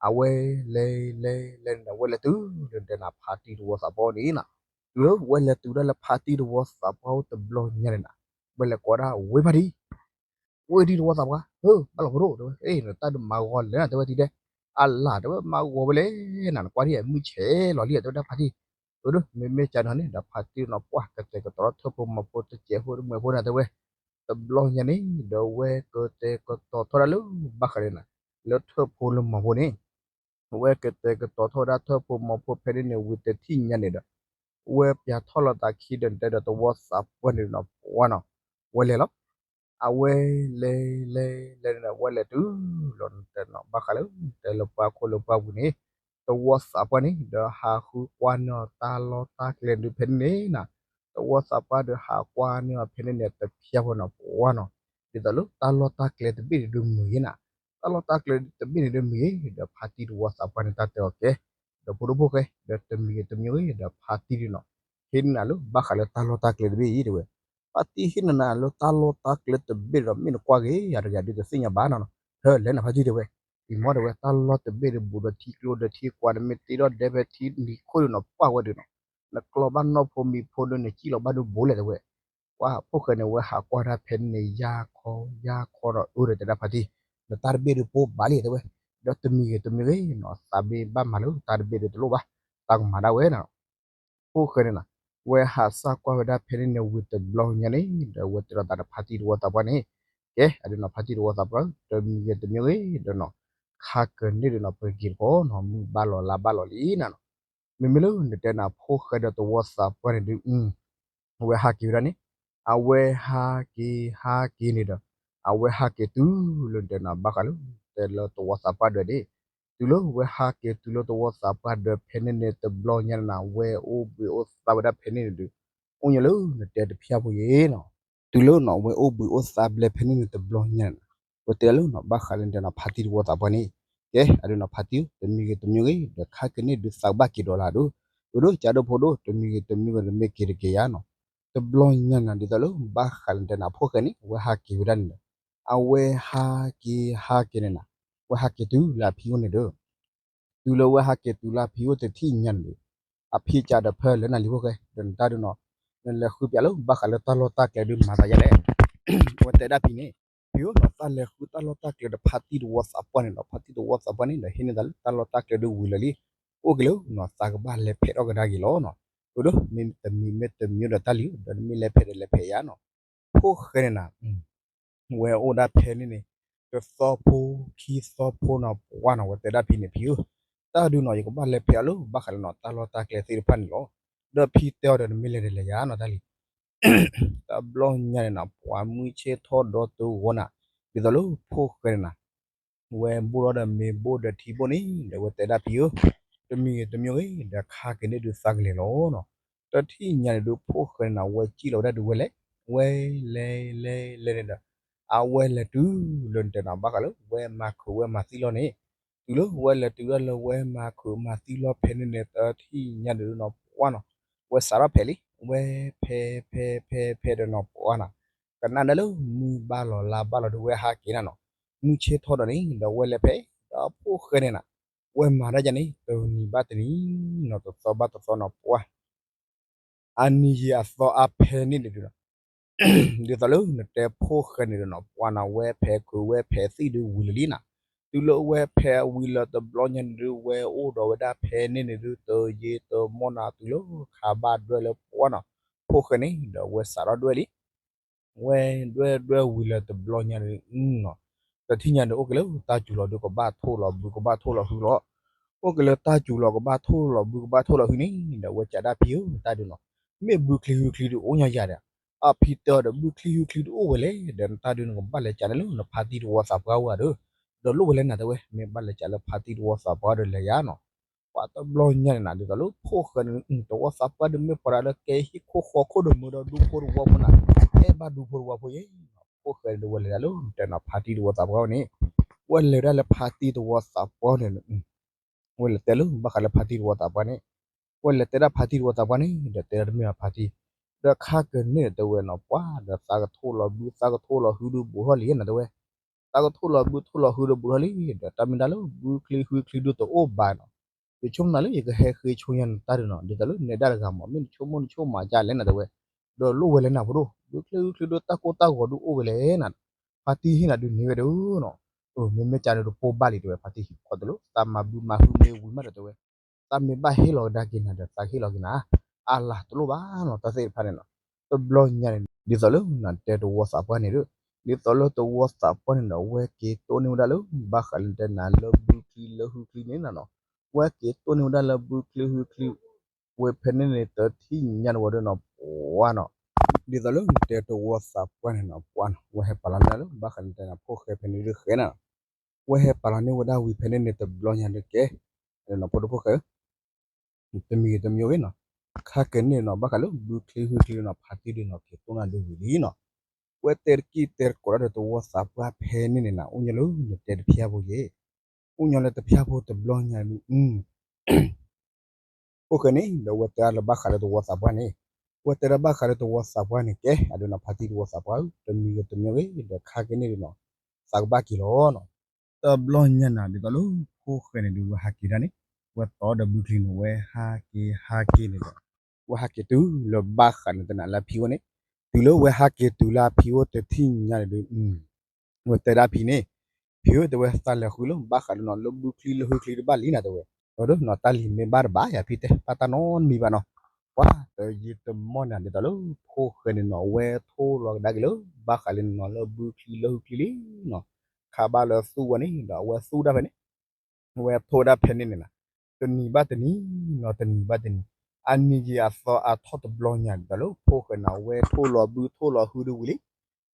အဝဲလဲၤလဲၤလဲၤန့ၣ်ဒီး ဝဲလဲၤတုၤလၢနတဲနၤဖါတံၢ်တဝီသးပှၢ်န့ၣ်နၤ, တုၤလၢဝဲလဲၤတုၤဒၣ်လၢဖါတံၢ်တဝီသးပှၢ်အိၣ်တဘျီညါန့ၣ်နၤ, ဝဲလဲၤကိးဒၣ်ဝ့ၢ်ဖါတံၢ် ဝ့ၢ်တံၢ်တဝီသးပှၢ် ဧၢ ဘၣ်လီၤဖိဒိၣ်တဲဝဲ, အ့ နတၢ်ဒုးမၤဂီၤလဲၣ်နၤတဲဝဲ ထံဒဲး, အလၤတဲဝဲ မၤဂီၤဝဲလဲၣ်နၤ နကွၢ်ဒ်အံၤ မုၢ်ဆဲးလီၤလံတဲဝဲဒၣ်ဖါတံၢ်, အၢ ဒီး မ့မ့ၢ်ကန့ၣ်န့ၣ်ဒီး ဖါတံၢ်နီၤ ပှၤကတဲာ်ကတီၤထၢၣ်ဖိမီၤဖိတစဲးဖိတမှဲးဖိနၤတဲဝဲ, တဘျီညါန့ၣ်ဒီး ဝဲကတဲာ်ကတီၤထီၣ်ဒၣ်လၢဘၣ်ဃးန့ၣ်နၤ, လၢထၢၣ်ဖိလၢမီၤဖိန့ၣ် ဝဲကတဲာ်ကတီၤထီၣ်ဝဲဒၣ်ထၢၣ်ဖိမီၤဖိဖဲန့ၣ်န့ၣ် ဝံၤတထံၣ်ညါန့ၣ်ဒီး ဝဲပၠးထီၣ်လီၤသးခံဒီး နတဲဒီးတဝီသးပှၢ်န့ၣ်နီၤ ပှၤနီၤ ဝဲလဲၤလီၤ, အဝဲလဲၤလဲၤလဲၤန့ၣ်ဒီး ဝဲလဲၤတုၤလီၤ နတဲနီၤ ဘၣ်ဃးလၢ တဲလၢပှၤခိၣ်လၢပှၤဝံၤန့ၣ် တဝီသးပှၢ်န့ၣ်ဒီး ဟးဃုကွၢ်န့ၢ်အီၤတၢ်လီၢ်တၢ်ကျဲဒုးဖဲန့ၣ်နၤ, တဝီသးပှၢ်ဒီးဟးကွၢ်န့ၢ်အီၤဖဲန့ၣ်န့ၣ် တဖျၢၣ်ဖိနီၤ ပှၤနီၤ, ဒ်သိးလၢတၢ်လီၢ်တၢ်ကျဲတဘ့ၣ်န့ၣ်ဒုးမုာ်ယဲနၤ, တၢ်လီၢ်တၢ်ကျဲတဘ့ၣ်န့ၣ်ဒုးမုာ်ယဲ ဒီးဖါတံၢ်တဝီသးပှၢ်န့ၣ် တၢ်တဲအီၤကဲ, ဒီးဖိဒိၣ်ဖိၣ်ဃဲ ဒီးတမံၤဂ့ၤတမံၤဂ့ၤ ဒီးဖါတံၢ်ဒုးနီၤ ဟ့ၣ်နၤလၢဘၣ်ဃးလၢတၢ်လီၢ်တၢ်ကျဲတဘ့ၣ်အံၤတဲဝဲ, ဖါတံၢ်ဟ့ၣ်နၤလၢတၢ်လီၢ်တၢ်ကျဲတဘ့ၣ်ဒီး မ့ၢ်နကွၢ်ဂ့ၤ ယၤတဂၤဒုးတသ့ၣ်ညါဘၣ်နီၤ, ဟဲလဲၣ်နၤဖါတံၢ်တဲဝဲ, အံၤမ့ၢ်တဲဝဲ တၢ်လီၢ်တဘ့ၣ်ဒီးဘူးဒီးထံကျိဒီးထံကွၢ် နမ့ၢ်တ့ထီၣ်ဒဲဖဲထံနံၤခိၣ်ဒီးနီၤ ပှၢ်ဝဲဒုးနီၤ, နကျီဘၣ်နီၢ်ဖိမံၤဖိဒီး နစံၣ်လီၤဘၣ်ဒုးဘူးလဲၣ်တဲဝဲ, ပှၤဖိၣ်ဃဲန့ၣ် ဝဲဟးကွၢ်တၢ်ဖဲန့ၣ် ယါခီယါခီဒီး အၢ ဒီးတဲဒၣ်ဖါတံၢ်, နတၢ်တဘ့ၣ်ဒုးပိၢ်ဘၣ်လံတဲဝဲ, ဒီးတမံၤဂ့ၤတမံၤဂ့ၤနီၤ သးမ့ၢ်ဘၣ်မၤလၢတၢ်တဘ့ၣ်ဒုးတလိၣ်ဘၣ်, တၢ်ကမၤဒၣ်ဝဲနီၤ ဖိၣ်ဃဲန့ၣ်နီၤ, ဝဲဟးစၢ်ကွၢ်ဝဲဒၣ်ဖဲန့ၣ်န့ၣ် ဝံၤတဘျီညါန့ၣ် ဒီးဝဲတဲလီၤသးဒီးဖါတံၢ်တဝီသးပှၢ်န့ၣ်, ကဲ အဒုးနီၤ ဖါတံၢ်တဝီသးပှၢ် တမံၤဂ့ၤတမံၤဂ့ၤဒီးနီၤ, ခါကန့ၢ်ဒီးနီၤ ပက့ၤတခီနီၤ မုၢ်ဘၣ်လီၤလါဘၣ်လီၤလံနၤနီၤ, မ့မ့ၢ်လၢနတဲနၤ ဖိၣ်ဃဲဒီးတဝီသးပှၢ်န့ၣ်ဒုး အဝဲဟးက့ၤဝဲဒၣ်န့ၣ်, အဝဲဟးက့ၤဟးက့ၤန့ၣ်ဒီး အဝဲဟးက့ၤတုၤလၢနတဲနၤ ဘၣ်ဃးလၢ တဲလၢတဝီသးပှၢ်ဒၢးန့ၣ်, တုၤလၢဝဲဟးက့ၤတုၤလၢတဝီသးပှၢ်ဒၢးဖဲန့ၣ်န့ၣ် တဘျီညါန့ၣ်နၤ ဝဲအိၣ်ဘှံးအိၣ်သါဝဲဒၣ်ဖဲန့ၣ်န့ၣ်ဒုး အိၣ်ညါလၢနတဲတဖျၢၣ်ဖိယဲနီၤ, တုၤလၢနီၤ ဝဲအိၣ်ဘှံးအိၣ်သါဘျဲၣ်ဖဲန့ၣ်န့ၣ် တဘျီညါန့ၣ်နၤ, ဝဲတဲလၢနီၤ ဘၣ်ဃးလၢနတဲနၤ ဖါတံၢ်တဝီသးပှၢ်န့ၣ်, ကဲ အဒုးနီၤ ဖါတံၢ်ဧၢ တမံၤဂ့ၤတမံၤဂ့ၤ ဒီးခါကန့ၢ်ဒုးသးဘၣ်က့ၤဒီးလၢဒိၣ်, ဒိၣ်ဒိၣ်ကၢ်ဒိၣ်ဖိဒိၣ် တမံၤဂ့ၤတမံၤဂ့ၤ တမ့ၢ်က့ၤတက့ၤယါနီၤ, တဘျီညါန့ၣ်နၤ ဒ်သိးလၢဘၣ်ဃးလၢနတဲနၤ ဖိၣ်ဃဲန့ၣ် ဝဲဟးက့ၤဝဲဒၣ်န့ၣ်ဒီး အဝဲဟးက့ၤဟးက့ၤန့ၣ်နၤ, ဝဲဟးက့ၤတုၤလၢအဖံအိၣ်န့ၣ်ဒီး တုၤလၢဝဲဟးက့ၤတုၤလၢအဖံအိၣ်တထံၣ်ညါန့ၣ်ဒီး, အဖံကးဒီးဖဲလဲၣ်နၤလံဖိၣ်ဃဲ ဒီးနတၢ်ဒုးနီၤ, နလဲၤဃုပၠးလၢဘၣ်ဃးလၢတၢ်လီၢ်တၢ်ကျဲဒုးမၤသးယါလဲၣ်, ဝဲတဲဒၣ်ဖံန့ၣ်, ဖံဧၢနီၤ တၢ်လဲၤဃုတၢ်လီၢ်တၢ်ကျဲဒီးဖါတံၢ်တဝီသးပှၢ်န့ၣ်ဒီး ဖါတံၢ်တဝီသးပှၢ်န့ၣ်ဒီး ဟ့ၣ်န့ၢ်သးလၢတၢ်လီၢ်တၢ်ကျဲဒုးဝံၤလၢာ်လံ, အိၣ်က့ၤလၢနီၤ သးကဘၣ်လဲၤဖဲးထီၣ်ကဒါက့ၤလီၤနီၤ, အၢ ဒီးမ့ၢ်တမံၤမ့ၢ်တမံၤဒီးတၢ်လံၤ ဒီးနမ့ၢ်လဲၤဖဲးဒီးလဲၤဖဲးယါနီၤ, ဖိၣ်ဃဲန့ၣ်နၤ ဝဲအိၣ်ဒၣ်ဖဲန့ၣ်န့ၣ် တသီဖိခံသီဖိနီၤ ပှၢ်နီၤ ဝဲတဲဒၣ်ဖံန့ၣ် ဖံဧၢ, တၢ်ဒုးနီၤ ယကဘၣ်လဲၤဖဲးအီၤလၢဘၣ်ဃးလၢနီၤ တၢ်လီၢ်တၢ်ကျဲသ့ၣ်တဖၣ်န့ၣ်လီၤ, ဒီးဖံတဲအီၤဒီး နမ့ၢ်လဲၤဒီးလဲၤယါနီၤတၢ်လံၤ, တဘျီညါန့ၣ်နၤ ပှၤမုၢ်ဆ့ၣ်ထီၣ်ဒီးတဂီၤနၤ, ဒ်သိးလၢဖိၣ်ဃဲန့ၣ်နၤ ဝဲဘိၣ်ထီၣ်ဒီးမ့ၤဘိၣ်ဒီးထံဘိၣ်န့ၣ် ဒီးဝဲတဲဒၣ်ဖံဧၢ, တမံၤဂ့ၤတမံၤဂ့ၤ ဒီးခါက့ၤန့ၢ်ဒုးသးကလဲၤလီၤနီၤ, တထံၣ်ညါန့ၣ်ဒုး ဖိၣ်ဃဲန့ၣ်နၤ ဝဲစံၣ်လီၤဝဲဒၣ်ဒုးဝဲလဲၤ, ဝဲလဲၤလဲၤလဲၤန့ၣ်ဒီး အဝဲလဲၤတုၤလၢနတဲနၤ ဘၣ်ဃးလၢဝဲမၤခုးဝဲမၤသံလီၤန့ၣ်, တုၤလၢဝဲလဲၤတုၤဒၣ်လၢဝဲမၤခုးမၤသံလီၤဖဲန့ၣ်န့ၣ် တထံၣ်ညါန့ၣ်ဒုးနီၤ ပှၢ်နီၤ, ဝဲစးထီၣ်ဖဲးလံ, ဝဲဖဲးဖဲးဖဲးဖဲးဒီးနီၤ ပှၢ်နီၤ, ကနၣ်ဒၣ်လၢမုၢ်ဘၣ်လီၤလါဘၣ်လီၤဒုးဝဲဟးက့ၤနၤနီၤ, မုၢ်ဆ့ၣ်ထီၣ်ဒီးန့ၣ် ဒီးဝဲလဲၤဖဲး, ဒီးဖိၣ်ဃဲန့ၣ်နၤ ဝဲမၤတၢ်ယၤန့ၣ် တနံၤဘၣ်တနံၤနီၤ တသီဘၣ်တသီနီၤ ပှၢ် အနံၤယံာ်အသီအါဖဲန့ၣ်န့ၣ်ဒုးနီၤ ဒ်သိးလၢနတဲဖိၣ်ဃဲန့ၣ်ဒုးနီၤ ပှၢ်နီၤ ဝဲဖဲးခုးဝဲဖဲးသံၣ်ဒုးဝံၤလၢာ်လံနီၤ, တုၤလၢဝဲဖဲးဝံၤလၢတဘျီညါန့ၣ်ဒုး ဝဲအိၣ်ဒီးဝဲဒၣ်ဖဲန့ၣ်န့ၣ်ဒုး တယံာ်တမီၢ်နီၤ တုၤလၢခါဘၣ်ဒွဲၣ်လၢပှၢ်နီၤ ဖိၣ်ဃဲန့ၣ်ဒီးဝဲစးထီၣ်ဒွဲၣ်လံ ဝဲဒွဲၣ်ဒွဲၣ်ဝံၤလၢတဘျီညါန့ၣ်နီၤ တထံၣ်ညါန့ၣ်အိၣ်က့ၤလၢတၢ်စူၤလီၤဒုး ကဘၣ်ထိၣ်လီၤဘု ကဘၣ်ထိၣ်လီၤဟုလီၤ, အိၣ်က့ၤလၢတၢ်စူၤလီၤ ကဘၣ်ထိၣ်လီၤဘု ကဘၣ်ထိၣ်လီၤဟုန့ၣ်ဒီး ဝဲကးဒၣ်ဖံဧၢ တၢ်ဒုးနီၤ မ့ၢ်ဘုချံဟုချံဒုးအိၣ်ညီယၤဒီး အဖံတဲအီၤဒီး ဘုချံဟုချံဒုးအိၣ်ဝဲလဲၣ် ဒီးနတၢ်ဒုးနကဘၣ်လဲၤကးန့ၣ်လၢနဖါတံၢ်တဝီသးပှၢ်ဝဲဒီး ဒီးလိၣ်ဝဲလဲၣ်နၤတဲဝဲ မ့ၢ်ဘၣ်လဲၤကးလၢဖါတံၢ်တဝီသးပှၢ်ဒီးလဲၤယၤနီၤ ပှၤတဘျီညါန့ၣ်နၤ ဒ်သိးလၢဖိၣ်ဃဲန့ၣ် တဝီသးပှၢ်ဒုးမ့ၢ်ပှၤဒၣ်လၢကဲဟံၣ်ခိၣ်ဃီခိၣ်ဒီးမုာ်ဒီးဒူဖိတဝီဖိနၤ အဲၣ်ဘၣ်ဒူဖိတဝီဖိယဲၢ် ဖိၣ်ဃဲဒုးဝဲလဲၤဒၣ်လၢတဲနီၤ ဖါတံၢ်တဝီသးပှၢ်ဝဲန့ၣ် ဝဲလဲၤဒၣ်လၢဖါတံၢ်တဝီသးပှၢ်န့ၣ် ဝဲလဲၤတဲလၢဘၣ်ဃးလၢဖါတံၢ်တဝီသးပှၢ်န့ၣ် ဝဲလဲၤတဲဒၣ်ဖါတံၢ်တဝီသးပှၢ်န့ၣ် ဒီးတဲဒၣ်တမ့ၢ်ဘၣ်ဖါတံၢ် ဒီးခါကန့ၢ်တဲဝဲနီၤ ပှၤဒီးသးကထိၣ်လီၤဘု သးကထိၣ်လီၤဟုဒုးဘူးထီၣ်လံနၤတဲဝဲ သးကထိၣ်လီၤဘုထိၣ်လီၤဟုဒုးဘူးထီၣ်လံ ဒီးတၢ်မ့ၢ်ဒၣ်လၢဘုချံဟုချံဒုးတအိၣ်ဘၣ်နီၤ ယဆိကမိၣ်နၤလၢယကဟဲဃ့ဆိညါနတၢ်ဒုးနီၤ ဒ်သိးလၢနဲဒၣ်တဂၤမး မ့ၢ်နဆိကမိၣ်နဆိကမိၣ်မးကလဲၣ်နၤတဲဝဲ ဒီးလိၣ်ဝဲလဲၣ်နၤဖိဒိၣ် ဘုချံဟုချံဒုးတၢ်ကိၢ်တၢ်ဂီၤဒုးအိၣ်ဝဲလဲၣ်နၤ ဖါတံၢ်ဟ့ၣ်နၤဒုးန့ၢ်ဝဲဒၣ်နီၤ မ့မ့ၢ်ကန့ၣ်တပိၢ်ဘၣ်လံတဲဝဲ ဖါတံၢ်ဟ့ၣ်ခီတလိၣ် သးမၤဘုမၤဟုမ့ၢ်ဝံၤမးဒီးတဲဝဲ သးမ့ၢ်ဘၣ်ဟ့ၣ်လီၤကဒါက့ၤနၤဒီးသးဟ့ၣ်လီၤက့ၤနၤ အါလါတလိၣ်ဘၣ်နီၤ တၢ်သ့ၣ်တဖၣ်န့ၣ်နီၤ တဘျီညါန့ၣ် ဒ်သိးလၢနတဲတဝီသးပှၢ်န့ၣ်ဒီး ဒ်သိးလၢတဝီသးပှၢ်န့ၣ်ဒီး ဝဲက့ၤတိၢ်န့ၢ်ဝဲဒၣ်လၢ ဘၣ်ဃးလၢတဲနၤလၢဘုချံလၢဟုချံန့ၣ်နၤနီၤ ဝဲက့ၤတိၢ်န့ၢ်ဝဲဒၣ်လၢဘုချံဟုချံ ဝဲဖဲန့ၣ်န့ၣ်တထံၣ်ညါန့ၣ်ဝဲဒီးနီၤ ပှၢ်နီၤ ဒ်သိးလၢနတဲတဝီသးပှၢ်န့ၣ်နီၤ ပှၢ်နီၤ ဝဲဟဲပာ်လီၤန့ၢ်လၢ ဘၣ်ဃးလၢတဲနၤဖိၣ်ဃဲဖဲန့ၣ်ဒုးဃဲနၤနီၤ ဝဲဟဲပာ်လီၤန့ၢ်ဝဲဒၣ်ဝံၤဖဲန့ၣ်န့ၣ်တဘျီညါဒုးကဲ ဖိဒိၣ်ဖိၣ်ဃဲ တမံၤဂ့ၤတမံၤဂ့ၤနီၤ ခါကန့ၢ်နီၤ ဘၣ်ဃးလၢဘုချံဟုချံနီၤ ဖါတံၢ်ဒုးနီၤ က့ၤတိၢ်နၤဒုးဝံၤလံနီၤ ဝဲတဲတကံၢ်တဲတကိးဒၣ်ဒီးတဝီသးပှၢ်ဖဲန့ၣ်န့ၣ်နၤ အိၣ်ညီလၢနတဲတဖျၢၣ်ဖိယဲၢ် အိၣ်ညီလၢတဖျၢၣ်ဖိတဘျီညါဒုး ဖိၣ်ဃဲန့ၣ် ဒီးဝဲတဲအါလၢဘၣ်ဃးလၢတဝီသးပှၢ်န့ၣ် ဝဲတဲဒၣ်ဘၣ်ဃးလၢတဝီသးပှၢ်န့ၣ်ကဲ အဒုးနီၤ ဖါတံၢ်တဝီသးပှၢ်ဧၢ တမံၤဂ့ၤတမံၤဂ့ၤ ဒီးခါကန့ၢ်ဒုးနီၤ သးကဘၣ်က့ၤလီၤနီၤ တဘျီညါနၤ ဒ်သိးလၢ ဖိၣ်ဃဲန့ၣ်ဒုး ဝဲဟးက့ၤဒၣ်န့ၣ် ဝဲတီဒီးဘုချံန့ၣ် ဝဲဟးက့ၤဟးက့ၤန့ၣ်ဒီး ဝဲဟးက့ၤတုၤလၢဘၣ်ဃးန့ၣ် တဲနၤလၢအဖံအိၣ်န့ၣ် တုၤလၢဝဲဟးက့ၤတုၤလၢအဖံအိၣ်တထံၣ်ညါန့ၣ်ဒုး ဝဲတဲဒၣ်ဖံန့ၣ် ဖံဧၢ တဲဝဲသးလဲၤဃုလၢဘၣ်ဃးလၢနီၤ လၢဘုချံလၢဟုချံတဘၣ်လံနၤတဲဝဲ ဒီးနီၤ တၢ်လံၤမ့ၢ်ဘၣ်တဘၣ်ယၤဖံတဲ ဘၣ်တၢ်နီတမံၤဘၣ်နီၤ ပှၤတယံာ်တမီၢ်န့ၣ် ဒ်သိးလၢဖိၣ်ဃဲန့ၣ်နီၤ ဝဲထိၣ်လီၤကဒါက့ၤလၢ ဘၣ်ဃးလၢနီၤ လၢဘုချံလၢဟုချံလံနီၤ ခါဘၣ်လၢသူဝဲန့ၣ်ဒီး အဝဲသူဒၣ်ဖဲန့ၣ် ဝဲထိၣ်ဝဲဒၣ်ဖဲန့ၣ်န့ၣ်နၤ တနံၤဘၣ်တနံၤနီၤ တနံၤဘၣ်တနံၤ အနံၤယံာ်အသီအါထီၣ်တဘျီညါ ဒ်သိးလၢဖိၣ်ဃဲန့ၣ် ဝဲထိၣ်လီၤဘုထိၣ်လီၤဟုဒုးဝံၤလံ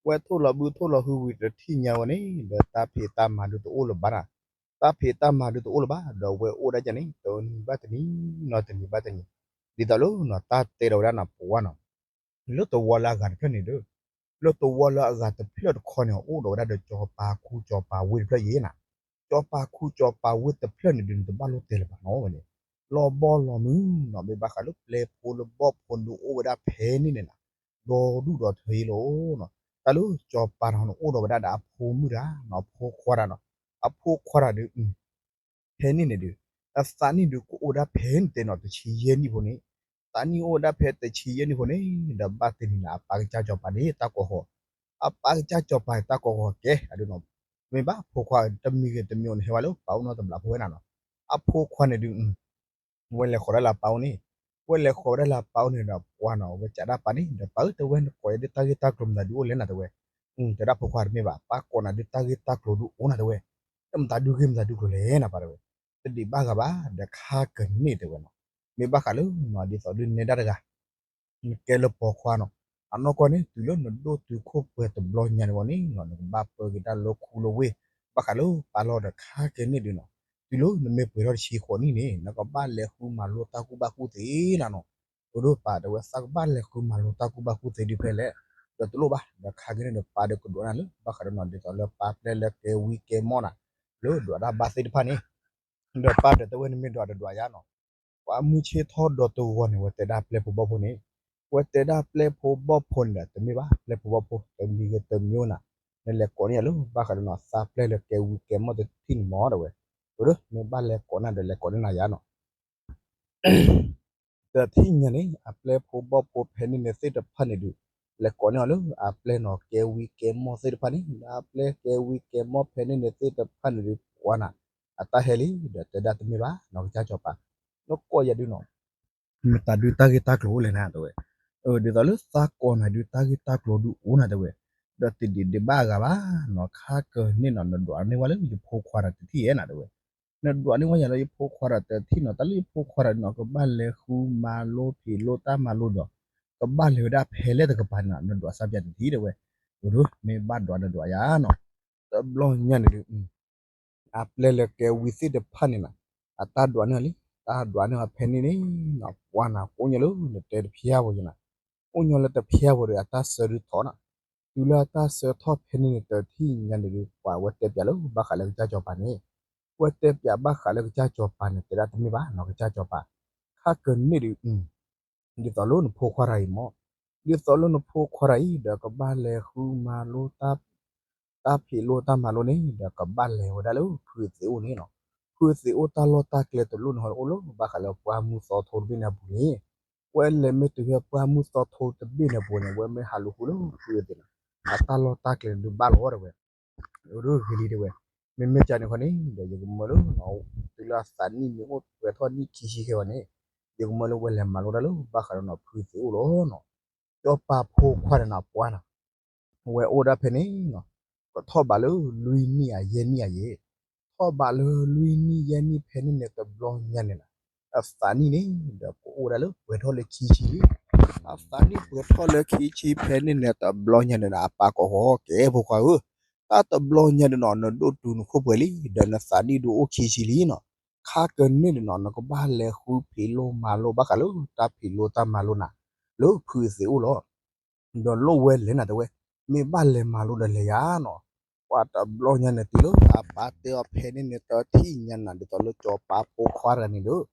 ဝဲထိၣ်လီၤဘုထိၣ်လီၤဟုဝံၤတထံၣ်ညါဝဲန့ၣ် ဒီးတၢ်ဖံးတၢ်မၤဒုးတအိၣ်လၢၤဘၣ်နၤ တၢ်ဖံးတၢ်မၤဒုးတအိၣ်လၢၤဘၣ် ဒီးဝဲအိၣ်ဒၣ်ယၤန့ၣ် တနံၤဘၣ်တနံၤနီၤ တနံၤဘၣ်တနံၤ ဒ်သိးလၢနီၤတၢ်တဲဒီးဝဲဒၣ်နၤပှၤနီၤ လၢတဝီလၢအဂၤတဖျၢၣ်န့ၣ်ဒီး လၢတဝီလၢအဂၤတဖျၢၣ်တခီန့ၣ် အိၣ်ဒီးဝဲဒၣ်ဒီးစီၤပၤခူစီၤပၤဝ့ၢ်တဖျၢၣ်ယဲၢ်နၤ စီၤပၤခူစီၤပၤဝ့ၢ်တဖျၢၣ်န့ၣ်ဒုး နတဘၣ်လိၣ်တဲလၢၤဘၣ်နီၤဝဲန့ၣ် လီၤဘီလီၤမုၢ်နီၤ မ့ၢ်ဘၣ်ဃးလၢပျဲဖိလၢဘီၣ်ဖိဒုးအိၣ်ဝဲဒၣ်ဖဲန့ၣ်န့ၣ်နၤ ဒီဒူၣ်ဒီထၢယဲၢ်လီၤနီၤ တၢ်လၢစီၤပၤတဂၤန့ၣ်အိၣ်ဒီးဝဲဒၣ်ဒီးအဖိမုၣ်တဂၤနီၤ အဖိခွါတဂၤနီၤ အဖိခွါတဂၤဒုး ဖဲန့ၣ်န့ၣ်ဒုး အသးနံၣ်ဒုးကအိၣ်ဒၣ်ဖဲန့ၣ်တဲနီၤ တဆံယဲၢ်နံၣ်ဖိန့ၣ် သးနံၣ်အိၣ်ဝဲဒၣ်ဖဲတဆံယဲၢ်နံၣ်ဖိန့ၣ် ဒီးဘၣ်တနံၤန့ၣ် အပၢ်ကစၢ်စီၤပၤန့ၣ် တၢ်ကိးဃီၤ အပၢ်ကစၢ်စီၤပၤန့ၣ် တၢ်ကိးဃီၤကဲ အဒုးနီၤ မ့ၢ်ဘၣ်ဖိခွါတမံၤဂ့ၤတမံၤဂ့ၤန့ၣ် ဟဲဝဲလၢပၢ်အိၣ်နီတဘျီဖိဝဲနၤနီၤ အဖိခွါန့ၣ်ဒုး ဝဲလဲၤဃီၤဒၣ်လၢအပၢ်အိၣ်န့ၣ် ဝဲလဲၤဃီၤဝဲဒၣ်လၢအပၢ်အိၣ်န့ၣ်ဒီးပှၢ်နီၤ ဝဲကးဒၣ်ပၢ်န့ၣ် ဒီးပၢ်ဧၢ တဲဝဲနကိးယၤဒုးတၢ်ဂ့ၢ်တၢ်ကျိၤမတၤဒုးအိၣ်လဲၣ်နၤတဲဝဲ တဲဒၣ်ဖိခွါတမ့ၢ်ဘၣ် ပၢ်ကိးနၤဒုးတၢ်ဂ့ၢ်တၢ်ကျိၤဒုးအိၣ်နၤတဲဝဲ တမတၤဒုးဂ့ၢ်မတၤဒုးကျိၤလဲၣ်နၤပၢ်တဲဝဲ တဒံးဘၣ်ဂၤဘၣ် ဒီးခါကန့ၢ်တဲဝဲနီၤ မ့ၢ်ဘၣ်ဃးလၢနီၤ ဒ်သိးဒုးနဲဒၣ်တဂၤ နကဲလၢပိာ်ခွါနီၤ အနီၢ်ကီၢ်န့ၣ် တုၤလၢနဒိၣ်တုာ်ခိၣ်ပှဲၤတဘျီညါန့ၣ်ဝဲန့ၣ်နီၤ နကဘၣ်ပၢက့ၤတၢ်လၢခူလၢဝ့ၢ် ဘၣ်ဃးလၢပၢ်လီၤဒီးခါကန့ၢ်ဒုးနီၤ တုၤလၢနမ့ၢ်ပှဲၤထီၣ်တဆံဃိးနံၣ်န့ၣ် နကဘၣ်လဲၤဃုမၤလိတၢ်ကူၣ်ဘၣ်ကူၣ်သ့နၤနီၤ အဒိၣ်ပၢ်တဲဝဲသးကဘၣ်လဲၤဃုမၤလိတၢ်ကူၣ်ဘၣ်ကူၣ်သ့ဒုးဖဲလဲၣ် ဒီးတလိၣ်ဘၣ် ဒီးခါကန့ၢ်ဒီးပၢ်ဒီးကဒွးနၤလၢ ဘၣ်ဃးဒီးနီၤ ဒ်သိးလၢပၢ်ပျဲလၢကဲဝံကဲမီၢ်နၤ လၢဒွးတၢ်ဘၣ်သ့ၣ်တဖၣ်န့ၣ် ဒီးပၢ်ဒီးတဲဝဲနမ့ၢ်ဒွးဒီးဒွးယၤနီၤ ပှၤမုၢ်ဆ့ၣ်ထီၣ်ဒီးတဂီၤန့ၣ် ဝဲတဲဒၣ်ပျဲၢ်ဖိဘီၣ်ဖိန့ၣ် ဝဲတဲဒၣ်ပျဲၢ်ဖိဘီၣ်ဖိန့ၣ်ဒီး တမ့ၢ်ဘၣ် ပျဲၢ်ဖိဘီၣ်ဖိ တမံၤဂ့ၤတမံၤနၤ နလဲၤကိးန့ၢ်ယၤလၢ ဘၣ်ဃးဒီးနီၤ သးပျဲၢ်လၢကဲဝံကဲမီၢ်တထံၣ်န့ၣ်မီၤတဲဝဲ မ့ၢ်ဘၣ်လဲၤကိးနၤဒီးလဲၤကိးန့ၢ်နၤယါနီၤ. တထံၣ်ညါန့ၣ် အပျဲၢ်ဖိဘီၣ်ဖိဖဲန့ၣ်န့ၣ်သ့ၣ်တဖၣ်န့ၣ်ဒုး လဲၤကိးန့ၢ်အီၤလၢအပျဲၢ်နီၤ ကဲဝံကဲမီၢ်သ့ၣ်တဖၣ်န့ၣ် ဒီးအပျဲၢ်ကဲဝံကဲမီၢ်ဖဲန့ၣ်န့ၣ်သ့ၣ်တဖၣ်န့ၣ်ဒုး ပှၤနၤ အတၢ်ဟဲလံ ဒီးတဲဒၣ်တမ့ၢ်ဘၣ်နီၤ ကစၢ်စီၤပၤ နကိးယၤဒုးနီၤ မတၤဒုးတၢ်ဂ့ၢ်တၢ်ကျိၤအိၣ်လဲၣ်နၤတဲဝဲ, ဒ်သိးလၢသးကိးနၤဒုးတၢ်ဂ့ၢ်တၢ်ကျိၤဒုးအိၣ်နၤတဲဝဲ, ဒီးတဒံးဒံးဘၣ်အဂၤဘၣ်နီၤ ခါကန့ၢ်နီၤ နဒွးန့ၢ်ဝဲလၢယဖိခွါဒီးတထံၣ်ဧဲနၤတဲဝဲ, နဒွးန့ၢ်ဝဲယၤလၢယဖိခွါဒီးတထံၣ်နီၤ တၢ်လၢယဖိခွါဒီးနီၤ ကဘၣ်လဲၤဃုမၤလိဖံးလိတၢ်မၤလိဒီး ကဘၣ်လဲၤဝဲဒၣ်ဖဲလဲၣ်တကပၤန့ၣ်နီၤ နဒွးစၢ်ပၠးတထံၣ်တဲဝဲ, အိၣ်ဒုး မ့ၢ်ဘၣ်ဒွးနဒွးယၤနီၤ, တဘျီညါန့ၣ်ဒုး အပျဲၢ်လၢကဲဝံသ့ၣ်တဖၣ်န့ၣ်နီၤ အတၢ်ဒွးန့ၢ်အီၤလံ, တၢ်ဒွးန့ၢ်အီၤဖဲန့ၣ်န့ၣ်နီၤ ပှၤနၤကအိၣ်ညီလၢနတဲတဖျါဝဲယနၤ, အိၣ်ညီလၢတဖျါဝဲဒီး အတၢ်ဆၢဒုးထီၣ်နီၤ, တုၤလၢအတၢ်ဆၢထီၣ်ဖဲန့ၣ်န့ၣ် တထံၣ်ညါန့ၣ်ဒုး ပှၤဝဲတဲပၠးလၢဘၣ်ဃးလၢကစၢ်စီၤပၤန့ၣ်, ဝဲတဲပၠးဘၣ်ဃးလၢကစၢ်စီၤပၤန့ၣ် တဲဒၣ်တမ့ၢ်ဘၣ်နီၤ ကစၢ်စီၤပၤ, ခါကန့ၢ်ဒုး ဒ်သိးလၢနဖိခွါတဂၤအံၤမ့ၢ်, ဒ်သိးလၢနဖိခွါတဂၤအံၤ ဒီးကဘၣ်လဲၤဃုမၤလိ တၢ်ဖံးလိတၢ်မၤလိန့ၣ် ဒီးကဘၣ်လဲၤဝဲဒၣ်လၢဖုအသံးအိၣ်န့ၣ်နီၤ, ဖုအသံးအိၣ်တၢ်လီၢ်တၢ်ကျဲတလိၣ်န့ၣ် အိၣ်လၢဘၣ်ဃးလၢပှၢ်မုၢ်သီထိတဘ့ၣ်န့ၣ်အပူၤန့ၣ်, ဝဲလဲၤမ့ၢ်တုၤဖဲပှၢ်မုၢ်သီထိတဘ့ၣ်န့ၣ်အပူၤန့ၣ် ဝဲမ့ၢ်ဟးလူၤဃုလၢဖုအသံးန့ၣ်, အတၢ်လီၢ်တၢ်ကျဲန့ၣ်ဒုးဘၣ်လီၤတဲဝဲ အိၣ်ဒုးဂ့ၤလံတဲဝဲ, မ့မ့ၢ်ကန့ၣ်ခီန့ၣ် ဒီးယကမၢလၢ တုၤလၢအသးနံၣ်မ့ၢ်အိၣ်ပှဲၤထီၣ်နံၣ်ခံဆံခဲဝဲန့ၣ်, ယကမၢလၢဝဲလဲၤမၤလိတၢ်လၢဘၣ်ဃးဒီးနီၤ ဖုအသံးအိၣ်လီၤနီၤ, စီၤပၤဖိခွါဒီးနီၤ ပှၤနီၤ, ဝဲအိၣ်ဒၣ်ဖဲန့ၣ်နီၤ, ကထီၣ်ဘးလၢလွံၢ်နံၣ်အယဲၢ်နံၣ်အယဲၢ်, ထီၣ်ဘးလၢလွံၢ်နံၣ်ယဲၢ်နံၣ်ဖဲန့ၣ်န့ၣ် တဘျီညါန့ၣ်နီၤ, အသးနံၣ်န့ၣ် ဒီးကအိၣ်ဝဲဒၣ်လၢပှဲၤထီၣ်လၢခံဆံလံ, အသးနံၣ်ပှဲၤထီၣ်လၢခံဆံဖဲန့ၣ်န့ၣ် တဘျီညါန့ၣ်နီၤ အပၢ်ကိးဃီ ကဲဖိခွါဧၢ, တၢ်တဘျီညါန့ၣ်နီၤ နဒိၣ်တုၤနခိၣ်ပှဲၤလံ ဒီးနသးနံၣ်ဒုးအိၣ်ခံဆံလံနီၤ, ခါကန့ၢ်န့ၣ်နီၤ နကဘၣ်လဲၤဃုဖံးလိမၤလိဘၣ်ဃးလၢတၢ်ဖံးလိတၢ်မၤလိနၤ, လၢဖုအသံးအိၣ်လီၤ ဒီးလိၣ်ဝဲလဲၣ်နၤတဲဝဲ, မ့ၢ်ဘၣ်လဲၤမၤလိဒီးလဲၤယၤနီၤ, ပှၤတဘျီညါန့ၣ်တုၤလၢအပၢ်တဲအီၤဖဲန့ၣ်န့ၣ် တထံၣ်ညါနၤ ဒ်သိးလၢစီၤပၤဖိခွါတဂၤန့ၣ်ဒီး,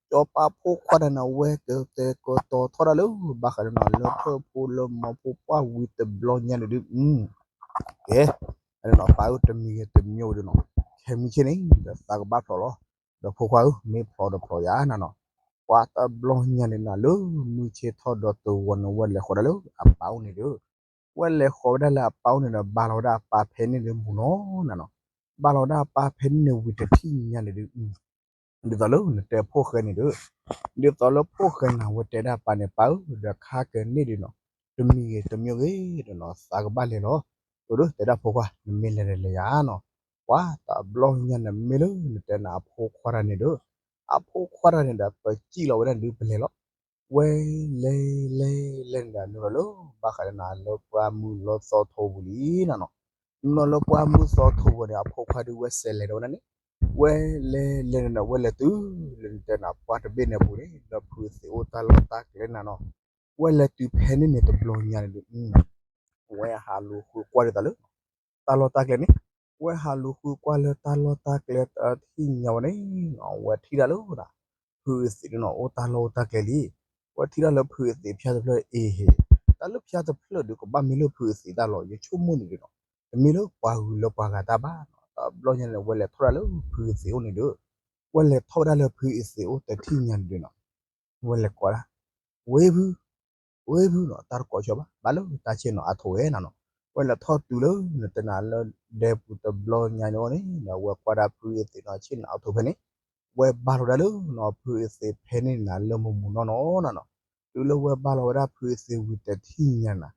စီၤပၤဖိခွါတဂၤန့ၣ် ဝဲကတဲာ်ကတီၤထီၣ်ဒၣ်လၢ ဘၣ်ဃးဒီးနီၤ လၢထၢၣ်ဖိလၢမီဖိပှၢ်ဝံၤတဘျီညါန့ၣ်ဒုး, ကဲ, အပၢ်ဧၢ တမံၤဂ့ၤတမံၤဝဲဒုးနီၤ, ခဲမုၢ်ဆ့ၣ်န့ၣ် ဒီးသးကဘၣ်ဖျိးလီၤ, ဒီးဖိခွါဧၢ မ့ၢ်ဖျိးဒီးဖျိးယၤနၤနီၤ, ပှၤတဘျီညါန့ၣ်နၤ လၢမုၢ်ဆ့ၣ်ထီၣ်ဒီးတဂီၤန့ၣ် ဝဲလဲၤဃီၤဒၣ်လၢအပၢ်အိၣ်န့ၣ်ဒီး, ဝဲလဲၤဃီၤဝဲဒၣ်လၢအပၢ်အိၣ်န့ၣ်ဒီး ဘါလီၤဝဲဒၣ်အပၢ်ဖဲန့ၣ်လၢမုၢ်နီၤနၤနီၤ, ဘါလီၤဝဲဒၣ်အပၢ်ဖဲန့ၣ်န့ၣ်ဝံၤတထံၣ်ညါန့ၣ်ဒုး ဒ်သိးလၢနတဲဖိၣ်ဃဲန့ၣ်ဒီး, ဒ်သိးလၢဖိၣ်ဃဲနၤ ဝဲတဲဒၣ်ပၢ်န့ၣ် ပၢ်ဧၢ ဒီးခါကန့ၢ်ဒုးနီၤ, တမံၤဂ့ၤတမံၤဂ့ၤဒီးနီၤ သးကဘၣ်လဲၤလီၤ, အၢ တဲဒၣ်ဖိခွါ နမ့ၢ်လဲၤဒီးလဲၤယၤနီၤ, ပှၤတဘျီညါနမ့ၢ်လၢနတဲနၤအဖိခွါတဂၤန့ၣ်ဒီး, အဖိခွါတဂၤန့ၣ်ဒီး ပစံၣ်လီၤဝဲဒၣ်ဒုးပလဲၤလီၤ, ဝဲလဲၤလဲၤလဲၤန့ၣ်ဒီး နုာ်လီၤလၢ ဘၣ်ဃးဒီးနၤ လၢပှၢ်မုၢ်လီၤသီထိပူၤလံနၤနီၤ, နုာ်လီၤလၢပှၢ်မုၢ်သီထိပူၤန့ၣ် အဖိခွါဒုးဝဲစဲးလဲၤဒီးဝဲဒၣ်န့ၣ်, ဝဲလဲၤလဲၤန့ၣ်ဒီး ဝဲလဲၤတုၤလၢနတဲနၤပှၢ်တဘ့ၣ်န့ၣ်အပူၤန့ၣ် ဒီးဖုအသံးအိၣ်တၢ်လီၢ်တၢ်ကျဲန့ၣ်နီၤ, ဝဲလဲၤတုၤဖဲန့ၣ်န့ၣ်တဘျီညါန့ၣ်ဒုး ဝဲဟးလူၤဃုကွၢ်ဒ်သိးလၢ တၢ်လီၢ်တၢ်ကျဲန့ၣ်, ဝဲဟးလူၤဃုကွၢ်လၢတၢ်လီၢ်တၢ်ကျဲတထံၣ်ညါဝဲန့ၣ်, ဝဲထံၣ်ဒၣ်လၢ ဖုအသံးန့ၣ်နီၤ အိၣ်တၢ်လီၢ်အိၣ်တၢ်ကျဲလံ, ဝဲထံၣ်ဒၣ်လၢဖုအသံးဖၠါတဖျၢၣ်အ့ဟ့ၣ်, တၢ်လၢဖၠါတဖျၢၣ်ဒုးကဘၣ်မ့ၢ်လၢဖုအသံးတၢ်လီၤ ယဆိကမိၣ်န့ၣ်ဒုးနီၤ, တမ့ၢ်လၢပှၤဂုၤလၢပှၤဂၤတၢ်ဘၣ်နီၤ, တဘျီညါန့ၣ် ဝဲလဲၤထီၣ်ဒၣ်လၢဖုအသံးအိၣ်န့ၣ်ဒီး, ဝဲလဲၤထီၣ်ဝဲဒၣ်လၢဖုအသံးအိၣ်တထံၣ်ညါန့ၣ်ဒုးနီၤ ဝဲလဲၤကိးဒၣ်, ဝ့ၢ်ဖု, ဝ့ၢ်ဖုနီၤ တၢ်တကိးဆၢဘၣ် ဘၣ်လၢတၢ်ဆ့ၣ်နီၤအါထိၣ်ဝဲနၤနီၤ, ဝဲလဲၤထီၣ်တုၤလၢ နတဲနၤလၢဒဲပူၤတဘျီညါန့ၣ်အီၤန့ၣ် ဒီးဝဲကွၢ်ဒၣ်ဖုအသံးနီၤဆ့ၣ်နီၤအါထိၣ်ဖဲန့ၣ်, ဝဲဘါလီၤဒၣ်လၢနီၤဖုအသံးဖဲန့ၣ်နၤလၢမုၢ်မုၢ်နီၢ်နီၢ်နၤနီၤ, တုၤလၢဝဲဘါလီၤဝဲဒၣ်ဖုအသံးဝံၤတထံၣ်ညါနၤ,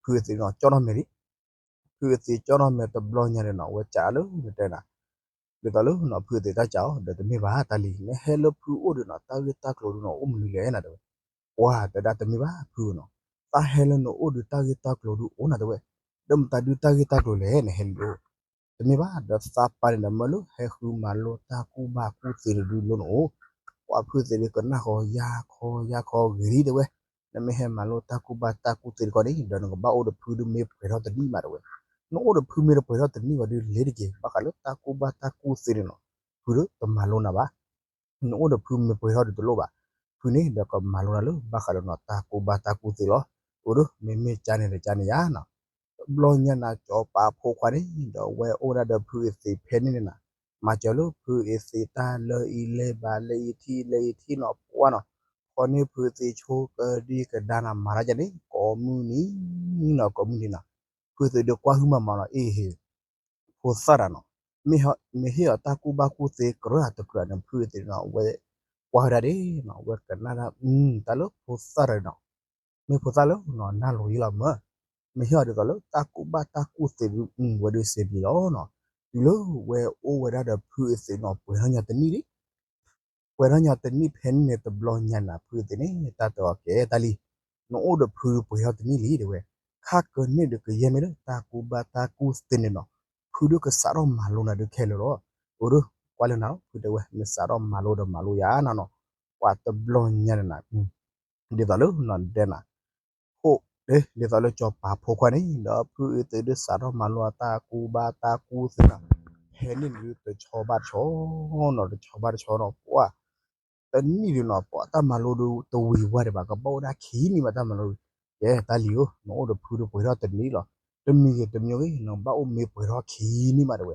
ဖုအသံးနီၤကၠီၣ်နီၣ်မဲာ်လံ ဖုအသံးကၠီၣ်နီၣ်မဲာ်တဘျီညါဒီးနီၤ ဝဲကးလၢနတဲနၤ, ဒ်သိးလၢနီၤ ဖုအသံးတၢ်ကးအီၤ ဒီးတမ့ၢ်ဘၣ်တၢ်လံ နဟဲလၢဖုအိၣ်ဒီးနီၤ တၢ်ဂ့ၢ်တၢ်ကျိၤဒုးနီၤ အိၣ်မနုၤလဲၣ်နၤတဲဝဲ, ပှၤတဲဒၣ်တမ့ၢ်ဘၣ်ဖုနီၤ, တၢ်ဟဲလၢနအိၣ်ဒီးတၢ်ဂ့ၢ်တၢ်ကျိၤဒုးအိၣ်နၤတဲဝဲ, ဒီးမတၤဒုးတၢ်ဂ့ၢ်တၢ်ကျိၤလဲၣ် နဟဲလံဒိၣ်, တမ့ၢ်ဘၣ် ဒီးသးပှၢ်န့ၣ်ဒီးမၢလၢဟဲဃုမၤလိတၢ်ကူၣ်ဘၣ်ကူၣ်သ့န့ၣ်ဒုးလိၣ်နအိၣ်, ပှၤဖုသ့ၣ်ဒုးကနၣ်ဃီယါခီယါခီဂ့ၤလံတဲဝဲ, နမ့ၢ်ဟဲမၤလိတၢ်ကူၣ်ဘၣ်တၢ်ကူၣ်သ့တခီန့ၣ် ဒီးနကဘၣ်အိၣ်ဒီးဖုဒုးမ့ၢ်ပှဲၤထီၣ်တနံၣ်ဘၣ်တဲဝဲ, နအိၣ်ဒီးဖုမ့ၢ်တပှဲၤထီၣ်တနံၣ်ဘၣ်ဒုးလ့ၤတက့ၢ် ဘၣ်ဃးလၢတၢ်ကူၣ်ဘၣ်တၢ်ကူၣ်သ့န့ၣ်နီၤ, ဖုဒုးတမၤလိနၤဘၣ်, နအိၣ်ဒီးဖုမ့ၢ်ပှဲၤထီၣ်ဒုးတလိၣ်ဘၣ်, ဖုန့ၣ်ဒီးကမၤလိနၤလၢဘၣ်ဃးဒီးနီၤ တၢ်ကူၣ်ဘၣ်တၢ်ကူၣ်သ့လီၤ, အိၣ်ဒီး မ့မ့ၢ်ကန့ၣ်ဒီးကန့ၣ်ယါနီၤ, တဘျီညါနၤ စီၤပၤဖိခွါန့ၣ် ဒီးဝဲအိၣ်ဒၣ်ဒီးဖုအသံးဖဲန့ၣ်န့ၣ်နၤ မၤစၢၤလၢဖုအသ့ၣ်တၢ်လၢအံၤလဲၤဘၣ် လၢအံၤထံၣ် လၢအံၤထံၣ်နီၤ ပှၢ်နီၤ, ဖီန့ၢ်ဖုအသ့ၣ်ဆိကဒံကဒါနီၤ မၤတၢ်ကန့ၣ် ကိးမုၢ်နံၤနီၤ ကိးမုၢ်နံၤနီၤ, ဖုအသ့ၣ်ဒီးကွၢ်ဟုမၤမၤနီၤ အ့ၣ်ဟ့ၣ် ဖိသၣ်တၢ်နီၤ, မ့ၢ်ဟ့ၣ်အီၤတၢ်ကူၣ်ဘၣ်ကူၣ်သ့ကြၢးတကြၢးန့ၣ် ဖုအသ့ၣ်နီၤ ဝဲကွၢ်ဝဲဒၣ်ဒ်နီၤ ဝဲကနၣ်တၢ် တၢ်လၢဖိသၣ်တၢ်နီၤ, မ့ၢ်ဖိသၣ်လၢနီၤ နၢ်လိၤယံလီၤမၢ်, မ့ၢ်ဟ့ၣ်အီၤဒ်သိးလၢတၢ်ကူၣ်ဘၣ်တၢ်ကူၣ်သ့ဒုး ဝဲဒုးစ့မံၤလီၤနီၤ, တုၤလၢဝဲအိၣ်ဝဲဒၣ်ဒီးဖုအသ့ၣ်နီၤ ပှဲၤထီၣ်ညီတနံၣ်လံ ပှဲၤထီၣ်ညီတနံၣ်ဖဲန့ၣ်န့ၣ် တဘျီညါန့ၣ် ဖုအသ့ၣ်န့ၣ် တၢ်တဲအီၤကဲတၢ်လံ, နအိၣ်ဒီးဖုပှဲၤထီၣ်တနံၣ်လံတဲဝဲ, ခါကန့ၣ်ဒုးကယဲၢ်မ့ၢ်လၢတၢ်ကူၣ်ဘၣ်တၢ်ကူၣ်သ့န့ၣ်နီၤ, ဖုဒုးကစးထီၣ်မၤလိနၤဒုးခဲလၢာ်လီၤ, အိၣ်ဒုး ကွၢ်လၢနၤ ဖုတဲဝဲ မ့ၢ်စးထီၣ်မၤလိဒီးမၤလိယၤနၤနီၤ, ပှၤတဘျီညါန့ၣ်နၤ ဒ်သိးလၢနီၤဒဲနၤ, ဖိ ဒ်သိးလၢစီၤပၤဖိခွါန့ၣ် ဒီးဖုအသ့ၣ်ဒုးစးထီၣ်မၤလိအတၢ်ကူၣ်ဘၣ်တၢ်ကူၣ်သ့နီၤ, ဖဲန့ၣ်ဒုးတဆီဘၣ်တဆီနီၤ တဆီဘၣ်တဆီနီၤ ပှၢ် တနံၣ်ဒုးနီၤ ပှၤတၢ်မၤလိဒုးတဝံၤဝဲဒံးဘၣ် ကဘၣ်အိၣ်ဒၣ်ခံနံၣ်ဘၣ်တၢ်မၤလိ, ကဲတၢ်လံၤဧၢ နအိၣ်ဒီးဖုဒုးပှဲၤထီၣ်တနံၣ်လီၤ, တမံၤဂ့ၤတမံၤဂ့ၤ နဘၣ်အိၣ်မ့ၢ်ပှဲၤထီၣ်ခံနံၣ်မးတဲဝဲ,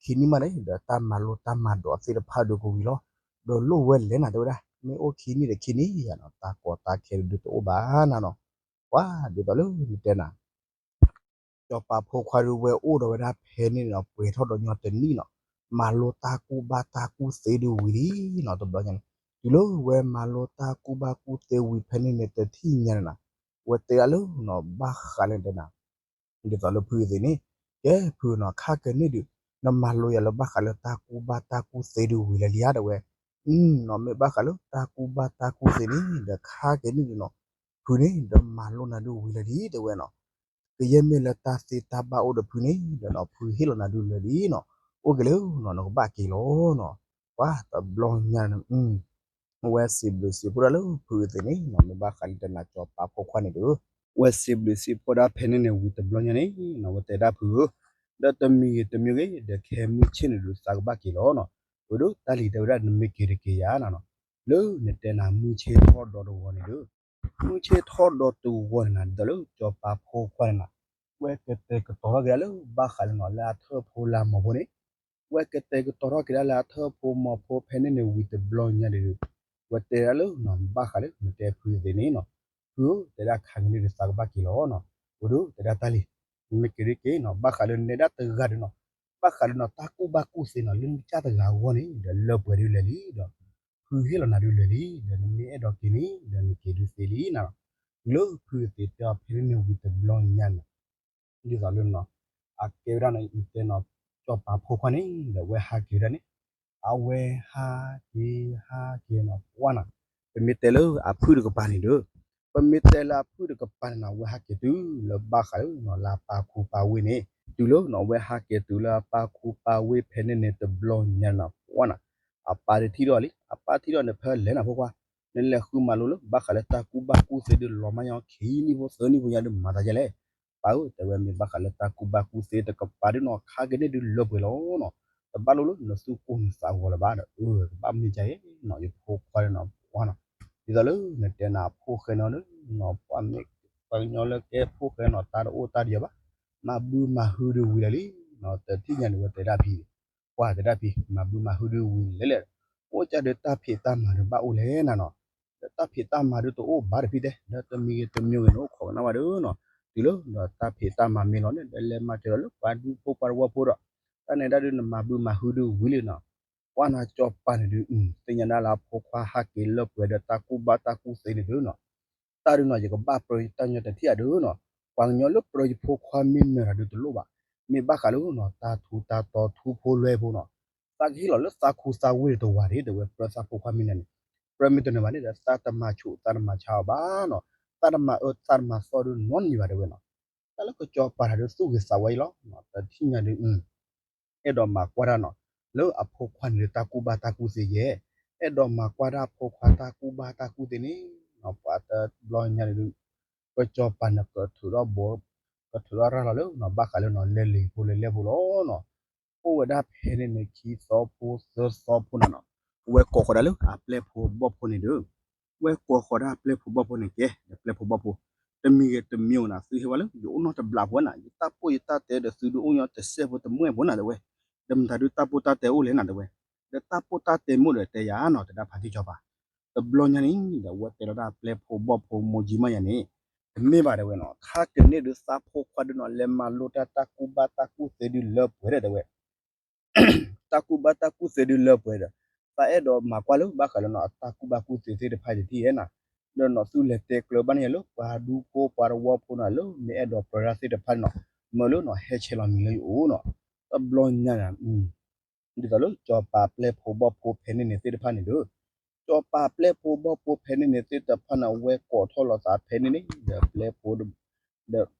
ခံနံၣ်မးန့ၣ် ဒီးတၢ်မၤလိတၢ်မၤဒိးသ့ၣ်တဖၣ်ဒုးကဝံၤလီၤ, ဒီးလိၣ်ဝဲလဲၣ်နၤတဲဝဲဒၣ် မ့ၢ်အိၣ်ခံနံၣ်ဒီးခံနံၣ်ယၤနီၤ တၢ်ကီတၢ်ခဲဒုးတအိၣ်ဘၣ်နၤနီၤ, ပှၤဒ်သိးလၢနတဲနၤ စီၤပၤဖိခွါဒုးဝဲအိၣ်ဒီးဝဲဒၣ်ဖဲန့ၣ်နီၤ ပှဲၤထီၣ်ဒီးညီတနံၣ်နီၤ, မၤလိတၢ်ကူၣ်ဘၣ်တၢ်ကူၣ်သ့ဒုးဝံၤလံနီၤ တဘျီညါန့ၣ်, တုၤလၢဝဲမၤလိတၢ်ကူၣ်ဘၣ်ကူၣ်သ့ဝံၤဖဲန့ၣ်န့ၣ် တထံၣ်ညါန့ၣ်နၤ, ဝဲတဲဒၣ်လၢနီၤ ဘၣ်ဃးလၢတဲနၤ ဒ်သိးလၢဖုအသ့ၣ်န့ၣ်, ကဲဖုနီၤ ခါကန့ၣ်ဒုး နမၤလိယၤလၢဘၣ်ဃးလၢတၢ်ကူၣ်ဘၣ်တၢ်ကူၣ်သ့ဒုးဝံၤလၢလံဧါတဲဝဲ, နီၤ မ့ၢ်ဘၣ်ဃးလၢတၢ်ကူၣ်ဘၣ်တၢ်ကူၣ်သ့န့ၣ် ဒီးခါကန့ၣ်ဒုးနီၤ, ဖုန့ၣ် ဒီးမၤလိနၤဒုးဝံၤလၢလံတဲဝဲနီၤ, ကယဲၢ်မ့ၢ်လၢတၢ်သ့တၢ်ဘၣ်အိၣ်ဒီးဖုန့ၣ် ဒီးနီၤ ဖုဟ့ၣ်လီၤနၤဒုးလၢလံနီၤ, အိၣ်က့ၤလၢနီၤ နကဘၣ်က့ၤလီၤနီၤ, ပှၤတဘျီညါန့ၣ် ဝဲစံးဘျုးစံးဖှိၣ်ဒၣ်လၢဖုအသ့ၣ်န့ၣ်နီၤ မ့ၢ်ဘၣ်ဃးလၢတနၤစီၤပၤဖိခွါန့ၣ်ဒီး, ဝဲစံးဘျုးစံးဖှိၣ်ဒၣ်ဖဲန့ၣ်န့ၣ်ဝံၤတဘျီညါန့ၣ်နီၤ ဝဲတဲဒၣ်ဖုဧၢ, ဒီးတမံၤဂ့ၤတမံၤဂ့ၤ ဒီးခဲမုၢ်ဆ့ၣ်န့ၣ်ဒုးသးကဘၣ်က့ၤလီၤနီၤ, အိၣ်ဒီးတၢ်လံၤတဲဝဲဒၣ်နမ့ၢ်က့ၤတက့ၤယၤနၤနီၤ, လၢနတဲနၤမုၢ်ဆ့ၣ်ထီၣ်ဒီးတဂီၤန့ၣ်ဒီး, မုၢ်ဆ့ၣ်ထီၣ်ဒီးတဂီၤန့ၣ်နၤ ဒ်သိးလၢစီၤပၤဖိခွါန့ၣ်နၤ, ဝဲကတဲာ်ကတီၤထီၣ်က့ၤဒၣ်လၢဘၣ်ဃးလၢနီၤ လၢအထၢၣ်ဖိလၢအမီၤဖိန့ၣ် ဝဲကတဲာ်ကတီၤထီၣ်က့ၤဒၣ်လၢအထၢၣ်ဖိမီၤဖိဖဲန့ၣ်န့ၣ်ဝံၤတဘျီညါဒီး, ဝဲတဲဒၣ်လၢနီၤ ဘၣ်ဃးလၢနတဲဖုအသ့ၣ်န့ၣ်နီၤ, ဖုဧၢ တဲဒၣ်ခါကန့ၣ်ဒုးသးကဘၣ်က့ၤလီၤနီၤ, အိၣ်ဒီးတဲဒၣ်တၢ်လံၤ, နမ့ၢ်က့ၤဒုးက့ၤနီၤ ဘၣ်ဃးလၢနတဲဒၣ်တဂၤဒီးနီၤ, ဘၣ်ဃးလၢနီၤ တၢ်ကူၣ်ဘၣ်ကူၣ်သ့နီၤ လၢနကစၢ်တဂၤအဂီၢ်န့ၣ် ဒီးလၢပှဲၤဒုးလၢာ်လံဒီး, ဖုဟ့ၣ်လီၤနၤဒုးလၢာ်လံ, ဒီးနမ့ၢ်အဲၣ်ဒိးက့ၤန့ၣ် ဒီးနက့ၤဒုးသ့လံနၤ, တုၤလၢဖုအသ့ၣ်တဲအီၤဖဲန့ၣ်န့ၣ်ဝံၤတဘျီညါန့ၣ် ဒ်သိးလၢနီၤ, အကဲဝဲဒၣ်နီၤ ယတဲနီၤ, စီၤပၤဖိခွါန့ၣ် ဒီးဝဲဟးက့ၤဝဲဒၣ်န့ၣ်, အဝဲဟးက့ၤ ဟးက့ၤနီၤ ပှၢ်နၤ, ပမ့ၢ်တဲလၢအဖုၣ်တကပၤန့ၣ်ဒီး, ပမ့ၢ်တဲလၢအဖုၣ်တကပၤန့ၣ်နီၤ အဝဲဟးက့ၤတုၤလၢဘၣ်ဃးလၢနီၤ လၢအပၢ်ခူပၢ်ဝ့ၢ်န့ၣ်, တုၤလၢနီၤ အဝဲဟးက့ၤတုၤလၢအပၢ်ခူပၢ်ဝ့ၢ်ဖဲန့ၣ်န့ၣ်တဘျီညါနီၤ ပှၢ်နၤ, အပၢ်တထံၣ်ထီၣ်လံ အပၢ်ထံၣ်ထီၣ်န့ၣ် ဖဲလဲၣ်နၤဖိခွါ, နလဲၤဃုမၤလိလၢ ဘၣ်ဃးလၢတၢ်ကူၣ်ဘၣ်ကူၣ်သ့ဒုးလီၤမးညီ ခံနံၣ်ဖိသၢနံၣ်ဖိညါဒုးမၤသးယဲလဲၣ်, ပၢ်ဧၢ တဲဝဲမ့ၢ်ဘၣ်ဃးလၢတၢ်ကူၣ်ဘၣ်ကူၣ်သ့တကပၤဒုးနီၤ ခါက့ၤန့ၣ်ဒုးလၢပှဲၤလီၤနီၤ, တဘၣ်လိၣ်လၢနသူၣ်ကိၢ်နသးဂီၤလၢၤဘၣ်ဒီး အၢ ကဘၣ်မ့ၢ်ကါအံၤနီၤ ယဖိခွါန့ၣ်နီၤ ပှၢ်နၤ, ဒ်သိးလၢနတဲနၤအဖိၣ်ဃဲန့ၣ်ဒီးနီၤ ပှၢ်မ့ၢ် ပှၤကညီလၢကဲဖိၣ်ဃဲနီၤတၢ်တအိၣ်တၢ်တယၢၤဘၣ်, မၤဘုမၤဟုဒုးဝံၤလၢာ်လံနီၤ တထံၣ်ညါန့ၣ်ဝဲတဲဒၣ်ဖံ ပှၢ်တဲဒၣ်ဖံ မၤဘုမၤဟုဒုးဝံၤလၢာ်လံ, အိၣ်ကဒီးတၢ်ဖံးတၢ်မၤဒုးဘၣ်အိၣ်လဲၣ်နၤနီၤ, ဒီးတၢ်ဖံးတၢ်မၤဒုးတအိၣ်ဘၣ်ဒီးဖံတဲ ဒီးတမံၤဂ့ၤတမံၤဂ့ၤန့ၣ်အိၣ်ခိးကနၣ်ဝဲဒီးနီၤ, တုၤလၢဒီးတၢ်ဖံးတၢ်မၤမ့ၢ်လီၤန့ၣ် ဒီးလဲၤမၤစၢၤဒီးလၢပှၤဒူဖိပှၤတဝီဖိဒီး, တၢ်န့ၣ်ဒၣ်ဒုးနမၤဘုမၤဟုဒုးဝံၤလံနီၤ, ပှၢ်နၤစီၤပၤန့ၣ်ဒုး သ့ၣ်ညါဒၣ်လၢအဖိခွါဟးက့ၤလၢပှဲၤဒီးတၢ်ကူၣ်ဘၣ်တၢ်ကူၣ်သ့န့ၣ်ဒုးနီၤ တၢ်ဒုးနီၤ ယကဘၣ်ပြၢတၢ်ညီတထံၣ်အဒုးနီၤ, ပှၤကညီလၢပြၢယဖိခွါမ့ၢ်နၢၤတၢ်ဒုးတလိၣ်ဘၣ်, မ့ၢ်ဘၣ်ဃးလၢနီၤ တၢ်ထူးတၢ်တီၤထူဖိလွဲဖိနီၤ, သးကဟ့ၣ်လီၤလၢသးခူသးဝ့ၢ်တဝၤဒၣ် တဲဝဲပြၢသးဖိခွါမ့ၢ်နၢၤန့ၣ်, ပြၢမ့ၢ်တနၢၤဘၣ်န့ၣ်ဒီး သးတမၤဆူးသးတမၤဆါအီၤဘၣ်နီၤ, သးတမၤအၢသးတမၤသီဒုးနီတမံၤဘၣ်တဲဝဲနီၤ, တၢ်လၢကစီၤပၤတၢ်ဒုးသူၣ်ဂ့ၤသးဝါအံၤလီၤ, တထံၣ်ညါဒုး အဲၣ်ဒိးမၤကွၢ်တၢ်နီၤ, လၢအဖိခွါန့ၣ်ဒုးတၢ်ကူၣ်ဘၣ်တၢ်ကူၣ်သ့ယဲၢ်, အဲၣ်ဒိးမၤကွၢ်တၢ်အဖိခွါတၢ်ကူၣ်ဘၣ်တၢ်ကူၣ်သ့န့ၣ်, ပှၤတဘျီညါန့ၣ်ဒုး, ကစီၤပၤန့ၣ်ကထုးထီၣ်ဘိ, ကထုးထီၣ်ရၤလီၤလၢနီၤ ဘၣ်ဃးလၢနီၤ လဲၤလံၤဖိလဲၤလဲၢ်ဖိလီၤနီၤ, အိၣ်ဝဲဒၣ်ဖဲန့ၣ်န့ၣ် ခံသီဖိသၢသီဖိနၤနီၤ, ဝဲကိးဃီၤဒၣ်လၢအပျဲၢ်ဖိဘီၣ်ဖိန့ၣ်ဒီး ဝဲကိးဃီၤဒၣ်ပျဲၢ်ဖိဘီၣ်ဖိန့ၣ်ကဲ ဒီးပျဲၢ်ဖိဘီၣ်ဖိ, တမံၤဂ့ၤတမံၤဧိၤနၤ သုဟ့ၣ်ဝဲလၢ ယအိၣ်နီတဘျီဖိနၤ ယတၢ်ပိၢ်ယတၢ်တဲဒီးသုဒုးအိၣ်ညီတစဲးဖိတမှဲၢ်ဖိနၤတဲဝဲ, ဒီးမတၤဒုးတၢ်ပိၢ်တၢ်တဲအိၣ်လဲၣ်နၤတဲဝဲ, ဒီးတၢ်ပိၢ်တၢ်တဲမိၣ်ဒီးတဲယၤနီၤ တဲဒၣ်ဖါတံၢ်စီၤပၤ, တဘျီညါန့ၣ် ဒီးအဝဲတဲလီၤတၢ်ပျဲၢ်ဖိဘီၣ်ဖိမိၢ်ကၠံမးယၤန့ၣ်, တမ့ၢ်ဘၣ်တဲဝဲနီၤ, ခါကန့ၣ်ဒုးသးဖိခွါဒုးနီၤ လဲၤမၤလိတၢ်တၢ်ကူၣ်ဘၣ်တၢ်ကူၣ်သ့ဒုးလၢပှဲၤဒီးတဲဝဲ တၢ်ကူၣ်ဘၣ်တၢ်ကူၣ်သ့ဒုးလၢပှဲၤဒီး, သးအဲၣ်ဒိးမၤကွၢ်လၢဘၣ်ဃးလၢနီၤ အတၢ်ကူၣ်ဘၣ်ကူၣ်သ့သ့ၣ်တဖၣ်တထံၣ်ဧဲနၤ, ဒီးနီၤသုလဲၤတဲကျၢၤဘၣ်န့ၣ်ယၤလၢပှၤဒူဖိပှၤတဝီဖိနီၤ လၢမ့ၢ်အဲၣ်ဒိးပြၢဒၣ်သ့ၣ်တဖၣ်န့ၣ်နီၤ, မၢလၢနီၤဟဲဆဲးလီၤမံၤလၢယအိၣ်နီၤ, တဘျီညါန့ၣ် ဒ်သိးလၢစီၤပၤပျဲၢ်ဖိဘီၣ်ဖိဖဲန့ၣ်န့ၣ်သ့ၣ်တဖၣ်န့ၣ်ဒီး, စီၤပၤပျဲၢ်ဖိဘီၣ်ဖိဖဲန့ၣ်န့ၣ်သ့ၣ်တဖၣ်န့ၣ် အဝဲကိးထီၣ်လိာ်သးဖဲန့ၣ်န့ၣ် ဒီးပျဲၢ်ဖိ ဒီးတ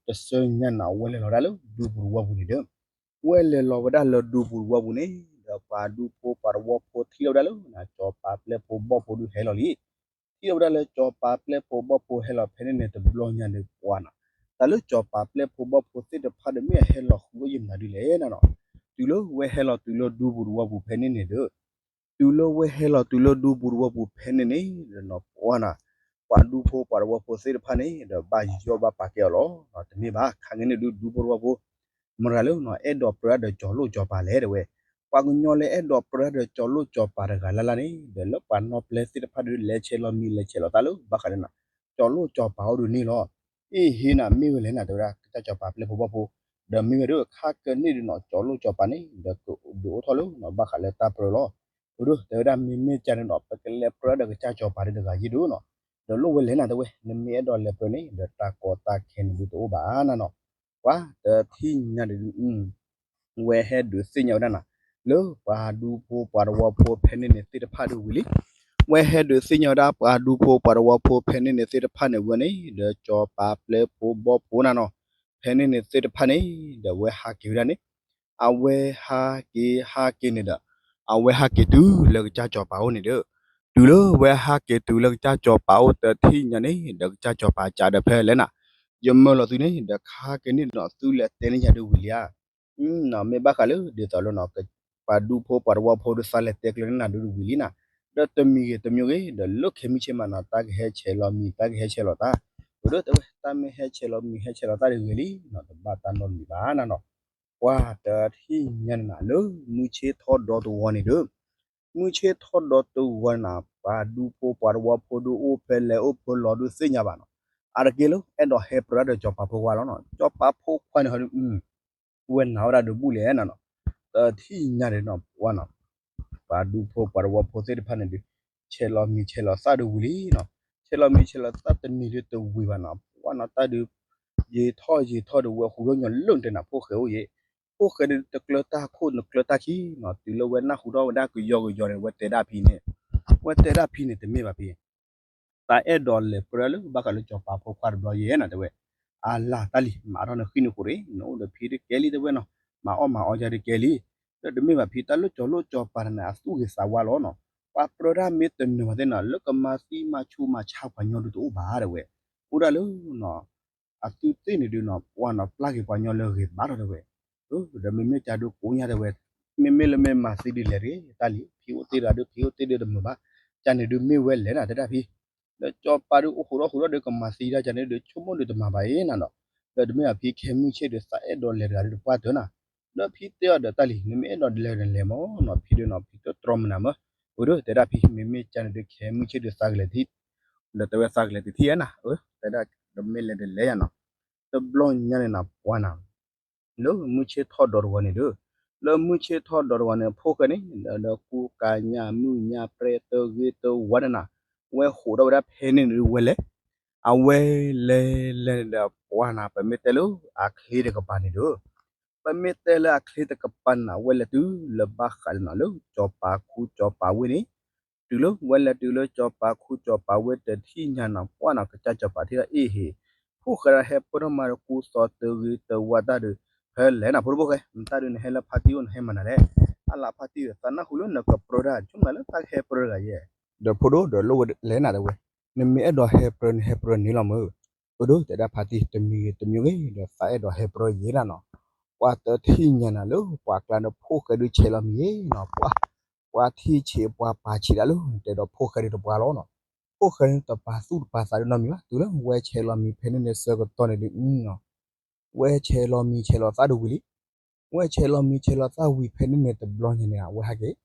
ဆၢညါန့ၣ် အဝဲလဲၤလီၤဒၣ်လၢဒူပူၤတဝီပူၤန့ၣ်ဒီး, ဝဲလဲၤလီၤဝဲဒၣ်လၢဒူပူၤတဝီပူၤန့ၣ် ဒီးပှၤဒူဖိပှၤတဝီဖိထံၣ်လီၤဝဲဒၣ်လၢ စီၤပၤပျဲၢ်ဖိဘီၣ်ဖိဒုးဟဲလီၤလံ ထံၣ်လီၤဝဲဒၣ်လၢစီၤပၤပျဲၢ်ဖိဘီၣ်ဖိဟဲလီၤဖဲန့ၣ်န့ၣ် တဘျီညါန့ၣ်ပှၤနီၤ, တၢ်လၢစီၤပၤပျဲၢ်ဖိဘီၣ်ဖိသ့ၣ်တဖၣ်ဒီးမ့ၢ်အဟဲလီၤဃုာ်အီၣ်ယံာ်မနုၤဒ်လဲၣ်နၤနီၤ, တုၤလၢဝဲဟဲလီၤတုၤလၢဒူပူၤတဝီပူၤဖဲန့ၣ်န့ၣ်ဒီး, တုၤလၢဝဲဟဲလီၤတုၤလၢဒူပူၤတဝီပူၤဖဲန့ၣ်န့ၣ် ဒီးနီၤပှၤနီၤ, ပှၤဒူဖိပှၤတဝီဖိသ့ၣ်တဖၣ်န့ၣ် ဒီးဘၣ်ယီၢ်ဘၣ်ပာ်ကဲအီၤလီၤ, တမ့ၢ်ဘၣ် ခါကန့ၣ်ဒုးဒူဖိတဝီဖိ မတၤလၢနီၤ အဲၣ်ဒိးပြၢဒၢးစီၤလိၣ်စီၤပၤလဲၣ်တဲဝဲ, ပှၤကညီလၢအဲၣ်ဒိးပြၢဒၢးစီၤလိၣ်စီၤပၤတဂၤလၢ်လၢ်န့ၣ် ဒီးလၢပှၤနီၢ်ပျဲၢ်သ့ၣ်တဖၣ်ဒုးလဲၤဆဲးလီၤမံၤလဲၤဆဲးလီၤသးလၢဘၣ်ဃးလၢနီၤ, စီၤလိၣ်စီၤပၤအိၣ်ဒုးန့ၣ်လီၤ, အ့ၣ်ဟ့နၤ မ့ၢ်ဝဲလဲၣ်နၤတဲဝဲဒၣ် ကစၢ်စီၤပၤပျဲၢ်ဖိဘီၣ်ဖိ, ဒီးမ့ၢ်ဝဲဒၣ်ခါကန့ၣ်ဒုးနီၤ စီၤလိၣ်စီၤပၤန့ၣ် ဒီးကဒုးအိၣ်ထီၣ်လၢနီၤ ဘၣ်ဃးလၢတၢ်ပြၢလီၤ, အဒိတဲဝဲဒၣ်မ့မ့ၢ်ကန့ၣ်နီၤ ပကလဲၤပြၢဒၢးကစၢ်စီၤပၤဒုးတဂၤယ့ၣ်ဒုးနီၤ, ဒီးလိၣ်ဝဲလဲၣ်နၤတဲဝဲ နမ့ၢ်အဲၣ်ဒိးလဲၤပြၢန့ၣ် ဒီးတၢ်ကီတၢ်ခဲန့ၣ်ဒုးတအိၣ်ဘၣ်နၤနီၤ, ပှၤတထံၣ်ညါဒုး ဝဲဟဲဒုးသ့ၣ်ညါဝဲဒၣ်နၤ, လၢပှၤဒူဖိပှၤတဝီဖိဖဲန့ၣ်န့ၣ်သ့ၣ်တဖၣ်ဒုးဝံၤလံ, ဝဲဟဲဒုးသ့ၣ်ညါဝဲဒၣ်ပှၤဒူဖိပှၤတဝီဖိဖဲန့ၣ်န့ၣ်သ့ၣ်တဖၣ်န့ၣ်ဝံၤန့ၣ် ဒီးစီၤပၤပျဲၢ်ဖိဘီၣ်ဖိနၤနီၤ, ဖဲန့ၣ်န့ၣ်သ့ၣ်တဖၣ်န့ၣ် ဒီးဝဲဟးက့ၤဝဲဒၣ်န့ၣ်, အဝဲဟးက့ၤဟးက့ၤန့ၣ်ဒီး, အဝဲဟးက့ၤတုၤလၢကစၢ်စီၤပၤအိၣ်န့ၣ်ဒီး, တုၤလၢဝဲဟးက့ၤတုၤလၢကစၢ်စီၤပၤအိၣ်တထံၣ်ညါန့ၣ် ဒီးကစၢ်စီၤပၤကးဒီးဖဲလဲၣ်နၤ, ယမၢလီၤသုန့ၣ် ဒီးခါကန့ၣ်နီၤ သုလဲၤတဲန့ၢ်ယၤဒုးဝံၤလံဧါ မ့ၢ်ဘၣ်ဃးလၢဒ်သိးလၢနီၤ ပှၤဒူဖိပှၤတဝီဖိဒုးသးလဲၤတဲကျၢၤန့ၢ်နၤဒုးဝံၤလံနၤ, ဒီးတမံၤဂ့ၤတမံၤဂ့ၤ ဒီးလၢခဲမုၢ်ဆ့ၣ်မးနီၤ တၢ်ကဟဲဆဲးလီၤမံၤ တၢ်ကဟဲဆဲးလီၤသး, အဒိတဲဝဲ တၢ်မ့ၢ်ဟဲဆဲးလီၤမံၤဟဲဆဲးလီၤသးဒုးဂ့ၤလံနီၤ တဘၣ်တၢ်နီတမံၤဘၣ်နၤနီၤ, ပှၤတထံၣ်ညါန့ၣ်နၤ လၢမုၢ်ဆ့ၣ်ထီၣ်ဒီတဝီန့ၣ်ဒီး မုၢ်ဆ့ၣ်ထီၣ်ဒီတဝီန့ၣ် ပှၤဒူဖိပှၤတဝီဖိဒုးအိၣ်ဖဲလဲၣ်အိၣ်ဖဲလဲၣ်ဒုးသ့ၣ်ညါဘၣ်နီၤ, အတက့ၢ်လၢအဲၣ်ဒိးဟဲပြၢဒၢးစီၤပၤဖိခွါလီၤနီၤ, စီၤပၤဖိခွါန့ၣ်ဟီဒုး ဝဲနာ်ဝဲဒၣ်ဒုးဘူၣ်လဲၣ်နၤနီၤ, တထံၣ်ညါန့ၣ်နီၤ ပှၤနီၤ ပှၤဒူဖိပှၤတဝီဖိသ့ၣ်တဖၣ်န့ၣ်ဒုး ဆဲးလီၤမံၤဆဲးလီၤသးဒုးဝံၤလံနီၤ, ဆဲးလီၤမံၤဆဲးလီၤသးတနံၤဒုးတဝံၤဘၣ်နီၤ ပှၤနီၤ တၢ်ဒုး ယံာ်ထီၣ်ယံာ်ထီၣ်ဒုးဝဲဟူးယီၣ်ညီလၢနတဲနၤ ဖိၣ်ဃဲအိၣ်ယဲၢ်, ဖိၣ်ဃဲဒုးတကျၢတၢ်ခိၣ် နကျၢတၢ်ခံနီၤ, တုၤလၢဝဲနၢ်ဟူထီၣ်ဝဲဒၣ်ကယီကယီန့ၣ် ဝဲတဲဒၣ်ဖံန့ၣ်, ဝဲတဲဒၣ်ဖံန့ၣ် တမ့ၢ်ဘၣ်ဖံ သးအဲၣ်ဒိးလဲၤပြၢလၢဘၣ်ဃးလၢစီၤပၤဖိခွါတဘျီယဲၢ်နၤတဲဝဲ, အလၤတၢ်လံ မၤထီၣ်နဃံနဃိရ့ နအိၣ်ဒီးဖံတကဲလံတဲဝဲနီၤ, မၤအီၣ်မၤအီယၤတကဲလံ, ဒီးတမ့ၢ်ဘၣ်ဖံ တၢ်လၢစီၤလိၣ်စီၤပၤန့ၣ် အသူၣ်ဂ့ၤသးဝါလီၤနီၤ, ပှၤပြၢတၢ်မ့ၢ်တနၢၤဘၣ်သ့ၣ်နီၤ လၢကမၤသံမၤဆူးမၤဆါပှၤညီဒုးတအိၣ်ဘၣ်တဲဝဲ, အိၣ်ဒၣ်လၢ အသုသ့ၣ်န့ၣ်ဒုးနီၤ ပှၤနီၤပျၢ်က့ၤပှၤညီလၢဂ့ၤဘၣ်ထီၣ်တဲဝဲ, ဒီးမ့မ့ၢ်ကဒုးကိးညါတဲဝဲ, မ့မ့ၢ်လၢမ့ၢ်မၤသံဒုးလဲၤတဂ့ၤတၢ်လံ, ဖံအိၣ်တ့ၢ်တဂၤဒုး ဖံအိၣ်တ့ၢ်ဒုးတမုာ်ဘၣ်, ကန့ၣ်ဒုးမ့ၢ်ဝဲလဲၣ်နၤတဲဒၣ်ဖံ, ဒီးစီၤပၤဒုးအိၣ်ဃုာ်ဒီးဃုာ်ဒီးဒုးကမၤသံဒၣ်ကန့ၣ်ဒုး ဆိကမိၣ်ဒုးတမၤဘၣ်အံၤနၤနီၤ, ဒီးတမ့ၢ်ဘၣ်ဖံခဲမုၢ်ဆ့ၣ်ဒုးသးအဲၣ်ဒိးလဲၤတဂၤဒုးတပှၢ်တၢၢ်နၤ, ဒီးဖံတဲအီၤဒီးတၢ်လံ နမ့ၢ်အဲၣ်ဒိးလဲၤဒီးလဲၤမးနီၤ ဖံဒုးနီၤ ဖံတတြီမုာ်နၤမး, အိၣ်ဒီးတဲဒၣ်ဖံ မ့မ့ၢ်ကန့ၣ်ဒုးခဲမုၢ်ဆ့ၣ်ဒုးသးကလဲၤတထံၣ်, ဒီးတဲဝဲသးကလဲၤတထံၣ်ဧါနၤ, တဲဒၣ် ဒီးမ့ၢ်လဲၤဒီးလဲၤယၤနီၤ, တဘျီညါန့ၣ်နၤပှၤနၤ လၢမုၢ်ဆ့ၣ်ထီၣ်ဒီးတဝီန့ၣ်ဒီး, လၢမုၢ်ဆ့ၣ်ထီၣ်ဒီးတဝီန့ၣ် ဖိၣ်ဃဲန့ၣ် ဒီးကူကၤညါမုၢ်ညါပြဲတဂ့ၤတဝါန့ၣ်နၤ, ဝဲဟိးထီၣ်ဝဲဒၣ်ဖဲန့ၣ်ဒုးဝဲလဲၤ, အဝဲလဲၤလဲၤဒီးပှၤနၤ ပမ့ၢ်တဲလၢအချ့တကပၤန့ၣ်ဒီး, ပမ့ၢ်တဲလၢအချ့တကပၤန့ၣ် အဝဲလဲၤတုၤလၢဘၣ်ဃးလၢနၤလၢစီၤပၤခူစီၤပၤဝ့ၢ်န့ၣ်, တုၤလၢဝဲလဲၤတုၤလၢစီၤပၤခူစီၤပၤဝ့ၢ်တထံၣ်ညါနၤ ပှၤနၤ ကစၢ်စီၤပၤထံၣ်ဒီးအ့ၣ်ဟ့ၣ်, ဖိၣ်ဃဲဒီးဟဲပၢၢ်ထီၣ်မၤတကူသီတဂ့ၤတဝါတၢ်ဒုး, ဖဲလဲၣ်နၤဖိဒိၣ်ဖိၣ်ဃဲ နတၢ်ဒုးနဟဲလၢဖါတံၢ်အိၣ်နဟဲမၤနၤလဲၣ်, အလၤဖါတံၢ်ဒီး သးနၢ်ဟူလၢနကပြၢဒၣ် ဆိကမိၣ်လၢတၢ်ကဟဲပြၢတဂၤယဲၢ်, ဒီးဖိဒိၣ်ဒီးလိၣ်ဝဲလဲၣ်နၤတဲဝဲ, နမ့ၢ်အဲၣ်ဒိးဟဲပြၢနဟဲပြၢန့ၣ်လီၤမး, အိၣ်ဒီးတဲဒၣ်ဖါတံၢ်တမံၤဂ့ၤတမံၤဂ့ၤဒီး သးအဲၣ်ဒိးဟဲပြၢယဲၢ်နၤနီၤ, ပှၤတထံၣ်ညါနၤလၢပှၤကျါဒီးဖိၣ်ဃဲဒုးဆဲးလီၤမံၤယဲၢ်နီၤ, ပှၤ ပှၤထံၣ်ဆံးပှၤပာ်ဆံးဒၣ်လၢ တဲဒီးဖိၣ်ဃဲဒုးတပှၢ်လီၤနီၤ, ဖိၣ်ဃဲဒုးတပာ်သူၣ်တပာ်သးဒုးနီတမံၤဘၣ်, တုၤလၢဝဲဆဲးလီၤမံၤဖဲန့ၣ်န့ၣ်ဆၢကတီၢ်န့ၣ်ဒုး, ဝဲဆဲးလီၤမံၤဆဲးလီၤသးဒုးဝံၤလံ, ဝဲဆဲးလီၤမံၤဆဲးလီၤသၣ်ဝံၤဖဲန့ၣ်န့ၣ်တဘျီညါန့ၣ် အဝဲဟးက့ၤ,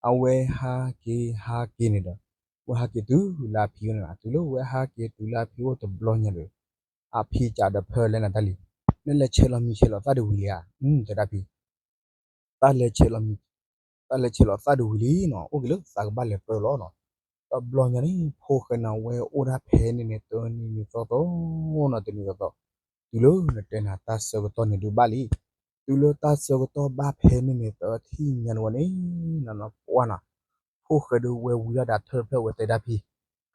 အဝဲဟးက့ၤဟးက့ၤန့ၣ်ဒီး ဝဲဟးက့ၤတုၤလၢအဖံအိၣ်န့ၣ်, တုၤလၢဝဲဟးက့ၤတုၤလၢအဖံအိၣ်တဘျီညါဒီး အဖံကးဒီးဖၢလဲၣ်နၤတၢ်လံ, နလဲၤဆဲးလီၤမံၤဆဲးလီၤသၣ်ဒုးဝံၤလံဧါ, တဲဒၣ်ဖံ တၢ်လဲၤဆဲးလီၤမံၤ, တၢ်လဲၤဆဲးလီၤသၣ်ဒုးဝံၤလံနီၤ, အိၣ်က့ၤလၢသးကဘၣ်လဲၤပြၢလီၤနီၤ. တဘျီညါန့ၣ် ဖိၣ်ဃဲန့ၣ် ဝဲအိၣ်ဒၣ်ဖဲန့ၣ်န့ၣ် တနံၤနံၤသီသီနီၤ, တနံၤသီသီ, တုၤလၢနတဲနၤတၢ်ဆၢကတီၢ်န့ၣ်ဒုးဘၣ်လံ, တုၤလၢတၢ်ဆၢကတီၢ်ဘၣ်ဖဲန့ၣ်န့ၣ် တထံၣ်ညါန့ၣ်ဝဲန့ၣ် နပှၢ်နီၤ, ဖိၣ်ဃဲဒုးဝဲဝံၤဒၣ်ဒီးထၢၣ်တဖျၢၣ်ဝဲတဲဒၣ်ဖံ,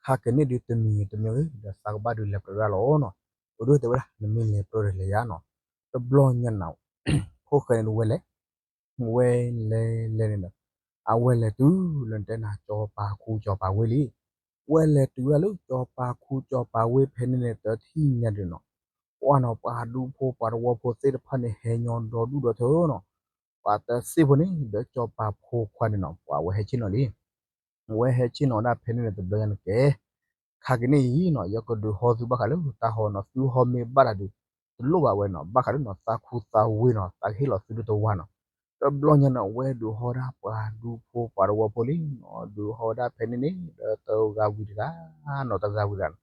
ခါကန့ၣ်ဒုးတမံၤတမံၤဂ့ၤ ဒီးသးကဘၣ်ဒုးလဲၤပြၢဒၣ်လီၤနီၤ. အိၣ်ဒိတဲဝဲဒၣ် နမ့ၢ်လဲၤပြၢဒီးလဲၤယါနီၤ. တဘျီညါန့ၣ် ဖိၣ်ဃဲန့ၣ်ဒုးဝဲလဲၤ ဝဲလဲၤလဲၤန့ၣ်ဒီး အဝဲလဲၤတုၤလၢတဲနၤ ကၠီၤပၤခူကၠီၤပၤဝ့ၢ်လံ. ဝဲလဲၤတုၤဒၣ်လၢကၠီၤပၤခူကၠီၤပၤဝ့ၢ်ဖဲန့ၣ်န့ၣ် တထံၣ်ညါဒုးနီၤ, ပှၢ်နီၤ ပှၤဒူဖိပှၤတဝီဖိသ့ၣ်တဖၣ်န့ၣ် ဟဲညီဒီဒူၣ်ဒီထၢနီၤ. ပှၤတသ့ၣ်ဖိန့ၣ် ဒီးကၠီၤပၤဖိခွါန့ၣ်နီၤ ပှၤဝဲဟဲဆ့ၣ်နီၤလံ ဝဲဟဲဆ့ၣ်နီၤဒၣ်ဖဲန့ၣ်န့ၣ် တဘျီညါန့ၣ်ကဲ, ခါကန့ၣ်အံၤနီၤ ယကဒုးဟီသုဘၣ်ဃးလၢတၢ်ဟီနီၤ, သုဟီမ့ၢ်ဘၣ်တၢ်ဒုး တလိၣ်ဘၣ်ဝဲနီၤ, ဘၣ်ဃးလၢနီၤ သးခူသးဝ့ၢ်နီၤ သးကဟ့ၣ်လီၤသုဒၣ်တဝါနီၤ. တဘျီညါန့ၣ် အဝဲဒုးဟီဒၣ်ပှၤဒူဖိပှၤတဝီဖိလံနီၤ, ဒုးဟီဒၣ်ဖဲန့ၣ်န့ၣ် ဒီးတဂၤဝံၤတဂၤနီၤ, တဂၤဝံၤတဂၤနီၤ.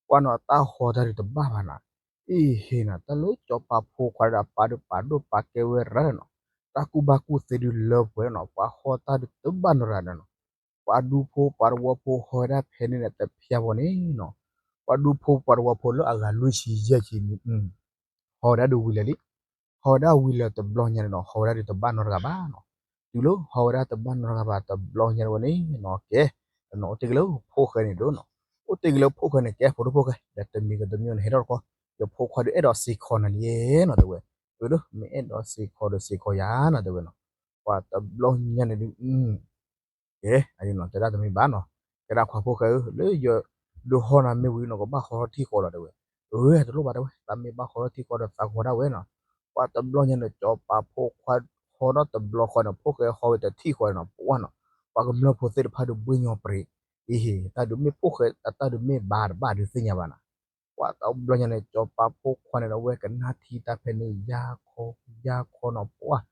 ပှၢ်နီၤ တၢ်ဟီတၢ်ဒုးတဘၣ်ဘၣ်နီၤ, အ့ဟ့နီၤ တၢ်လၢကၠီၤပၤဖိခွါဒီးပာ်ဒိၣ်ပာ်ကဲဝဲရၤနီၤ, တၢ်ကူၣ်ဘၣ်ကူၣ်သ့ဒုးလၢပှဲၤနီၤ, ပှၤဟီတၢ်ဒုးတဘၣ်နီတဂၤနီၤ. ပှၤဒူဖိပှၤတဝီဖိဟီဝဲဒၣ်ဖဲန့ၣ်န့ၣ် တဖျၢၣ်ဖိန့ၣ်နီၤ, ပှၤဒူဖိပှၤတဝီဖိလၢအဂၤလွံၢ်ဆံယဲၢ်ဆံန့ၣ် ဟီဝဲဒၣ်ဒုးဝံၤလၢာ်လံ. ဟီဝဲဒၣ်ဝံၤလၢာ်တဘျီညါန့ၣ်နီၤ ဟီဝဲဒၣ်ဒုးတဘၣ်နီတဂၤဘၣ်နီၤ. တုၤလၢဟီဝဲဒၣ်တဘၣ်နီတဂၤဘၣ် တဘျီညါဝဲန့ၣ်နီၤ ကဲ, အိၣ်တ့ၢ်က့ၤလၢဖိၣ်ဃဲန့ၣ်ဒုးနီၤ, အိၣ်တ့ၢ်က့ၤလၢဖိၣ်ဃဲန့ၣ်ကဲ ဖိဒိၣ်ဖိၣ်ဃဲ ဒီးတမံၤကတမံၤန့ၣ် ဟဲထီၣ်တခီ, ယဖိခွါဒုးအဲၣ်ဒိးစ့ၢ်ကီးနၤလံနီၤ တဲဝဲ. အၢဒိၣ်မ့ၢ်အဲၣ်ဒိးစ့ၢ်ကီးဒီးစ့ၢ်ကီးယၤနီၤ တဲဝဲနီၤ. ပှၤတဘျီညါန့ၣ်ဒုး ကဲ, အနီၤ တဲဒၣ်တမ့ၢ်ဘၣ်နီၤ, ကဲဒၣ်ခွါဖိၣ်ဃဲဧၢ, လၢယဒုးဟီနၤမ့ၢ်ဝံၤ နကဘၣ်ဟီထီၣ်ထံဃီလီၤ တဲဝဲ. အၢ တလိၣ်ဘၣ် တဲဝဲ, သးမ့ၢ်ဘၣ်ဟီထီၣ်ထံဃီဒီးသးကဟီဒၣ်ဝဲနီၤ. ပှၤတဘျီညါန့ၣ် ကၠီၤပၤဖိခွါဟီထီၣ်တဘျီဃီန့ၣ် ဖိၣ်ဃဲဟီဝဲတထံၣ်ဃီနီၤ ပှၢ်နီၤ, ပှၤကမျၢၢ်ဖိသ့ၣ်တဖၣ်ဒုးဘှ့ၣ်ညီပြံး, အ့ဟ့ တၢ်ဒုးမ့ၢ်ဖိၣ်ဃဲ တၢ်ဒုးမ့ၢ်ဘၣ်တဘၣ်ဒုးသ့ၣ်ညါဘၣ်နီၤ. ပှၤတဘျီညါန့ၣ် ကၠီၤပၤဖိခွါန့ၣ်ဒီး ဝဲကနၣ်ထံတၢ်ဖဲန့ၣ် ယါခီ ယါခီနီၤ ပှၢ်,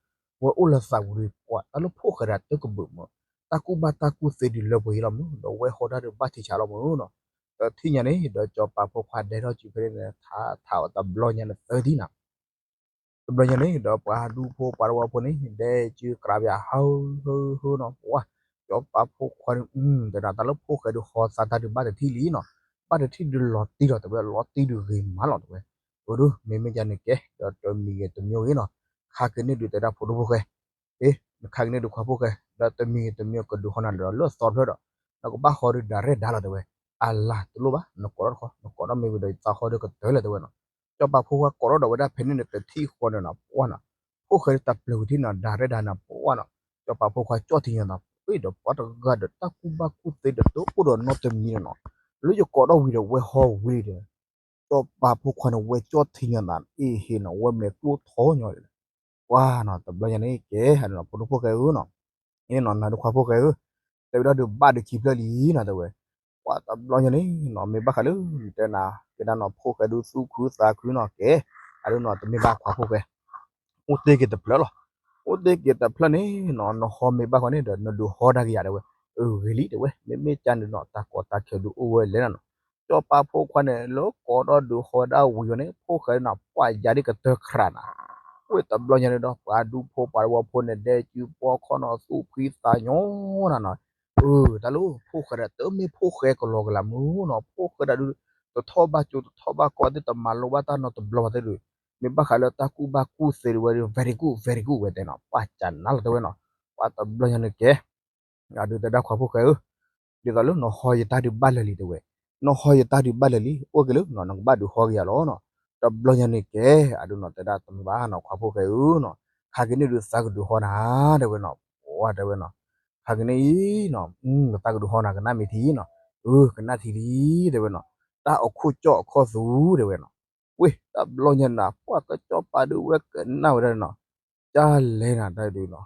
ဝဲအိၣ်လၢသးပူၤဒီး ပှၢ် တၢ်လၢဖိၣ်ဃဲဒၣ်တကဘုးမး, တၢ်ကူၣ်ဘၣ်တၢ်ကူၣ်သ့ဒုးလၢပှဲၤလီၤမး, ဒီးဝဲဟီတၢ်ဒုးဘၣ်ထံးဆးလီၤမးနီၤ. တထံၣ်ညါန့ၣ် ဒီးကၠီၤပၤဖိခွါဒဲထီၣ်စုဖဲန့ၣ် ထးထးအီၤတဘျီညါန့ၣ်သၢထံၣ်နီၤ. တဘျီညါန့ၣ် ဒီးပှၤဒူဖိပှၤတဝီဖိန့ၣ် ဒဲစုကြးပယၤ ဟၢဟၢဟၢနီၤ ပှၢ်, ကၠီၤပၤဖိခွါန့ၣ် တဲဒၣ်တၢ်လၢဖိၣ်ဃဲဒုးဟီသးတၢ်ဒုးဘၣ်တထံၣ်လံနီၤ, ဘၣ်တထံၣ်ဒုးလီၤတံၢ်လီၤ တဲဝဲ လီၤတံၢ်ဒုးဂ့ၤမးလီၤ တဲဝဲ. အၢဒိၣ် မ့မ့ၢ်ယၤန့ၣ်ကဲ ဒီးတမံၤဂ့ၤတမံၤဂ့ၤနီၤ, ခါကန့ၣ်ဒုးတဲဒၣ်ဖိဒိၣ်ဖိၣ်ဃဲ အ့ နခါကန့ၣ်ဒုးခွါဖိၣ်ဃဲ ဒီးတမံၤဂ့ၤတမံၤကဒုးဟီနၤဒီးလၢအသီတဖျၢၣ်ဒီး နကဘၣ်ဟီဒုးဒၣ်ရဲၣ်ဒၣ်လီၤ တဲဝဲ. အလၤတလိၣ်ဘၣ် နကိးထီၣ်တခီ နကိးထီၣ်မ့ၢ်ဝံၤဒီးယသးဟီဒုးကတၢၢ်လီၤ တဲဝဲနီၤ. ကၠီၤပၤဖိခွါကိးထီၣ်ဒီးဝဲဒၣ်ဖဲန့ၣ်န့ၣ် တထံၣ်ဃီန့ၣ်နီၤ ပှၢ်နီၤ, ဖိၣ်ဃဲဒုးတၢ်ပျၢၤဝံၤထံၣ်နီၤ ဒၣ်ရဲၣ်ဒၣ်နီၤ ပှၢ်နီၤ, ကၠီၤပၤဖိခွါကၠီၣ်ထံညီသး အ့ဒီးပှၤတဂၤဒီးတၢ်ကူၣ်ဘၣ်ကူၣ်သ့ဒီးတအိၣ်ဒီးနီတမံၤန့ၣ်နီၤ, လၢယကိးထီၣ်ဝံၤဒီးဝဲဟီဝံၤဒီး ကၠီၤပၤဖိခွါန့ၣ် ဝဲကၠီၣ်ထံညီသး အ့ဟ့နီၤ ဝဲမဲာ်ကျိထီညီ ပှၢ်နီၤ တဘျီညါန့ၣ်ကဲ ဖိဒိၣ်ဖိၣ်ဃဲဧၢနီၤ, အ့နီၤ နၤဒုးခွါဖိၣ်ဃဲဧၢ, တဲဝဲဒၣ်ဒုးဘၣ်ဒုးခံဖျၢၣ်လံနီၤ တဲဝဲ. ပှၢ်တဘျီညါန့ၣ်နီၤ မ့ၢ်ဘၣ်ဃးလၢ တဲနၤ ကဲဒၣ်နီၤ ဖိၣ်ဃဲဒုးသူၣ်ခုသးခုနီၤ ကဲ, အဒိနီၤ တမ့ၢ်ဘၣ်ခွါဖိၣ်ဃဲ အိၣ်တ့ၢ်က့ၤတဖျၢၣ်လီၤ. အိၣ်တ့ၢ်က့ၤတဖျၢၣ်န့ၣ်နီၤ နဟီမ့ၢ်ဘၣ်ဃီန့ၣ်ဒီး နဒုးဟီဒၣ်က့ၤယၤ တဲဝဲ. အၢ ဂ့ၤလံ တဲဝဲ, မ့မ့ၢ်ကၢ်န့ၣ်နီၤ တၢ်ကီတၢ်ခဲဒုးအိၣ်ဝဲလဲၣ်နီၤ. ကၠီၤပၤဖိခွါန့ၣ် လၢကိးဒီးဒုးဟီဒၣ်ဝံၤအီၤန့ၣ် ဖိၣ်ဃဲနီၤ ပှၢ်ယၤဒ်ကတၢၢ်ခရးနၤ. ဝဲတဘျီညါန့ၣ်ဒီး ပှၤဒူဖိပှၤတဝီဖိန့ၣ် ဒဲကၠူပှီၢ်ခီၣ်နီၤ သူၣ်ဖှံသးညီနၤနီၤ. အၢ တၢ်လၢဖိၣ်ဃဲဒၣ်တမ့ၢ်ဖိၣ်ဃဲကလီကလီမးနီၤ ဖိၣ်ဃဲဒၣ်ဒုး တထီၣ်ဘၣ်ကၠိတထီၣ်ဘၣ်ကီသ့ၣ် တမၤလိဘၣ်တၢ်နီတဘျီဘၣ်သ့ၣ်ဒုး မ့ၢ်ဘၣ်ဃးလၢတၢ်ကူၣ်ဘၣ်ကူၣ်သ့ဒုးဝဲဒုး very good very good ဝဲတဲနီၤ ပှၢ်ကၢ်နၤလီၤ တဲဝဲနီၤ. ပှၢ်တဘျီညါန့ၣ်ကဲ အဒုးတဲဒၣ်ခွါဖိၣ်ဃဲဧၢ, ဒ်သိးလၢနဟီယတၢ်ဒုးဘၣ်လၢာ်လံ တဲဝဲ, နဟီယတၢ်ဒုးဘၣ်လၢာ်လံ အိၣ်က့ၤလၢနီၤ နကဘၣ်ဒုးဟီက့ၤယၤလီၤနီၤ. တဘျီညါန့ၣ်ကဲ အဒုးနီၤ တဲဒၣ်တမ့ၢ်ဘၣ်နီၤ ခွါဖိၣ်ဃဲဧၢနီၤ, ခါက့ၤန့ၣ်ဒုးသးကဒုးဟီနၤ တဲဝဲနီၤ, ပှၢ်တဲဝဲနီၤ, ခါက့ၤန့ၣ်အံၤနီၤ သးကဒုးဟီနၤ ကနၣ်မ့ၢ်ထံနီၤ, အၢ ကနၣ်ထံလံ တဲဝဲနီၤ, တၢ်အခိၣ်ကၠီၣ်အခီၣ်သူ တဲဝဲနီၤ. ဝ့ၢ် တဘျီညါနၤ ပှၢ်ကၠီၤပၤဒုးဝဲကနၣ်ဝဲဒၣ်နီၤ, ကၢ်လဲၤနၤတၢ်ဒုးနီၤ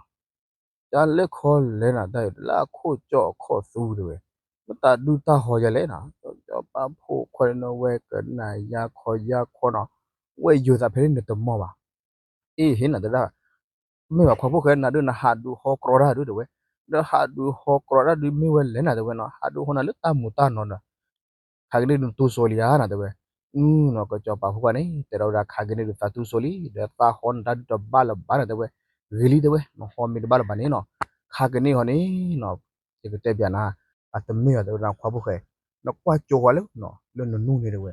ကၢ်လဲၤခီလဲၤနၤတၢ်အံၤ လၢအခိၣ်ကၠီၣ်အခီၣ်သူတဲဝဲ, မ့ၢ်တၢ်ဒုးတၢ်ဟီယၤလဲၣ်နီၤ, ကၠီၤပၤဖိခွါန့ၣ်ဝဲကနၣ်ယါခီယါခီနီၤ, ဝဲယိၤသးဖဲန့ၣ်န့ၣ်တမီၢ်ဘၣ်. အ့ဟ့ၣ်နၤတဲဒၣ်, မ့ၢ်ဘၣ်ခွါဖိၣ်ဃဲ နၤဒုးနဟးဒုးဟီကြီတၢ်ဒုးတဲဝဲ, ဒီးဟးဒုးဟီကြီတၢ်ဒုးမ့ၢ်ဝဲလဲၣ်နၤတဲဝဲနီၤ, ဟးဒုးဟီနၤလၢတၢ်မူၤတၢ်နီၤဒီး ခါကန့ၣ်ဒုးနတူၢ်စိလံဧါနၤတဲဝဲ, အနီၤ ကစီၤပၤဖိခွါန့ၣ် တဲဒီးဝဲဒၣ် ခါကန့ၣ်ဒုးသးတူၢ်စိလံ, ဒီးသးဟီနတၢ်ဒုးတဘၣ်လၢၤဘၣ်နၤတဲဝဲ, ဂ့ၤလံတဲဝဲ, နဟီမ့ၢ်တဘၣ်လၢၤဘၣ်န့ၣ်နီၤ, ခါကန့ၣ်ဟီန့ၣ်နီၤ, ယကတဲပျးနၤ, အတမ့ၢ်ဘၣ်တဲဝဲဒၣ်ခွါဖိၣ်ဃဲ, နကွၢ်ကၠိဃီလၢ လၢနနူၢ်န့ၣ်တဲဝဲ,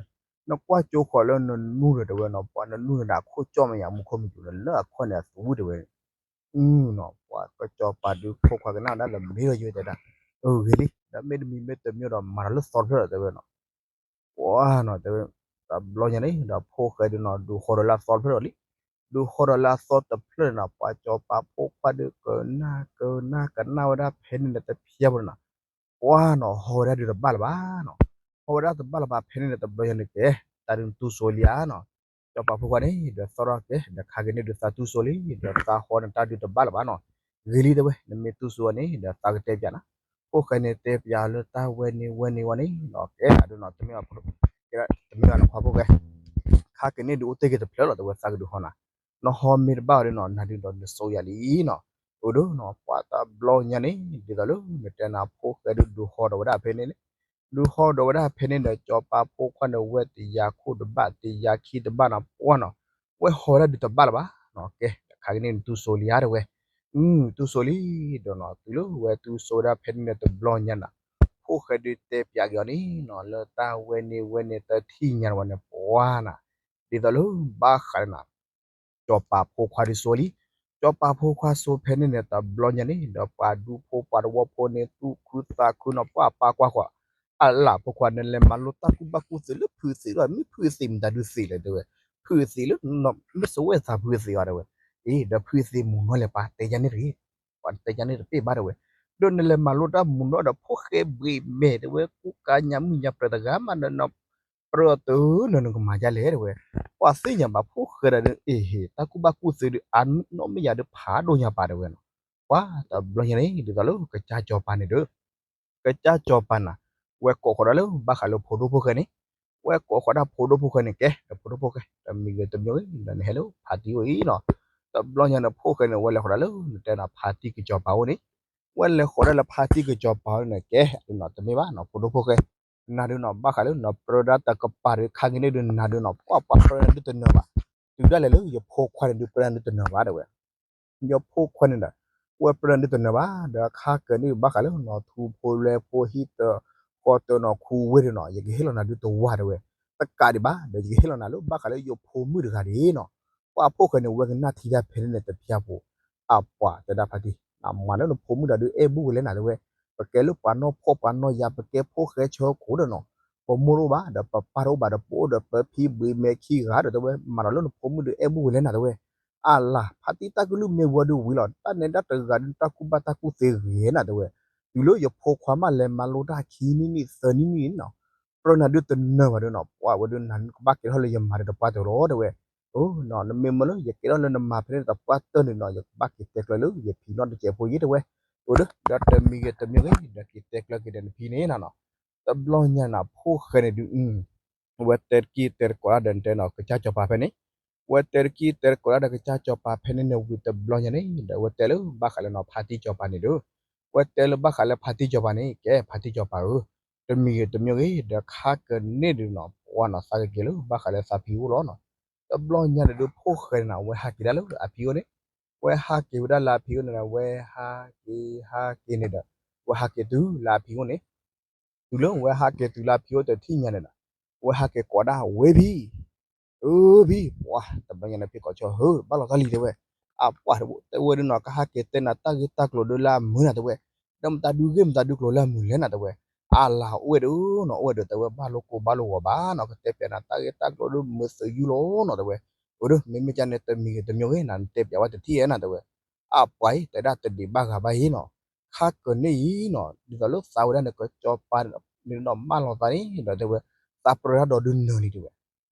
နကွၢ်ကၠိဃီလၢနနူၢ်ဒီးတဲဝဲနီၤ, ပှၤနနူၢ်န့ၣ်ဒီးအခိၣ်ကၠီၣ်မ့ၢ်ယၤ မူခိၣ်မံၤကၠိၤဒီး လၢအခီၣ်န့ၣ်အသူတဲဝဲ, နီၤ ပှၤကစီၤပၤဒုးဖိခွါကနၣ်ဒၣ်လၢမ့ၢ်ဒီးယိၤတဲဒၣ်, အဂ့ၤလံ, ဒီးမ့ၢ်တမံၤမ့ၢ်တမံၤဒီးမၤဒီးလၢသီတဖျၢၣ်ဒီးတဲဝဲနီၤ, ပှၤနီၤတဲဝဲ, တဘျီညါန့ၣ် ဒီးဖိၣ်ဃဲဒုးနီၤ ဒုးဟီဒီးလၢအသီတဖျၢၣ်ဒီးလံ, ဒုးဟီဒီးလၢအသီတဖျၢၣ်န့ၣ်နီၤ ပှၤစီၤပၤဖိခွါဒုးကနၣ်ကနၣ်ကနၣ်ဝဲဒၣ်ဖဲန့ၣ်ဒီးတဖျၢၣ်ဖိန့ၣ်နီၤ, ပှၤနီၤ ဟီဝဲဒၣ်ဒုးတဘၣ်လၢၤဘၣ်နီၤ, ဟီဝဲဒၣ်တဘၣ်လၢၤဘၣ်ဖဲန့ၣ်ဒီးတဘျီညါန့ၣ်ကဲ, တၢ်ဒုးနတူၢ်စိလံဧါနီၤ, စီၤပၤဖိခွါန့ၣ် ဒီးသီထီၣ်ကဲ ဒီးခါကန့ၣ်ဒုးသးတူၢ်စိလံ, ဒီးသးဟီန့ၣ်တၢ်ဒုးတဘၣ်လၢၤဘၣ်နီၤ, ဂ့ၤလံတဲဝဲ နမ့ၢ်တူၢ်စိန့ၣ် ဒီးသးကတဲပျးနၤ, ဖိၣ်ဃဲန့ၣ်တဲပျးလၢတၢ်ဝဲန့ၣ်ဝဲန့ၣ်ဝဲန့ၣ်နီၤ, ကဲဒုးနီၤ တမ့ၢ်ဘၣ် တမ့ၢ်ဘၣ်နခွါဖိၣ်ဃဲ ခါကန့ၣ်ဒုးအိၣ်တ့ၢ်က့ၤတဖျၢၣ်လီၤတဲဝဲ သးကဒုးဟီနၤ, နဟီမ့ၢ်တဘၣ်အီၤဒီးနီၤ နၤဒုးဒီးနစိယၤလံနီၤ, အိၣ်ဒီးနီၤ ပှၤတဘျီညါန့ၣ် ဒ်သိးလၢ နတဲနၤဖိၣ်ဃဲဒုးဒုးဟီဒီးဝဲဒၣ်ဖဲန့ၣ်န့ၣ်, ဒုးဟီဒီးဝဲဒၣ်ဖဲန့ၣ်ဒီး စီၤပၤဖိခွါန့ၣ် ဝဲတယၤခိၣ်တဘၣ် တယၤခံတဘၣ်နီၤ ပှၤနီၤ, ဝဲဟီဝဲဒၣ်ဒုးတဘၣ်လၢၤဘၣ်နီၤ, ကဲ ခါကန့ၣ်နတူၢ်စိလံဧါတဲဝဲ, တူၢ်စိလံ, ဒီးနီၤ တုၤလၢဝဲတူၢ်စိဝဲဒၣ်ဖဲန့ၣ်န့ၣ်တဘျီညါနီၤ, ဖိၣ်ဃဲဒုးတဲပျးက့ၤအီၤန့ၣ်နီၤ လၢတၢ်ဝဲန့ၣ်ဝဲန့ၣ်တထံၣ်ညါဝဲန့ၣ် ပှၤနီၤ, ဒ်သိးလၢဘၣ်ဃးလၢနီၤ စီၤပၤဖိခွါဒုးစိလံ, စီၤပၤဖိခွါစိဖဲန့ၣ်န့ၣ် တဘျီညါန့ၣ် ဒီးပှၤဒူဖိပှၤတဝီဖိန့ၣ် သူၣ်ခုသးခုနီၤ ပှၤပာ်ကွၢ်ဃီ, အလၢ်ဖိခွါန့ၣ် လဲၤမၤလိတၢ်ကူၣ်ဘၣ်ကူၣ်သ့လၢဖုသ့လီၤ, မ့ၢ်ဖုသ့မတၤဒုးသ့လဲၣ်တဲဝဲ, ဖုသ့လၢ မ့ၢ်စဝဲသးဖုသ့အီၤတဲဝဲ, အ့ ဒီးဖုသ့မူၤနီၢ်လဲၣ် ပှၤတဲယါန့ၣ်တဂ့ၤ, ပှၤတဲယါန့ၣ်တပ့ၢ်ဘၣ်တဲဝဲ, ဒီးနလဲၤမၤလိတၢ်မူၤနီၢ်ဒီးဖိၣ်ဃဲဘှံးမဲာ်တဲဝဲ ကူကၤညါမုၣ်ညါပြၢၤတဂၤမးဒီးနီၤ ပြၢၤတၢ်နီၤ နကမၤဒ်လဲၣ်တဲဝဲ, ပှၤသ့ၣ်ညါဘၣ်ဖိၣ်ဃဲဒီး အ့ဟ့ၣ် တၢ်ကူၣ်ဘၣ်ကူၣ်သ့ဒုး အနီၢ်မ့ၢ်ယၤဒုးဖးဒိၣ်ညါပာ်တဲဝဲနီၤ, ပှၤတဘျီညါန့ၣ် ဒ်သိးလၢကစၢ်စီၤပၤန့ၣ်ဒီး ကစၢ်စီၤပၤန့ၣ် ဝဲကိးဃီၤဒၣ်လၢဘၣ်ဃးလၢဖိဒိၣ်ဖိၣ်ဃဲန့ၣ်, ဝဲကိးဃီၤဒၣ်ဖိဒိၣ်ဖိၣ်ဃဲန့ၣ် ကဲ ဒီးဖိဒိၣ်ဖိၣ်ဃဲ တမံၤဂ့ၤတမံၤဂ့ၤ ဒီးနဟဲလၢဖါတံၢ်အိၣ်အံၤနီၤ, တဘျီညါန့ၣ် ဖိၣ်ဃဲန့ၣ် ဝဲလဲၤဃီၤဒၣ်လၢ နတဲနီၤ ဖါတံၢ်ကစီၤပၤအိၣ်န့ၣ်, ဝဲလဲၤဃီၤဒၣ်လၢဖါတံၢ်ကစီၤပၤအိၣ်န့ၣ် ကဲ ဒုးနီၤ တမ့ၢ်ဘၣ်နီၤ ဖိဒိၣ်ဖိၣ်ဃဲ, နၤဒုးနီၤ ဘၣ်ဃးလၢနီၤ ပြၢဒၣ်တကပၤဒီး ခါက့ၤန့ၣ်ဒုး နၤဒုးနီၤ ပှၤပှၤပြၢနၤဒုးတနၢၤဘၣ်, တုၤဒၣ်လဲာ်လၢယဖိခွါန့ၣ်ဒုး ပြၢနၤဒုးတနၢၤဘၣ်တဲဝဲ ယဖိခွါန့ၣ်ဒီး ဝဲပြၢနၤဒုးတနၢၤဘၣ် ဒီးခါက့ၤန့ၣ်ဘၣ်ဃးလၢနီၤ ထူဖိလဲဖိဟံၣ်တၢ ဃီတၢနီၤ ခူဝ့ၢ်ဒုးနီၤ ယကဟ့ၣ်လီၤနၤဒုးတဝၤတဲဝဲ, တကးဒံးဘၣ် ဒီးယကဟ့ၣ်လီၤနၤလၢဘၣ်ဃးလၢယဖိမုၣ်တဂၤဒ်နီၤ, ပှၤဖိၣ်ဃဲန့ၣ် ဝဲကနၣ်ထံတၢ်ဖဲန့ၣ်န့ၣ်တဖျၢၣ်ဖိ, အပှၤတဲဒၣ်ဖါတံၢ် နမၤလၢနဖိမုၣ်တဂၤဒုးအဲၣ်ဘူၣ်ဝဲလဲၣ်နၤတဲဝဲ, ပကဲလၢပှၤနီၢ်ဖှီၣ်ပှၤနီၢ်ယာ် ပကဲဖိၣ်ဃဲဆၢခိၣ်ဒီးနီၤ, ပမိၢ်တအိၣ်ဘၣ် ဒီးပပၢ်တအိၣ်ဘၣ်ဒီး ပအိၣ်ဒီးပဖံဘှံးမဲာ်ခံဂၤဒီးတဲဝဲ မၤဒီးလၢနဖိမုၣ်ဒုးအဲၣ်ဘူၣ်ဝဲလဲၣ်နၤတဲဝဲ, အလၤ ဖါတံၢ်တၢ်ကလုၢ်မ့ၢ်ဝံၤဒုးဝံၤလီၤ တၢ်နဲဒၣ်တဂၤဒုးတၢ်ကူၣ်ဘၣ်တၢ်ကူၣ်သ့ဂ့ၤနၤတဲဝဲ, တုၤလၢယဖိခွါမးလဲၤမၤလိတၢ်ခံနံၣ်နံၣ်သၢနံၣ်နံၣ်နီၤ, ပြၢနၤဒုးတနၢၤဘၣ်ဒီးနီၤ ပှၤဝဲဒုးနၤကဘၣ်ကဲထီၣ်လၢယမၤဒီးတပှၢ်တၢၢ်လီၤတဲဝဲ, နမ့ၢ်မၢလၢယကဲထီၣ်လၢနမၤဖဲန့ၣ်တပှၢ်တၢၢ်န့ၣ်နီၤ ယကဘၣ်က့ၤတဲကျၢၤလၢယဖံနီၣ်တစဲးဖိယ့ၢ်တဲဝဲ, အိၣ်ဒီး ဒီးတမံၤဂ့ၤတမံၤဂ့ၤ ဒီးက့ၤတဲကျၢၤက့ၤဒီးနဖံန့ၣ်နၤနီၤ, တဘျီညါနၤဖိၣ်ဃဲန့ၣ်ဒုး ဝဲတဲတကံၢ်တဲတကိးဒၣ်ဒီးတဲနီၤ ကစၢ်စီၤပၤဖဲန့ၣ်, ဝဲတဲတကံၢ်တဲတကိးဒၣ်ဒီးကစၢ်စီၤပၤဖဲန့ၣ်န့ၣ်ဝံၤတဘျီညါန့ၣ် ဒီးဝဲတဲလၢဘၣ်ဃးလၢနီၤ ဖါတံၢ်စီၤပၤန့ၣ်ဒီး, ဝဲတဲလၢဘၣ်ဃးလၢဖါတံၢ်စီၤပၤန့ၣ် ကဲဖါတံၢ်စီၤပၤဧၢ, တမံၤဂ့ၤတမံၤဂ့ၤ ဒီးခါကန့ၣ်ဒုးနီၤ ပှၤနီၤသးကက့ၤလၢဘၣ်ဃးလၢသးဖံအိၣ်လီၤနီၤ, တဘျီညါန့ၣ်ဒုးဖိၣ်ဃဲန့ၣ်နီၤ ဝဲဟးက့ၤဒၣ်လၢအဖံအိၣ်န့ၣ်, ဝဲဟးက့ၤဝဲဒၣ်လၢအဖံအိၣ်န့ၣ်ဒီး ဝဲဟးက့ၤဟးက့ၤန့ၣ်ဒီး ဝဲဟးက့ၤတုၤလၢအဖံအိၣ်န့ၣ် တုၤလၢဝဲဟးက့ၤတုၤလၢအဖံအိၣ်တထံၣ်ညါန့ၣ်ဒီး, ဝဲဟးက့ၤကိးဒၣ်ဝဲဖံ, အၢဖံ, ပှၤတဘျီညါန့ၣ်ဖံကိးဆီဟၢ ဘၣ်လီၤတၢ်လံတဲဝဲ, အပှၤတဲဝဲဒုးနီၤ ကဟးက့ၤတဲနၤတၢ်ဂ့ၢ်တၢ်ကျိၤဒုးလၢအမုာ်နၤတဲဝဲ, ဒီးမတၤဒုးဂ့ၢ်မတၤဒုးကျိၤလၢအမုာ်လဲၣ်နၤတဲဝဲ, အလၤအိၣ်ဝဲဒုးနီၤ အိၣ်ဝဲဒုးတဲဝဲ ဘၣ်လိကိဘၣ်လိဂီၤဘၣ်နီၤ ကတဲပျးနၤတၢ်ဂ့ၢ်တၢ်ကျိၤဒုးမုာ်သုးယူၢ်လီၤနီၤတဲဝဲ, အိၣ်ဒီး မ့မ့ၢ်ကန့ၣ်တမံၤဂ့ၤတမံၤဂ့ၤ နတဲပျးဝဲတထံၣ်ဧဲနၤတဲဝဲ, အပှၤအံၤ တဲဒၣ်တဒံးဘၣ်ဂၤဘၣ်အံၤနီၤ, ခါကန့ၣ်အံၤနီၤ ဒ်သိးလၢသးဝဲဒၣ်န့ၣ် ကစီၤပၤန့ၣ်နီၤ မၢလီၤသးန့ၣ်ဒီးတဲဝဲ, သးပြၢတၢ်ဒီးဒုးနၢၤလံတဲဝဲ,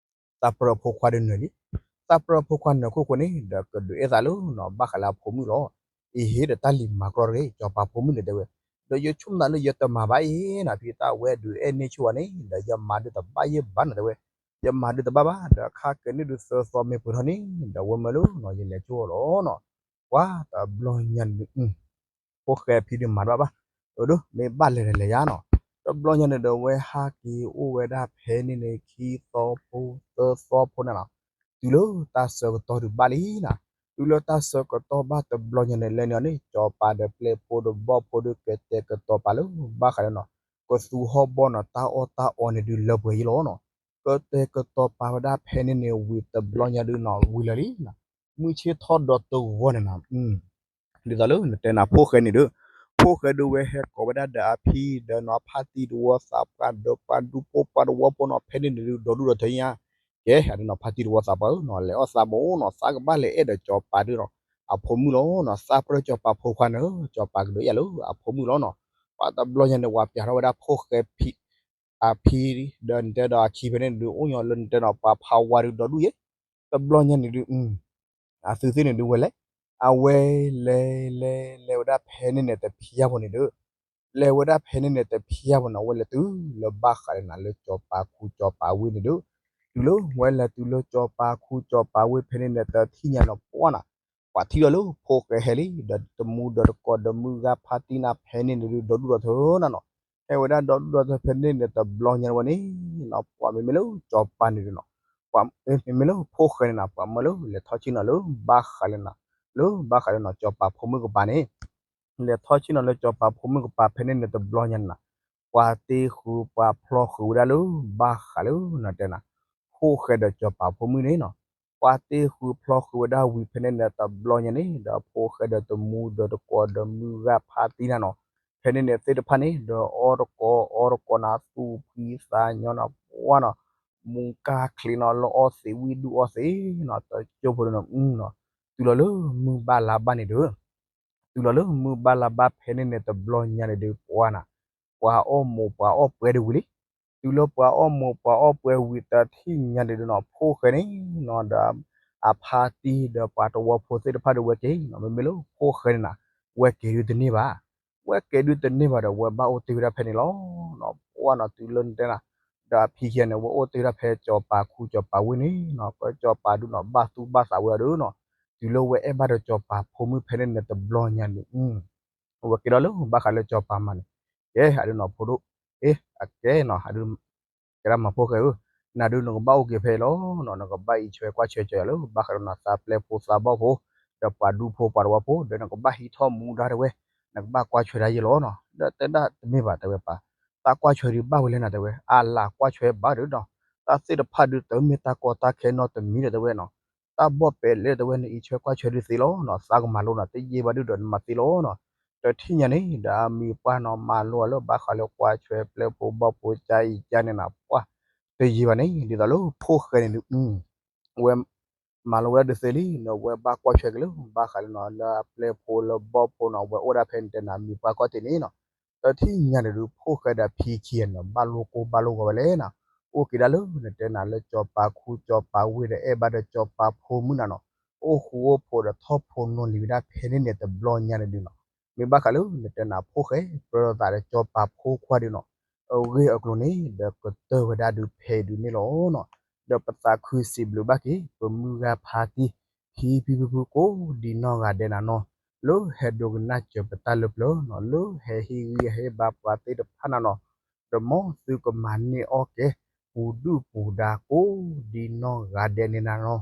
သးပြၢအဖိခွါဒုးနၢၤလံ, သးပြၢအဖိခွါနၢၤခိၣ်ဃိန့ၣ် ဒီးကဒုးအဲၣ်သးလၢနီၤ ဘၣ်ဃးလၢအဖိမုၣ်လီၤ, အံၤဟ့ၣ်ဒီးတၢ်လံၤမၤကြီတဂ့ၤ စီၤပၤဖိမုၣ်န့ၣ်တဲဝဲ, ဒီးယဆိကမိၣ်သးလၢယတမၤဘၣ်အံၤနၤ ဖံသးဝဲဒုးအဲၣ်န့ၢ်ဆိဝဲန့ၣ် ဒီးယမၤဒုးတဘၣ်ယဲၢ်ဘၣ်နၤတဲဝဲ, ယမၤဒုးတဘၣ်ဘၣ် ဒီးခါကန့ၣ်ဒုးသၢသီမ့ၢ်ပှဲၤထီၣ်န့ၣ် ဒီးဝဲမၢလၢနီၤ ယလဲၤဆိအီၤလီၤနီၤ ပှၤတဘျီညါန့ၣ်ဒုး ဖိၣ်ဃဲဖံဒုးမၤတဘၣ်ဘၣ်, အဒိ မ့ၢ်ဘၣ်လဲၤဒီးလဲၤယါနီၤ, တဘျီညါန့ၣ်ဒီး ဝဲဟးက့ၤအိၣ်ဝဲဒၣ်ဖဲန့ၣ်န့ၣ် ခံသီဖိ သၢသီဖိန့ၣ်နီၤ, တုၤလၢတၢ်ဆၢကတီၢ်ဒုးဘၣ်လံနီၤ, တုၤလၢတၢ်ဆၢကတီၢ်ဘၣ်တဘျီညါန့ၣ် လဲၤန့ၣ်န့ၣ် ကၠီၤပၤဒီးပျဲၢ်ဖိဒီးဘီၣ်ဖိဒုးကတဲာ်ကတီၤပာ်လၢဘၣ်ဃးဒီးနီၤ, ကသူဟီၣ်ဘီၣ်နီၤ တၢ်အီၣ်တၢ်အီန့ၣ်ဒုးလၢပှဲၤယံလီၤနီၤ, ကတဲာ်ကတီၤပာ်ဝဲဒၣ်ဖဲန့ၣ်န့ၣ် ဝံၤတဘျီညါဒုးနီၤ ဝံၤလၢာ်လံနီၤ, မုၢ်ဆ့ၣ်ထီၣ်ဒီးတဂီၤန့ၣ်နီၤ ဒ်သိးလၢနတဲနၤဖိၣ်ဃဲန့ၣ်ဒုး, ဖိၣ်ဃဲဒုးဝဲဟဲကိးဝဲဒၣ်ဒီးအဖံဒီးနီၤ ဖါတံၢ်တဝီသးပှၢ်ဒီးပှၤဒူဖိပှၤတဝီဖိနီၤ ဖဲန့ၣ်န့ၣ်ဒုးဒီဒူၣ်ဒီထၢညါ, ကဲ အဒုးနီၤ ဖါတံၢ်တဝီသးပှၢ်ဧၢနီၤ လဲၤအီၣ်သးမ့ၢ်နီၤ သးကဘၣ်လဲၤအဲၣ်ဒီးကၠီၤပၤဒုးနီၤ, အဖိမုၣ်လီၤနီၤ သးပြၢကၠီၤပၤဖိခွါန့ၣ် ကၠီၤပၤကဒုးအဲၣ်လၢအဖိမုၣ်လီၤနီၤ, ပှၤတဘျီညါန့ၣ် ပှၤပျးထီၣ်ဝဲဒၣ်ဖိၣ်ဃဲဖံ အဖံ ဒီးနတဲဒီးအခံဖဲန့ၣ်ဒုး အိၣ်ညီလၢနတဲနီၤ ပှၤဖးဝါဒုးဒီဒူၣ်ယဲ, တဘျီညါန့ၣ်ဒုး အသုသ့ၣ်န့ၣ်ဒုးဝဲလဲၣ်, အဝဲလဲၤလဲၤလဲၤဝဲဒၣ်ဖဲန့ၣ်န့ၣ်တဖျါဖိန့ၣ်ဒုး, လဲၤဝဲဒၣ်ဖဲန့ၣ်န့ၣ်တဖျါဖိန့ၣ် အဝဲလဲၤတုၤလၢဘၣ်ဃးလၢနၤလၢကၠီၤပၤခူကၠီၤပၤဝ့ၢ်န့ၣ်ဒုး, တုၤလၢဝဲလဲၤတုၤလၢကၠီၤပၤခူကၠီၤပၤဝ့ၢ်ဖဲန့ၣ်န့ၣ်တထံၣ်ညါနီၤ ပှၢ်နၤ ပှၤထံၣ်ဒီးလၢဖိၣ်ဃဲဟဲလံ ဒီးတမူဒီးတကိးဒီးမုၢ်ဂၤဖါတံၢ်နၤဖဲန့ၣ်န့ၣ်ဒုး ဒီဒူၣ်ဒီထၢနီၤနီၤ, ဟဲဝဲဒၣ်ဒီဒူၣ်ဒီထၢဖဲန့ၣ်န့ၣ်တဘျီညါဝဲန့ၣ်နီၤ ပှၤမ့မ့ၢ်လၢကၠီၤပၤန့ၣ်ဒုးနီၤ, ပှၤမ့မ့ၢ်လၢဖိၣ်ဃဲန့ၣ်နီၤ ပှၤမၢလၢလဲၤထီၣ်ဆ့ၣ်နီၤလၢဘၣ်ဃးလၢနၤ, လၢဘၣ်ဃးလၢနီၤ ကၠီၤပၤဖိမုၣ်ကပၤန့ၣ် လဲၤထီၣ်ဆ့ၣ်နီၤလၢကၠီၤပၤဖိမုၣ်ကပၤဖဲန့ၣ်န့ၣ်တဘျီညါန့ၣ်နီၤ, ပှၤတ့ဃုာ်ပှၤဖျီဃုာ်ဝဲဒၣ်လၢဘၣ်ဃးလၢနၤတဲနၤ, ဖိၣ်ဃဲဒီးကၠီၤပၤဖိမုၣ်န့ၣ်နီၤ, ပှၤတ့ဃုာ်ဖျီဃုာ်ဝဲဒၣ်ဝံၤဖဲန့ၣ်န့ၣ်တဘျီညါန့ၣ် ဒီးဖိၣ်ဃဲဒီးတမူဒီးတကိးဒီးမုၢ်ဂၤဖါတံၢ်နၤနီၤ, ဖဲန့ၣ်န့ၣ်သ့ၣ်တဖၣ်န့ၣ် ဒီးအီၣ်တကိးအီတကိးနၤ သူၣ်ဖှံသးညီနၤ ပှၢ်နီၤ, မူကၢ်ချံးနီၤ လၢအီၣ်သ့ဝံၣ်ဒူၣ်အီၣ်သ့နီၤ တကၠိဖိန့ၣ်နီၤ, တုၤလီၤလၢမုၢ်ဘၣ်လါဘၣ်န့ၣ်ဒုး တုၤလီၤလၢမုၢ်ဘၣ်လါဘၣ်ဖဲန့ၣ်န့ၣ်တဘျီညါန့ၣ်ဒုး ပှၤနၤ, ပှၤအီၣ်မိာ်ပှၤအီၣ်ပှဲၤဒုးဝံၤလံ, တုၤလၢပှၤအီၣ်မိာ်ပှၤအီၣ်ပှဲၤဝံၤတထံၣ်ညါန့ၣ်ဒုးနီၤ ဖိၣ်ဃဲန့ၣ်နီၤ ဒီးအဖါတံၢ်ဒီးပှၤတဝီဖိသ့ၣ်တဖၣ်ဒုးဝဲက့ၤနီၤ မ့မ့ၢ်လၢဖိၣ်ဃဲန့ၣ်နၤ, ဝဲက့ၤဒုးတန့ၢ်ဘၣ်, ဝဲက့ၤဒုးတန့ၢ်ဘၣ်ဒီး ဝဲဘၣ်အိၣ်တ့ၢ်ဝဲဒၣ်ဖဲန့ၣ်လီၤနီၤ ပှၢ်နီၤ တုၤလၢနတဲနၤ, ဒီးအဖံခံဂၤန့ၣ် ဝဲအိၣ်တ့ၢ်ဝဲဒၣ်ဖဲကၠီၤပၤခူကၠီၤပၤဝ့ၢ်န့ၣ်နီၤ ကၠီၤပၤဒုးနီၤ ဘၣ်သူၣ်ဘၣ်သးဝဲအီၤဒုးနီၤ, တုၤလၢဝဲအဲၣ်ဘၣ်ဒီးကၠီၤပၤဖိမုၣ်ဖဲန့ၣ်န့ၣ်တဘျီညါန့ၣ် အဝဲက့ၤဒီးလၢဘၣ်ဃးလၢကၠီၤပၤမးန့ၣ်, ကဲ အဒုးနီၤဖိဒိၣ်, အကဲနီၤ အဒုး, ကဲဒၣ်မၤဖိၣ်ဃဲဧၢ, နၤဒုးနကဘၣ်အိၣ်က့ၤဖဲအံၤလီၤနီၤ နကဘၣ်အံးထွဲကွၢ်ထွဲကၠီၤယၤလၢဘၣ်ဃးဒီးနၤသးပျဲၢ်ဖိသးဘီၣ်ဖိ, ဒီးပှၤဒူဖိပှၤတဝီဖိ ဒီးနကဘၣ်ဟံးထီၣ်မူဒါတဲဝဲ, နကဘၣ်ကွၢ်ထွဲဒၣ်ယဲလီၤနီၤ ဒီးတဲဒၣ်တမ့ၢ်ဘၣ်တဲဝဲပၢ်, တၢ်ကွၢ်ထွဲဒုးဘၣ်ဝဲလဲၣ်နၤတဲဝဲ အလၢကွၢ်ထွဲဘၣ်ဒီးနီၤ, တၢ်သ့ၣ်တဖၣ်ဒုးတမ့ၢ်တၢ်ကီတၢ်ခဲနီတမံၤဒီးတဲဝဲနီၤ တၢ်ဘီၣ်ပဲာ်လဲၣ်တဲဝဲ နအံးထွဲကွၢ်ထွဲဒုးသ့လီၤနီၤ သးကမၤလိနီၤ တယံာ်ဘၣ်ဒုးဒီးနမၤသ့လီၤနီၤ, တထံၣ်ညါန့ၣ် ဒီးအမံၤပှၢ်နီၤ မၤလိအီၤလၢဘၣ်ဃးလၢကွၢ်ထွဲပျဲၢ်ဖိဘီၣ်ဖိကါအံၤကါန့ၣ်နၤ ပှၢ်, တယံာ်ဘၣ်န့ၣ် ဒ်သိးလၢဖိၣ်ဃဲန့ၣ်ဒုး ဝဲ မၤလိဝဲဒၣ်ဒုးသ့လံနီၤ ဝဲဘၣ်ကွၢ်ထွဲက့ၤလၢ ဘၣ်ဃးလၢနီၤ လၢအပျဲၢ်ဖိလၢဘီၣ်ဖိနီၤ ဝဲအိၣ်ဒၣ်ဖဲန့ၣ်တဲနၤမံၤပှၢ်ကီၢ်တ့ၢ်န့ၣ်နီၤ, တထံၣ်ညါန့ၣ်ဒုး ဖိၣ်ဃဲဒီးဖံခံဂၤန့ၣ်နီၤ ဘၣ်လိာ်ကိၢ်ဘၣ်လိာ်ဂီၤဝဲလဲၣ်နီၤ, အိၣ်က့ၤဒၣ်လၢနတဲနၤလၢကၠီၤပၤခူကၠီၤပၤဝ့ၢ်ဒီးအဲၣ်ဘၣ်ဒီးကၠီၤပၤဖိမုၣ်နၤနီၤ, အိၣ်ဃူအိၣ်ဖိးဒီးထီၣ်ဖိးနီၢ်လံၤဝဲဒၣ်ဖဲန့ၣ်န့ၣ်တဘျီညါန့ၣ်ဒုးနီၤ, မ့ၢ်ဘၣ်ဃးလၢနတဲနၤဖိၣ်ဃဲ ပြၢသးဒီးကၠီၤပၤဖိခွါဒုးနီၤ အဂ့ၢ်အကျိၤန့ၣ် ဒီးကတၢၢ်ဝဲဒၣ်ဒုးဖဲအံၤဒုးန့ၣ်လီၤနီၤ, ဒီးပသးခုစံးဘျုးဘၣ်က့ၤ ပမုၢ်ဂၤဖါတံၢ် ဖံဖံဖုဖုကိးဒံနီၢ်ဂၤဒဲးနၤနီၤ, လၢဟဲဒိကနၣ်စၢၤပတၢ်လၢပျၢၤနီၤ လၢဟဲဟ့ၣ်ဂံၢ်ဟ့ၣ်ဘါပှၤသ့ၣ်တဖၣ်နၤနီၤ, ဒီးမ်သုကမၤန့ၢ်အီၣ်ကဲ ပူၤဒုၣ်ပူၤဒါကိးဒံနီၢ်ဂၤဒဲးန့ၣ်နၤနီၤ,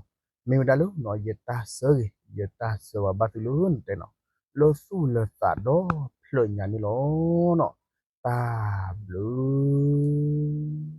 မ့ၢ်ဝဲဒၣ်လၢနီၤ ယတၢ်ဆၢဂ့ၤ ယတၢ်ဆၢဝါဘၣ်သုလၢနတဲနီၤ, လၢသူၣ်လၢသးဒီဖျၢၣ်ညါန့ၣ်လီၤနီၤ, တၢ်ဘျုး